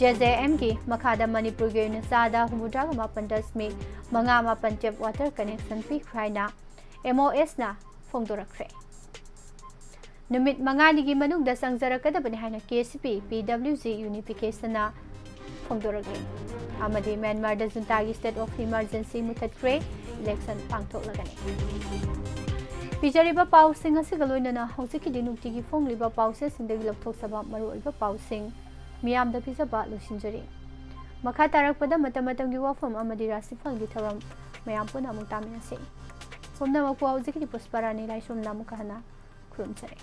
ꯖꯦ ꯖꯦ ꯑꯦꯝꯒꯤ ꯃꯈꯥꯗ ꯃꯅꯤꯄꯨꯔꯒꯤ ꯑꯣꯏꯅ ꯆꯥꯗ ꯍꯨꯝꯐꯨꯇꯔꯥꯒ ꯃꯥꯄꯟ ꯗꯁꯃꯤꯛ ꯃꯉꯥ ꯃꯥꯄꯟ ꯇꯦꯞ ꯋꯥꯇꯔ ꯀꯅꯦꯛꯁꯟ ꯄꯤꯈ꯭ꯔꯦ ꯍꯥꯏꯅ ꯑꯦꯝ ꯑꯣ ꯑꯦꯁꯅ ꯐꯣꯡꯗꯣꯔꯛꯈ꯭ꯔꯦ꯫ ꯅꯨꯃꯤꯠ ꯃꯉꯥꯅꯤꯒꯤ ꯃꯅꯨꯡꯗ ꯆꯪꯖꯔꯛꯀꯗꯕꯅꯤ ꯍꯥꯏꯅ ꯀꯦ ꯁꯤ ꯄꯤ, ꯄꯤ ꯗꯕ꯭ꯂꯤꯎ ꯖꯤ ꯌꯨꯅꯤꯐꯤꯀꯦꯁꯟꯅ ꯐꯣꯡꯗꯣꯔꯛꯂꯤ꯫ ꯑꯃꯗꯤ ꯃ꯭ꯌꯥꯟꯃꯥꯔꯗ ꯖꯨꯟꯇꯥꯒꯤ state of emergency ꯃꯨꯊꯠꯈ꯭ꯔꯦ, election ꯄꯥꯡꯊꯣꯛꯂꯒꯅꯤ꯫ ꯄꯤꯖꯔꯤꯕ ꯄꯥꯎꯁꯤꯡ ꯑꯁꯤꯒ ꯂꯣꯏꯅꯅ ꯍꯧꯖꯤꯛꯀꯤꯗꯤ ꯅꯨꯡꯇꯤꯒꯤ ꯐꯣꯡꯂꯤꯕ ꯄꯥꯎꯆꯦꯁꯤꯡꯗꯒꯤ ꯂꯧꯊꯣꯛꯆꯕ ꯃꯔꯨꯑꯣꯏꯕ ꯄꯥꯎꯁꯤꯡ ꯃꯤꯌꯥꯝꯗ ꯄꯤꯖꯕ ꯂꯣꯏꯁꯤꯟꯖꯔꯤ꯫ ꯃꯈꯥ ꯇꯥꯔꯛꯄꯗ ꯃꯇꯝ ꯃꯇꯝꯒꯤ ꯋꯥꯐꯝ ꯑꯃꯗꯤ ꯔꯥꯁꯤꯐꯜꯒꯤ ꯊꯧꯔꯝ ꯃꯌꯥꯝ ꯄꯨꯟꯅ ꯑꯃꯨꯛ ꯇꯥꯃꯤꯟꯅꯁꯤ꯫ ꯄꯨꯝꯅꯃꯛꯄꯨ ꯍꯧꯖꯤꯛꯀꯤꯗꯤ ꯄꯨꯁꯄꯥꯔꯥꯅꯤ ꯂꯥꯏꯁ꯭ꯔꯝꯅ ꯑꯃꯨꯛꯀ ꯍꯟꯅ ꯈꯨꯔꯨꯝꯖꯔꯤ꯫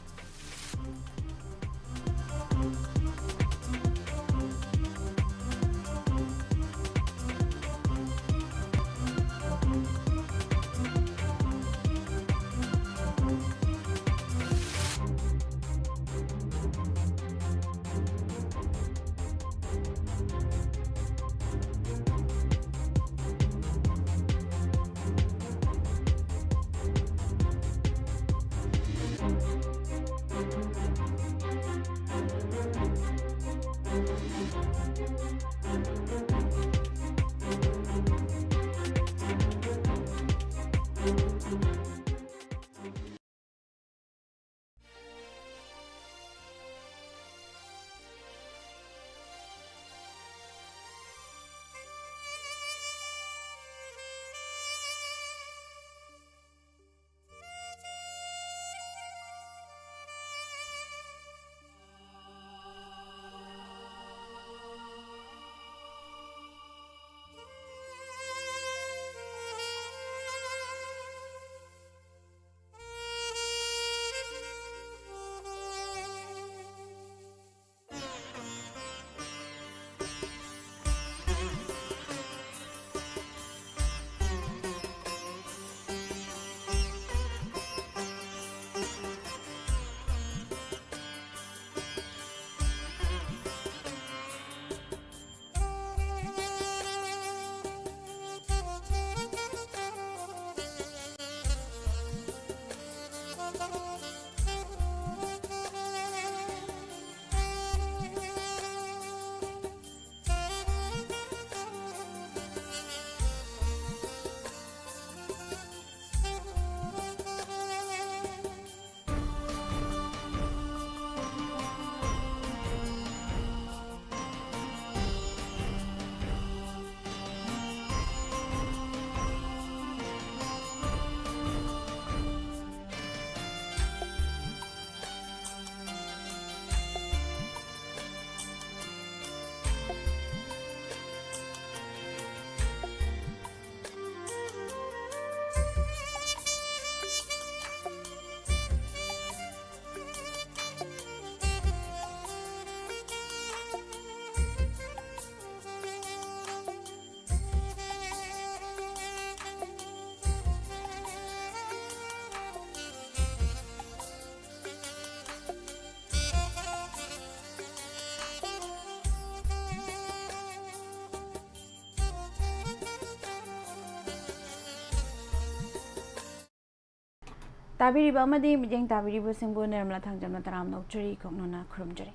ꯇꯥꯕꯤꯔꯤꯕ ꯑꯃꯗꯤ ꯃꯤꯠꯌꯦꯡ ꯇꯥꯕꯤꯔꯤꯕꯁꯤꯡꯕꯨ ꯅꯤꯔꯃꯂꯥ ꯊꯥꯡꯖꯝꯅ ꯇꯔꯥꯝꯅ ꯑꯣꯛꯆꯔꯤ, ꯀꯣꯛꯅꯣꯅ ꯈꯨꯔꯨꯝꯖꯔꯤ꯫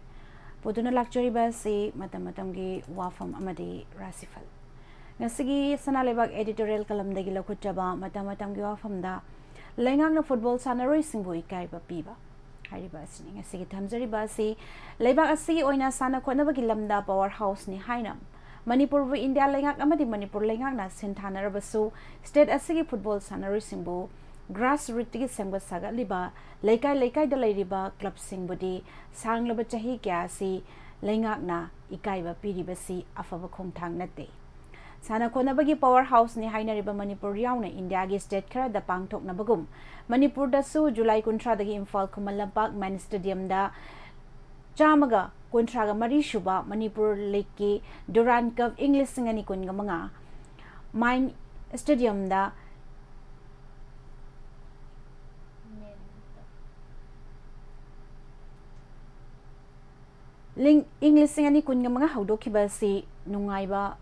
ꯄꯨꯗꯨꯅ ꯂꯥꯛꯆꯔꯤꯕ ꯑꯁꯤ ꯃꯇꯝ ꯃꯇꯝꯒꯤ ꯋꯥꯐꯝ ꯑꯃꯗꯤ ꯔꯥꯁꯤꯐꯜ꯫ ꯉꯁꯤꯒꯤ ꯁꯅꯥ ꯂꯩꯕꯥꯛ editorial columnꯗꯒꯤ ꯂꯧꯈꯠꯆꯕ ꯃꯇꯝ ꯃꯇꯝꯒꯤ ꯋꯥꯐꯝꯗ ꯂꯩꯉꯥꯛꯅ football ꯁꯥꯟꯅꯔꯣꯏꯁꯤꯡꯕꯨ ꯏꯀꯥꯏꯕ ꯄꯤꯕ ꯍꯥꯏꯔꯤꯕ ꯑꯁꯤꯅꯤ꯫ ꯉꯁꯤꯒꯤ ꯊꯝꯖꯔꯤꯕ ꯑꯁꯤ ꯂꯩꯕꯥꯛ ꯑꯁꯤꯒꯤ ꯑꯣꯏꯅ ꯁꯥꯟꯅ ꯈꯣꯠꯅꯕꯒꯤ ꯂꯝꯗ power houseꯅꯤ ꯍꯥꯏꯅ ꯃꯅꯤꯄꯨꯔꯕꯨ ꯏꯟꯗꯤꯌꯥ ꯂꯩꯉꯥꯛ ꯑꯃꯗꯤ ꯃꯅꯤꯄꯨꯔ ꯂꯩꯉꯥꯛꯅ ꯁꯤꯟꯊꯥꯅꯔꯕꯁꯨ, state ꯑꯁꯤꯒꯤ football ꯁꯥꯟꯅꯔꯣꯏꯁꯤꯡꯕꯨ grassrootꯇꯒꯤ ꯁꯦꯝꯒꯠ ꯁꯥꯒꯠꯂꯤꯕ ꯂꯩꯀꯥꯏ ꯂꯩꯀꯥꯏꯗ ꯂꯩꯔꯤꯕ clubꯁꯤꯡꯕꯨꯗꯤ ꯁꯥꯡꯂꯕ ꯆꯍꯤ ꯀꯌꯥ ꯑꯁꯤ ꯂꯩꯉꯥꯛꯅ ꯏꯀꯥꯏꯕ ꯄꯤꯔꯤꯕꯁꯤ ꯑꯐꯕ ꯈꯣꯡꯊꯥꯡ ꯅꯠꯇꯦ꯫ ꯁꯥꯟꯅ ꯈꯣꯠꯅꯕꯒꯤ power houseꯅꯤ ꯍꯥꯏꯅꯔꯤꯕ ꯃꯅꯤꯄꯨꯔ ꯌꯥꯎꯅ ꯏꯟꯗꯤꯌꯥꯒꯤ state ꯈꯔꯗ ꯄꯥꯡꯊꯣꯛꯅꯕꯒꯨꯝ, ꯃꯅꯤꯄꯨꯔꯗꯁꯨ ꯖꯨꯂꯥꯏ ꯀꯨꯟꯊ꯭ꯔꯥꯗꯒꯤ ꯏꯝꯐꯥꯜ ꯈꯨꯃꯟ ꯂꯝꯄꯥꯛ ꯃꯦꯟ stadiumꯗ ꯆꯥꯝꯃꯒ ꯀꯨꯟꯊ꯭ꯔꯥꯒ ꯃꯔꯤ ꯁꯨꯕ ꯃꯅꯤꯄꯨꯔ leagueꯀꯤ Durand Cup ꯏꯪ ꯂꯤꯁꯤꯡ ꯑꯅꯤ ꯀꯨꯟꯒ ꯃꯉꯥ ꯃꯦꯟ stadiumꯗ ꯂꯤꯡ-, ꯏꯪ ꯂꯤꯁꯤꯡ ꯑꯅꯤ ꯀꯨꯟꯒ ꯃꯉꯥ ꯍꯧꯗꯣꯛꯈꯤꯕ ꯑꯁꯤ ꯅꯨꯡꯉꯥꯏꯕ,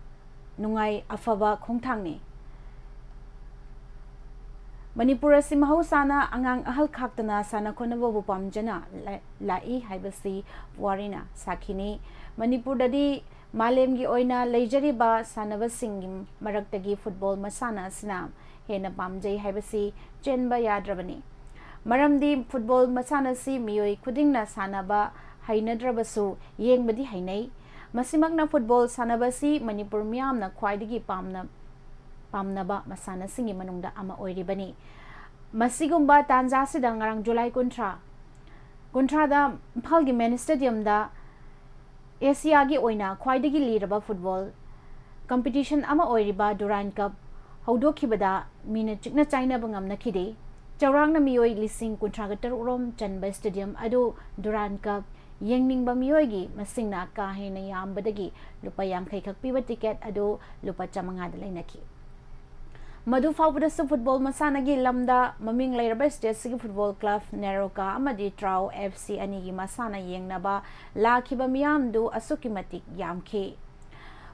ꯅꯨꯡꯉꯥꯏ ꯑꯐꯕ ꯈꯣꯡꯊꯥꯡꯅꯤ꯫ ꯃꯅꯤꯄꯨꯔ ꯑꯁꯤ ꯃꯍꯧꯁꯥꯅ ꯑꯉꯥꯡ ꯑꯍꯜ ꯈꯥꯛꯇꯅ ꯁꯥꯟꯅ ꯈꯣꯠꯅꯕꯕꯨ ꯄꯥꯝꯖꯅ ꯂ-, ꯂꯥꯛꯏ ꯍꯥꯏꯕꯁꯤ ꯄꯨꯋꯥꯔꯤꯅ ꯁꯥꯈꯤꯅꯤ꯫ ꯃꯅꯤꯄꯨꯔꯗꯗꯤ ꯃꯥꯂꯦꯝꯒꯤ ꯑꯣꯏꯅ ꯂꯩꯖꯔꯤꯕ ꯁꯥꯟꯅꯕꯁꯤꯡꯒꯤ ꯃꯔꯛꯇꯒꯤ football ꯃꯁꯥꯟꯅ ꯑꯁꯤꯅ ꯍꯦꯟꯅ ꯄꯥꯝꯖꯩ ꯍꯥꯏꯕꯁꯤ ꯆꯦꯟꯕ ꯌꯥꯗ꯭ꯔꯕꯅꯤ꯫ ꯃꯔꯝꯗꯤ football ꯃꯁꯥꯟꯅꯁꯤ ꯃꯤꯑꯣꯏ ꯈꯨꯗꯤꯡꯅ ꯁꯥꯟꯅꯕ ꯍꯩꯅꯗ꯭ꯔꯕꯁꯨ ꯌꯦꯡꯕꯗꯤ ꯍꯩꯅꯩ꯫ ꯃꯁꯤꯃꯛꯅ football ꯁꯥꯟꯅꯕꯁꯤ ꯃꯅꯤꯄꯨꯔ ꯃꯤꯌꯥꯝꯅ ꯈ꯭ꯋꯥꯏꯗꯒꯤ ꯄꯥꯝꯅ-, ꯄꯥꯝꯅꯕ ꯃꯁꯥꯟꯅꯁꯤꯡꯒꯤ ꯃꯅꯨꯡꯗ ꯑꯃ ꯑꯣꯏꯔꯤꯕꯅꯤ꯫ ꯃꯁꯤꯒꯨꯝꯕ ꯇꯥꯟꯖꯥꯁꯤꯗ ꯉꯔꯥꯡ ꯖꯨꯂꯥꯏ ꯀꯨꯟꯊ꯭ꯔꯥ, ꯀꯨꯟꯊ꯭ꯔꯥꯗ ꯏꯝꯐꯥꯜꯒꯤ ꯃꯦꯟ stadiumꯗ ꯑꯦꯁꯤꯌꯥꯒꯤ ꯑꯣꯏꯅ ꯈ꯭ꯋꯥꯏꯗꯒꯤ ꯂꯤꯔꯕ football competition ꯑꯃ ꯑꯣꯏꯔꯤꯕ Durand Cup ꯍꯧꯗꯣꯛꯈꯤꯕꯗ ꯃꯤꯅ ꯆꯤꯛꯅ ꯆꯥꯏꯅꯕ ꯉꯝꯅꯈꯤꯗꯦ꯫ ꯆꯥꯎꯔꯥꯛꯅ ꯃꯤꯑꯣꯏ ꯂꯤꯁꯤꯡ ꯀꯨꯟꯊ꯭ꯔꯥꯒ ꯇꯔꯨꯛ ꯔꯣꯝ ꯆꯟꯕ stadium ꯑꯗꯨ Durand Cup ꯌꯦꯡꯅꯤꯡꯕ ꯃꯤꯑꯣꯏꯒꯤ ꯃꯁꯤꯡꯅ ꯀꯥ ꯍꯦꯟꯅ ꯌꯥꯝꯕꯗꯒꯤ ꯂꯨꯄꯥ ꯌꯥꯡꯈꯩ ꯈꯛ ꯄꯤꯕ ticket ꯑꯗꯨ ꯂꯨꯄꯥ ꯆꯥꯃꯉꯥꯗ ꯂꯩꯅꯈꯤ꯫ ꯃꯗꯨ ꯐꯥꯎꯕꯗꯁꯨ football ꯃꯁꯥꯟꯅꯒꯤ ꯂꯝꯗ ꯃꯃꯤꯡ ꯂꯩꯔꯕ state ꯑꯁꯤꯒꯤ football club ꯅꯦꯔꯣꯀꯥ ꯑꯃꯗꯤ ꯇ꯭ꯔꯥꯎ F C ꯑꯅꯤꯒꯤ ꯃꯁꯥꯟꯅ ꯌꯦꯡꯅꯕ ꯂꯥꯛꯈꯤꯕ ꯃꯤꯌꯥꯝꯗꯨ ꯑꯁꯨꯛꯀꯤ ꯃꯇꯤꯛ ꯌꯥꯝꯈꯤ꯫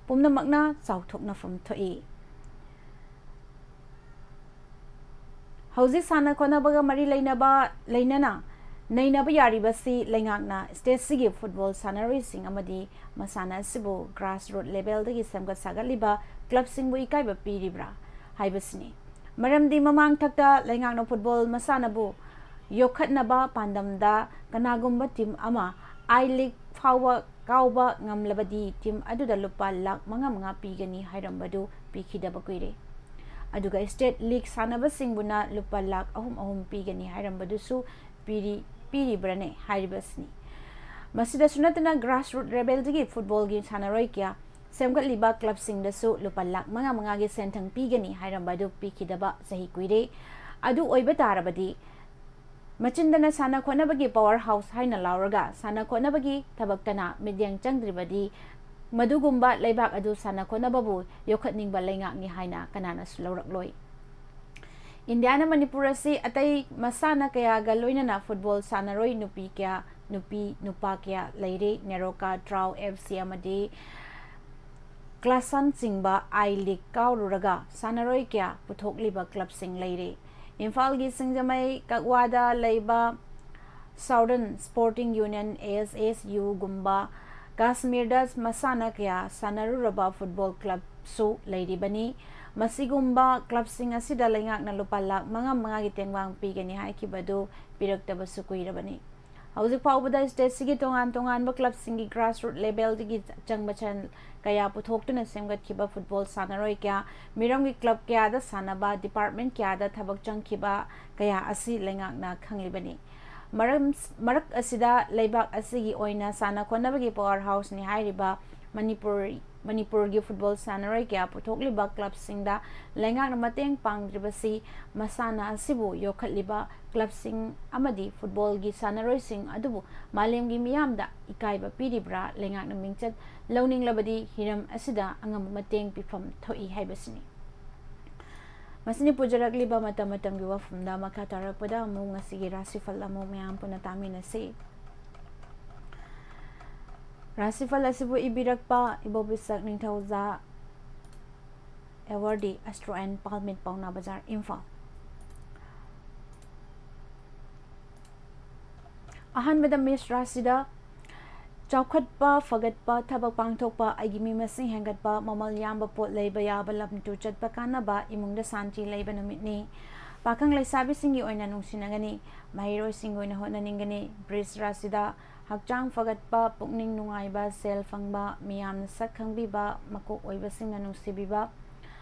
ꯄꯨꯝꯅꯃꯛꯅ ꯆꯥꯎꯊꯣꯛꯅꯐꯝ ꯊꯣꯛꯏ꯫ ꯍꯧꯖꯤꯛ ꯁꯥꯟꯅ ꯈꯣꯠꯅꯕꯒ ꯃꯔꯤ ꯂꯩꯅꯕ ꯂꯩꯅꯅ ꯅꯩꯅꯕ ꯌꯥꯔꯤꯕꯁꯤ ꯂꯩꯉꯥꯛꯅ ꯁ꯭ꯇꯦꯠꯁꯤꯒꯤ ꯐꯨꯠꯕꯣꯜ ꯁꯥꯟꯅꯔꯣꯏꯁꯤꯡ ꯑꯃꯗꯤ ꯃꯁꯥꯟꯅ ꯑꯁꯤꯕꯨ ꯒ꯭ꯔꯥꯁꯔꯨꯠ ꯂꯦꯚꯦꯜꯗꯒꯤ ꯁꯦꯝꯒꯠ ꯁꯥꯒꯠꯂꯤꯕ ꯀ꯭ꯂꯕꯁꯤꯡꯕꯨ ꯏꯀꯥꯏꯕ ꯄꯤꯔꯤꯕ꯭ꯔꯥ ꯍꯥꯏꯕꯁꯤꯅꯤ꯫ ꯃꯔꯝꯗꯤ ꯃꯃꯥꯡꯊꯛꯇ ꯂꯩꯉꯥꯛꯅ ꯐꯨꯠꯕꯣꯜ ꯃꯁꯥꯟꯅꯕꯨ ꯌꯣꯛꯈꯠꯅꯕ ꯄꯥꯟꯗꯝꯗ ꯀꯅꯥꯒꯨꯝꯕ ꯇꯤꯝ ꯑꯃ ꯑꯥꯏ ꯂꯤꯒ ꯐꯥꯎꯕ ꯀꯥꯎꯕ ꯉꯝꯂꯕꯗꯤ ꯇꯤꯝ ꯑꯗꯨꯗ ꯂꯨꯄꯥ ꯂꯥꯈ ꯃꯉꯥ ꯃꯉꯥ ꯄꯤꯒꯅꯤ ꯍꯥꯏꯔꯝꯕꯗꯨ ꯄꯤꯈꯤꯗꯕ ꯀꯨꯏꯔꯦ꯫ ꯑꯗꯨꯒ ꯁ꯭ꯇꯦꯠ ꯂꯤꯒ ꯁꯥꯟꯅꯕꯁꯤꯡꯕꯨꯅ ꯂꯨꯄꯥ ꯂꯥꯈ ꯑꯍꯨꯝ ꯑꯍꯨꯝ ꯄꯤꯒꯅꯤ ꯍꯥꯏꯔꯝꯕꯗꯨꯁꯨ ꯄꯤꯔꯤ ꯄꯤꯔꯤꯕ꯭ꯔꯅꯦ ꯍꯥꯏꯔꯤꯕꯁꯤꯅꯤ꯫ ꯃꯁꯤꯗꯁꯨ ꯅꯠꯇꯅ ꯒ꯭ꯔꯥꯁꯔꯨꯠ ꯂꯦꯚꯦꯜꯗꯒꯤ ꯐꯨꯠꯕꯣꯜꯒꯤ ꯁꯥꯟꯅꯔꯣꯏ ꯀꯌꯥ ꯁꯦꯝꯒꯠꯂꯤꯕ ꯀ꯭ꯂꯕꯁꯤꯡꯗꯁꯨ ꯂꯨꯄꯥ ꯂꯥꯈ ꯃꯉꯥ ꯃꯉꯥꯒꯤ ꯁꯦꯟꯊꯪ ꯄꯤꯒꯅꯤ ꯍꯥꯏꯔꯝꯕ ꯑꯗꯨ ꯄꯤꯈꯤꯗꯕ ꯆꯍꯤ ꯀꯨꯏꯔꯦ꯫ ꯑꯗꯨ ꯑꯣꯏꯕ ꯇꯥꯔꯕꯗꯤ ꯃꯆꯤꯟꯗꯅ ꯁꯥꯟꯅ ꯈꯣꯠꯅꯕꯒꯤ ꯄꯋꯥꯔ ꯍꯥꯎꯁ ꯍꯥꯏꯅ ꯂꯥꯎꯔꯒ ꯁꯥꯟꯅ ꯈꯣꯠꯅꯕꯒꯤ ꯊꯕꯛꯇꯅ ꯃꯤꯠꯌꯦꯡ ꯆꯪꯗ꯭ꯔꯤꯕꯗꯤ ꯃꯗꯨꯒꯨꯝꯕ ꯂꯩꯕꯥꯛ ꯑꯗꯨ ꯁꯥꯟꯅ ꯈꯣꯠꯅꯕꯕꯨ ꯌꯣꯛꯈꯠꯅꯤꯡꯕ ꯂꯩꯉꯥꯛꯅꯤ ꯍꯥꯏꯅ ꯀꯅꯥꯅꯁꯨ ꯂꯧꯔꯛꯂꯣꯏ꯫ ꯏꯟꯗꯤꯌꯥꯅ ꯃꯅꯤꯄꯨꯔ ꯑꯁꯤ ꯑꯇꯩ ꯃꯁꯥꯟꯅ ꯀꯌꯥꯒ ꯂꯣꯏꯅꯅ ꯐꯨꯠꯕꯣꯜ ꯁꯥꯟꯅꯔꯣꯏ ꯅꯨꯄꯤ ꯀꯌꯥ, ꯅꯨꯄꯤ ꯅꯨꯄꯥ ꯀꯌꯥ ꯂꯩꯔꯦ꯫ ꯅꯦꯔꯣꯀꯥ, ꯇ꯭ꯔꯥꯎ ꯑꯦꯐ ꯁꯤ ꯑꯃꯗꯤ ꯀ꯭ꯂꯥꯁꯟꯆꯤꯡꯕ ꯑꯥꯏ ꯂꯤꯒ ꯀꯥꯎꯔꯨꯔꯒ ꯁꯥꯟꯅꯔꯣꯏ ꯀꯌꯥ ꯄꯨꯊꯣꯛꯂꯤꯕ ꯀ꯭ꯂꯕꯁꯤꯡ ꯂꯩꯔꯦ꯫ ꯏꯝꯐꯥꯜꯒꯤ ꯁꯤꯡꯖꯃꯩ ꯀꯛꯋꯥꯗ ꯂꯩꯕ southern sporting union, A S S ꯌꯨꯒꯨꯝꯕ, ꯀꯥꯁꯃꯤꯔꯗ ꯃꯁꯥꯟꯅ ꯀꯌꯥ ꯁꯥꯟꯅꯔꯨꯔꯕ ꯐꯨꯠꯕꯣꯜ ꯀ꯭ꯂꯕꯁꯨ ꯂꯩꯔꯤꯕꯅꯤ꯫ ꯃꯁꯤꯒꯨꯝꯕ ꯀ꯭ꯂꯕꯁꯤꯡ ꯑꯁꯤꯗ ꯂꯩꯉꯥꯛꯅ ꯂꯨꯄꯥ ꯂꯥꯈ ꯃꯉꯥ ꯃꯉꯥꯒꯤ ꯇꯦꯡꯕꯥꯡ ꯄꯤꯒꯅꯤ ꯍꯥꯏꯈꯤꯕꯗꯨ ꯄꯤꯔꯛꯇꯕꯁꯨ ꯀꯨꯏꯔꯕꯅꯤ꯫ ꯍꯧꯖꯤꯛ ꯐꯥꯎꯕꯗ ꯁ꯭ꯇꯦꯠꯁꯤꯒꯤ ꯇꯣꯉꯥꯟ ꯇꯣꯉꯥꯟꯕ ꯀ꯭ꯂꯕꯁꯤꯡꯒꯤ ꯒ꯭ꯔꯥꯁꯔꯨꯠ ꯂꯦꯚꯦꯜꯗꯒꯤ ꯆꯪꯕ ꯁꯦꯜ ꯀꯌꯥ ꯄꯨꯊꯣꯛꯇꯨꯅ ꯁꯦꯝꯒꯠꯈꯤꯕ ꯐꯨꯠꯕꯣꯜ ꯁꯥꯟꯅꯔꯣꯏ ꯀꯌꯥ, ꯃꯤꯔꯝꯒꯤ ꯀ꯭ꯂꯕ ꯀꯌꯥꯗ ꯁꯥꯟꯅꯕ, ꯗꯤꯄꯥꯔꯠꯃꯦꯟ ꯀꯌꯥꯗ ꯊꯕꯛ ꯆꯪꯈꯤꯕ ꯀꯌꯥ ꯑꯁꯤ ꯂꯩꯉꯥꯛꯅ ꯈꯪꯂꯤꯕꯅꯤ꯫ ꯃꯔꯝ, ꯃꯔꯛ ꯑꯁꯤꯗ ꯂꯩꯕꯥꯛ ꯑꯁꯤꯒꯤ ꯑꯣꯏꯅ ꯁꯥꯟꯅ ꯈꯣꯠꯅꯕꯒꯤ ꯄꯋꯥꯔ ꯍꯥꯎꯁꯅꯤ ꯍꯥꯏꯔꯤꯕ ꯃꯅꯤꯄꯨꯔ, ꯃꯅꯤꯄꯨꯔꯒꯤ ꯐꯨꯠꯕꯣꯜ ꯁꯥꯟꯅꯔꯣꯏ ꯀꯌꯥ ꯄꯨꯊꯣꯛꯂꯤꯕ ꯀ꯭ꯂꯕꯁꯤꯡꯗ ꯂꯩꯉꯥꯛꯅ ꯃꯇꯦꯡ ꯄꯥꯡꯗ꯭ꯔꯤꯕꯁꯤ ꯃꯁꯥꯟꯅ ꯑꯁꯤꯕꯨ ꯌꯣꯛꯈꯠꯂꯤꯕ ꯀ꯭ꯂꯕꯁꯤꯡ ꯑꯃꯗꯤ ꯐꯨꯠꯕꯣꯜꯒꯤ ꯁꯥꯟꯅꯔꯣꯏꯁꯤꯡ ꯑꯗꯨꯕꯨ ꯃꯥꯂꯦꯝꯒꯤ ꯃꯤꯌꯥꯝꯗ ꯏꯀꯥꯏꯕ ꯄꯤꯔꯤꯕ꯭ꯔꯥ? ꯂꯩꯉꯥꯛꯅ ꯃꯤꯡꯆꯠ ꯂꯧꯅꯤꯡꯂꯕꯗꯤ ꯍꯤꯔꯝ ꯑꯁꯤꯗ ꯑꯉꯝꯕ ꯃꯇꯦꯡ ꯄꯤꯐꯝ ꯊꯣꯛꯏ ꯍꯥꯏꯕꯁꯤꯅꯤ꯫ ꯃꯁꯤꯅꯤ ꯄꯨꯖꯔꯛꯂꯤꯕ ꯃꯇꯝ ꯃꯇꯝꯒꯤ ꯋꯥꯐꯝꯗ꯫ ꯃꯈꯥ ꯇꯥꯔꯛꯄꯗ ꯑꯃꯨꯛ ꯉꯁꯤꯒꯤ ꯔꯥꯁꯤꯐꯜ ꯑꯃꯨꯛ ꯃꯌꯥꯝ ꯄꯨꯟꯅ ꯇꯥꯃꯤꯟꯅꯁꯤ꯫ ꯔꯥꯁꯤꯐꯜ ꯑꯁꯤꯕꯨ ꯏꯕꯤꯔꯛꯄ ꯏꯕꯣꯕꯤꯁꯛ ꯅꯤꯡꯊꯧꯖꯥ, ꯑꯦꯋꯥꯔꯗꯤ, ꯑꯦꯁꯇ꯭ꯔꯣ ꯑꯦꯟ ꯄꯥꯜꯃꯤꯠ, ꯄꯥꯎꯅꯥ ꯕꯖꯥꯔ, ꯏꯝꯐꯥꯜ꯫ ꯑꯍꯥꯟꯕꯗ ꯃꯦꯁ ꯔꯥꯁꯤꯗ ꯆꯥꯎꯈꯠꯄ, ꯐꯒꯠꯄ, ꯊꯕꯛ ꯄꯥꯡꯊꯣꯛꯄ, ꯑꯩꯒꯤ ꯃꯤ ꯃꯁꯤꯡ ꯍꯦꯟꯒꯠꯄ, ꯃꯃꯜ ꯌꯥꯝꯕ ꯄꯣꯠ ꯂꯩꯕ ꯌꯥꯕ, ꯂꯝ ꯇꯨ ꯆꯠꯄ ꯀꯥꯟꯅꯕ, ꯏꯃꯨꯡꯗ ꯁꯥꯟꯇꯤ ꯂꯩꯕ ꯅꯨꯃꯤꯠꯅꯤ꯫ ꯄꯥꯈꯪ ꯂꯩꯁꯥꯕꯤꯁꯤꯡꯒꯤ ꯑꯣꯏꯅ ꯅꯨꯡꯁꯤꯅꯒꯅꯤ, ꯃꯍꯩꯔꯣꯏꯁꯤꯡꯒꯤ ꯑꯣꯏꯅ ꯍꯣꯠꯅꯅꯤꯡꯒꯅꯤ꯫ ꯕ꯭ꯔꯤꯖ ꯔꯥꯁꯤꯗ ꯍꯛꯆꯥꯡ ꯐꯒꯠꯄ, ꯄꯨꯛꯅꯤꯡ ꯅꯨꯡꯉꯥꯏꯕ, ꯁꯦꯜ ꯐꯪꯕ, ꯃꯤꯌꯥꯝꯅ ꯁꯛ ꯈꯪꯕꯤꯕ, ꯃꯀꯣꯛ ꯑꯣꯏꯕꯁꯤꯡꯅ ꯅꯨꯡꯁꯤꯕꯤꯕ,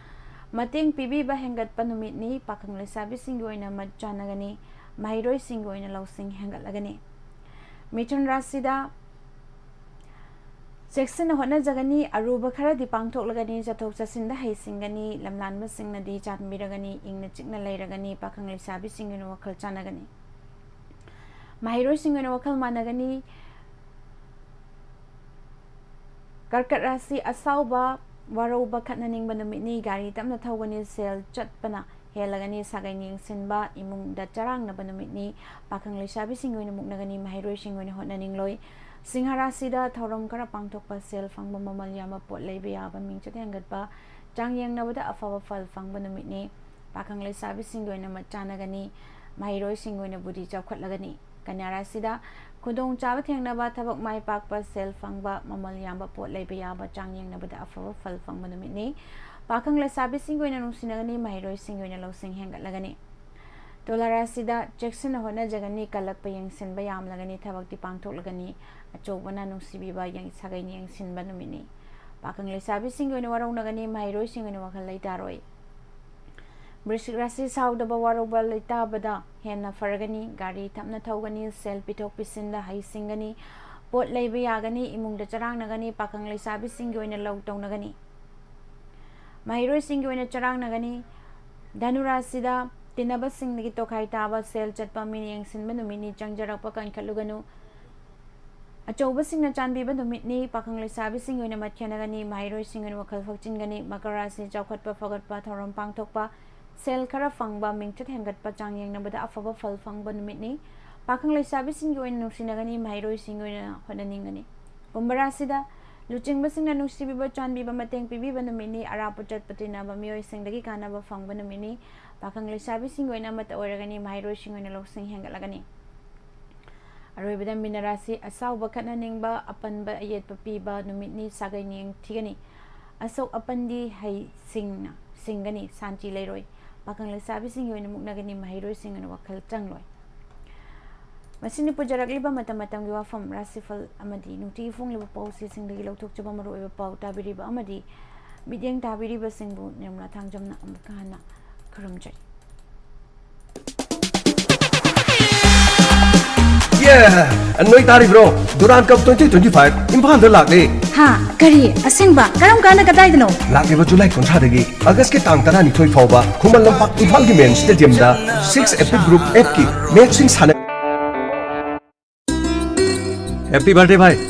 ꯃꯇꯦꯡ ꯄꯤꯕꯤꯕ ꯍꯦꯟꯒꯠꯄ ꯅꯨꯃꯤꯠꯅꯤ꯫ ꯄꯥꯈꯪ ꯂꯩꯁꯥꯕꯤꯁꯤꯡꯒꯤ ꯑꯣꯏꯅ ꯃꯠ ꯆꯥꯟꯅꯒꯅꯤ, ꯃꯍꯩꯔꯣꯏꯁꯤꯡꯒꯤ ꯑꯣꯏꯅ ꯂꯧꯁꯤꯡ ꯍꯦꯟꯒꯠꯂꯒꯅꯤ꯫ ꯃꯤꯊꯨꯟ ꯔꯥꯁꯤꯗ ꯆꯦꯛꯁꯤꯟꯅ ꯍꯣꯠꯅꯖꯒꯅꯤ, ꯑꯔꯨꯕ ꯈꯔꯗꯤ ꯄꯥꯡꯊꯣꯛꯂꯒꯅꯤ, ꯆꯠꯊꯣꯛ ꯆꯠꯁꯤꯟꯗ ꯍꯩꯁꯤꯡꯒꯅꯤ, ꯂꯝꯂꯥꯟꯕꯁꯤꯡꯅꯗꯤ ꯆꯥꯟꯕꯤꯔꯒꯅꯤ, ꯏꯪꯅ ꯆꯤꯛꯅ ꯂꯩꯔꯒꯅꯤ, ꯄꯥꯈꯪ ꯂꯩꯁꯥꯕꯤꯁꯤꯡꯒꯤ ꯑꯣꯏꯅ ꯋꯥꯈꯜ ꯆꯥꯟꯅꯒꯅꯤ꯫ ꯃꯍꯩꯔꯣꯏꯁꯤꯡꯒꯤ ꯑꯣꯏꯅ ꯋꯥꯈꯜ ꯃꯥꯟꯅꯒꯅꯤ꯫ ꯀꯔꯀꯠ ꯔꯥꯁꯤ ꯑꯁꯥꯎꯕ, ꯋꯥꯔꯧꯕ, ꯈꯠꯅꯅꯤꯡꯕ ꯅꯨꯃꯤꯠꯅꯤ꯫ ꯒꯥꯔꯤ ꯇꯞꯅ ꯊꯧꯒꯅꯤ, ꯁꯦꯜ ꯆꯠꯄꯅ ꯍꯦꯜꯂꯒꯅꯤ꯫ ꯁꯥꯒꯩ ꯌꯦꯡꯁꯤꯟꯕ, ꯏꯃꯨꯡꯗ ꯆꯔꯥꯡꯅꯕ ꯅꯨꯃꯤꯠꯅꯤ꯫ ꯄꯥꯈꯪ ꯂꯩꯁꯥꯕꯤꯁꯤꯡꯒꯤ ꯑꯣꯏꯅ ꯃꯨꯛꯅꯒꯅꯤ, ꯃꯍꯩꯔꯣꯏꯁꯤꯡꯒꯤ ꯑꯣꯏꯅ ꯍꯣꯠꯅꯅꯤꯡꯂꯣꯏ꯫ ꯁꯤꯡꯍ ꯔꯥꯁꯤꯗ ꯊꯧꯔꯝ ꯈꯔ ꯄꯥꯡꯊꯣꯛꯄ, ꯁꯦꯜ ꯐꯪꯕ, ꯃꯃꯜ ꯌꯥꯝꯕ ꯄꯣꯠ ꯂꯩꯕ ꯌꯥꯕ, ꯃꯤꯡꯆꯠ ꯍꯦꯟꯒꯠꯄ, ꯆꯥꯡ ꯌꯦꯡꯅꯕꯗ ꯑꯐꯕ ꯐꯜ ꯐꯪꯕ ꯅꯨꯃꯤꯠꯅꯤ꯫ ꯄꯥꯈꯪ ꯂꯩꯁꯥꯕꯤꯁꯤꯡꯒꯤ ꯑꯣꯏꯅ ꯃꯠ ꯆꯥꯟꯅꯒꯅꯤ, ꯃꯍꯩꯔꯣꯏꯁꯤꯡꯒꯤ ꯑꯣꯏꯅ ꯕꯨꯙꯤ ꯆꯥꯎꯈꯠꯂꯒꯅꯤ꯫ ꯀꯟꯌꯥ ꯔꯥꯁꯤꯗ ꯈꯨꯗꯣꯡꯆꯥꯕ ꯊꯦꯡꯅꯕ, ꯊꯕꯛ ꯃꯥꯏ ꯄꯥꯛꯄ, ꯁꯦꯜ ꯐꯪꯕ, ꯃꯃꯜ ꯌꯥꯝꯕ ꯄꯣꯠ ꯂꯩꯕ ꯌꯥꯕ, ꯆꯥꯡ ꯌꯦꯡꯅꯕꯗ ꯑꯐꯕ ꯐꯜ ꯐꯪꯕ ꯅꯨꯃꯤꯠꯅꯤ꯫ ꯄꯥꯈꯪ ꯂꯩꯁꯥꯕꯤꯁꯤꯡꯒꯤ ꯑꯣꯏꯅ ꯅꯨꯡꯁꯤꯅꯒꯅꯤ, ꯃꯍꯩꯔꯣꯏꯁꯤꯡꯒꯤ ꯑꯣꯏꯅ ꯂꯧꯁꯤꯡ ꯍꯦꯟꯒꯠꯂꯒꯅꯤ꯫ ꯇꯨꯂꯥ ꯔꯥꯁꯤꯗ ꯆꯦꯛꯁꯤꯟꯅ ꯍꯣꯠꯅꯖꯒꯅꯤ, ꯀꯜꯂꯛꯄ ꯌꯦꯡꯁꯤꯟꯕ ꯌꯥꯝꯂꯒꯅꯤ, ꯊꯕꯛꯇꯤ ꯄꯥꯡꯊꯣꯛꯂꯒꯅꯤ꯫ ꯑꯆꯧꯕꯅ ꯅꯨꯡꯁꯤꯕꯤꯕ, ꯌꯦꯡ-, ꯁꯥꯒꯩꯅ ꯌꯦꯡꯁꯤꯟꯕ ꯅꯨꯃꯤꯠꯅꯤ꯫ ꯄꯥꯈꯪ ꯂꯩꯁꯥꯕꯤꯁꯤꯡꯒꯤ ꯑꯣꯏꯅ ꯋꯥꯔꯧꯅꯒꯅꯤ, ꯃꯍꯩꯔꯣꯏꯁꯤꯡꯒꯤ ꯑꯣꯏꯅ ꯋꯥꯈꯜ ꯂꯩꯇꯥꯔꯣꯏ꯫ ꯕ꯭ꯔꯤꯁꯤꯛ ꯔꯥꯁꯤ ꯁꯥꯎꯗꯕ, ꯋꯥꯔꯧꯕ ꯂꯩꯇꯥꯕꯗ ꯍꯦꯟꯅ ꯐꯔꯒꯅꯤ꯫ ꯒꯥꯔꯤ ꯊꯞꯅ ꯊꯧꯒꯅꯤ, ꯁꯦꯜ ꯄꯤꯊꯣꯛ ꯄꯤꯁꯤꯟꯗ ꯍꯩꯁꯤꯡꯒꯅꯤ, ꯄꯣꯠ ꯂꯩꯕ ꯌꯥꯒꯅꯤ, ꯏꯃꯨꯡꯗ ꯆꯔꯥꯡꯅꯒꯅꯤ, ꯄꯥꯈꯪ ꯂꯩꯁꯥꯕꯤꯁꯤꯡꯒꯤ ꯑꯣꯏꯅ ꯂꯧ ꯇꯧꯅꯒꯅꯤ꯫ ꯃꯍꯩꯔꯣꯏꯁꯤꯡꯒꯤ ꯑꯣꯏꯅ ꯆꯔꯥꯡꯅꯒꯅꯤ꯫ ꯙꯅꯨ ꯔꯥꯁꯤꯗ ꯇꯤꯟꯅꯕꯁꯤꯡꯗꯒꯤ ꯇꯣꯈꯥꯏ ꯇꯥꯕ, ꯁꯦꯜ ꯆꯠꯄ, ꯃꯤꯅ ꯌꯦꯡꯁꯤꯟꯕ ꯅꯨꯃꯤꯠꯅꯤ, ꯆꯪꯖꯔꯛꯄ ꯀꯟꯈꯠꯂꯨꯒꯅꯨ꯫ ꯑꯆꯧꯕꯁꯤꯡꯅ ꯆꯥꯟꯕꯤꯕ ꯅꯨꯃꯤꯠꯅꯤ꯫ ꯄꯥꯈꯪ ꯂꯩꯁꯥꯕꯤꯁꯤꯡꯒꯤ ꯑꯣꯏꯅ ꯃꯠ ꯈꯦꯠꯅꯒꯅꯤ, ꯃꯍꯩꯔꯣꯏꯁꯤꯡꯒꯤ ꯑꯣꯏꯅ ꯋꯥꯈꯜ ꯐꯛꯆꯤꯟꯒꯅꯤ꯫ ꯃꯀꯔ ꯔꯥꯁꯤ ꯆꯥꯎꯈꯠꯄ, ꯐꯒꯠꯄ, ꯊꯧꯔꯝ ꯄꯥꯡꯊꯣꯛꯄ, ꯁꯦꯜ ꯈꯔ ꯐꯪꯕ, ꯃꯤꯡꯆꯠ ꯍꯦꯟꯒꯠꯄ, ꯆꯥꯡ ꯌꯦꯡꯅꯕꯗ ꯑꯐꯕ ꯐꯜ ꯐꯪꯕ ꯅꯨꯃꯤꯠꯅꯤ꯫ ꯄꯥꯈꯪ ꯂꯩꯁꯥꯕꯤꯁꯤꯡꯒꯤ ꯑꯣꯏꯅ ꯅꯨꯡꯁꯤꯅꯒꯅꯤ, ꯃꯍꯩꯔꯣꯏꯁꯤꯡꯒꯤ ꯑꯣꯏꯅ ꯍꯣꯠꯅꯅꯤꯡꯒꯅꯤ꯫ ꯀꯨꯝꯚ ꯔꯥꯁꯤꯗ ꯂꯨꯆꯤꯡꯕꯁꯤꯡꯅ ꯅꯨꯡꯁꯤꯕꯤꯕ, ꯆꯥꯟꯕꯤꯕ, ꯃꯇꯦꯡ ꯄꯤꯕꯤꯕ ꯅꯨꯃꯤꯠꯅꯤ꯫ ꯑꯔꯥꯞꯄ ꯆꯠꯄ ꯇꯤꯟꯅꯕ ꯃꯤꯑꯣꯏꯁꯤꯡꯗꯒꯤ ꯀꯥꯟꯅꯕ ꯐꯪꯕ ꯅꯨꯃꯤꯠꯅꯤ꯫ ꯄꯥꯈꯪ ꯂꯩꯁꯥꯕꯤꯁꯤꯡꯒꯤ ꯑꯣꯏꯅ ꯑꯃꯠꯇ ꯑꯣꯏꯔꯒꯅꯤ, ꯃꯍꯩꯔꯣꯏꯁꯤꯡꯒꯤ ꯑꯣꯏꯅ ꯂꯧꯁꯤꯡ ꯍꯦꯟꯒꯠꯂꯒꯅꯤ꯫ ꯑꯔꯣꯏꯕꯗ ꯃꯤꯅ ꯔꯥꯁꯤ ꯑꯁꯥꯎꯕ ꯈꯠꯅꯅꯤꯡꯕ, ꯑꯄꯟꯕ ꯑꯌꯦꯠꯄ ꯄꯤꯕ ꯅꯨꯃꯤꯠꯅꯤ꯫ ꯁꯥꯒꯩ ꯅꯤꯡ ꯊꯤꯒꯅꯤ꯫ ꯑꯁꯣꯛ ꯑꯄꯟꯗꯤ ꯍꯩꯁꯤꯡꯅ ꯁꯤꯡꯒꯅꯤ꯫ ꯁꯥꯟꯇꯤ ꯂꯩꯔꯣꯏ꯫ ꯄꯥꯈꯪ ꯂꯩꯁꯥꯕꯤꯁꯤꯡꯒꯤ ꯑꯣꯏꯅ ꯃꯨꯛꯅꯒꯅꯤ꯫ ꯃꯍꯩꯔꯣꯏꯁꯤꯡ ꯑꯣꯏꯅ ꯋꯥꯈꯜ ꯆꯪꯂꯣꯏ꯫ ꯃꯁꯤꯅ ꯄꯨꯖꯔꯛꯂꯤꯕ ꯃꯇꯝ ꯃꯇꯝꯒꯤ ꯋꯥꯐꯝ, ꯔꯥꯁꯤꯐꯜ ꯑꯃꯗꯤ ꯅꯨꯡꯇꯤꯒꯤ ꯐꯣꯡꯂꯤꯕ ꯄꯥꯎꯆꯦꯁꯤꯡꯗꯒꯤ ꯂꯧꯊꯣꯛꯆꯕ ꯃꯔꯨꯑꯣꯏꯕ ꯄꯥꯎ ꯇꯥꯕꯤꯔꯤꯕ ꯑꯃꯗꯤ ꯃꯤꯠꯌꯦꯡ ꯇꯥꯕꯤꯔꯤꯕꯁꯤꯡꯕꯨ ꯅꯤꯔꯃꯂꯥ ꯊꯥꯡꯖꯝꯅ ꯑꯃꯨꯛꯀ ꯍꯟꯅ ꯈꯨꯔꯨꯝꯖꯔꯤ꯫ Yeah! ꯅꯣꯏ ꯇꯥꯔꯤꯕ꯭ꯔꯣ? ꯗꯨꯔꯥꯟ ꯀꯞ twenty twenty five ꯏꯝꯐꯥꯜꯗ ꯂꯥꯛꯂꯦ꯫ ꯍꯥ? ꯀꯔꯤ? ꯑꯁꯦꯡꯕ? ꯀꯔꯝ ꯀꯥꯟꯗ? ꯀꯗꯥꯏꯗꯅꯣ? ꯂꯥꯛꯂꯤꯕ ꯖꯨꯂꯥꯏ ꯀꯨꯟꯊ꯭ꯔꯥꯗꯒꯤ ꯑꯥꯒꯁꯀꯤ ꯇꯥꯡ ꯇꯔꯥꯅꯤꯊꯣꯏ ꯐꯥꯎꯕ ꯈꯨꯃꯟ ꯂꯝꯄꯥꯛ ꯏꯝꯐꯥꯜꯒꯤ ꯃꯦꯟ ꯁ꯭ꯇꯦꯗꯤꯌꯝꯗ six Epic Group Fꯀꯤ ꯃꯦꯆꯁꯤꯡ ꯁꯥꯟꯅ Happy birthday भाई।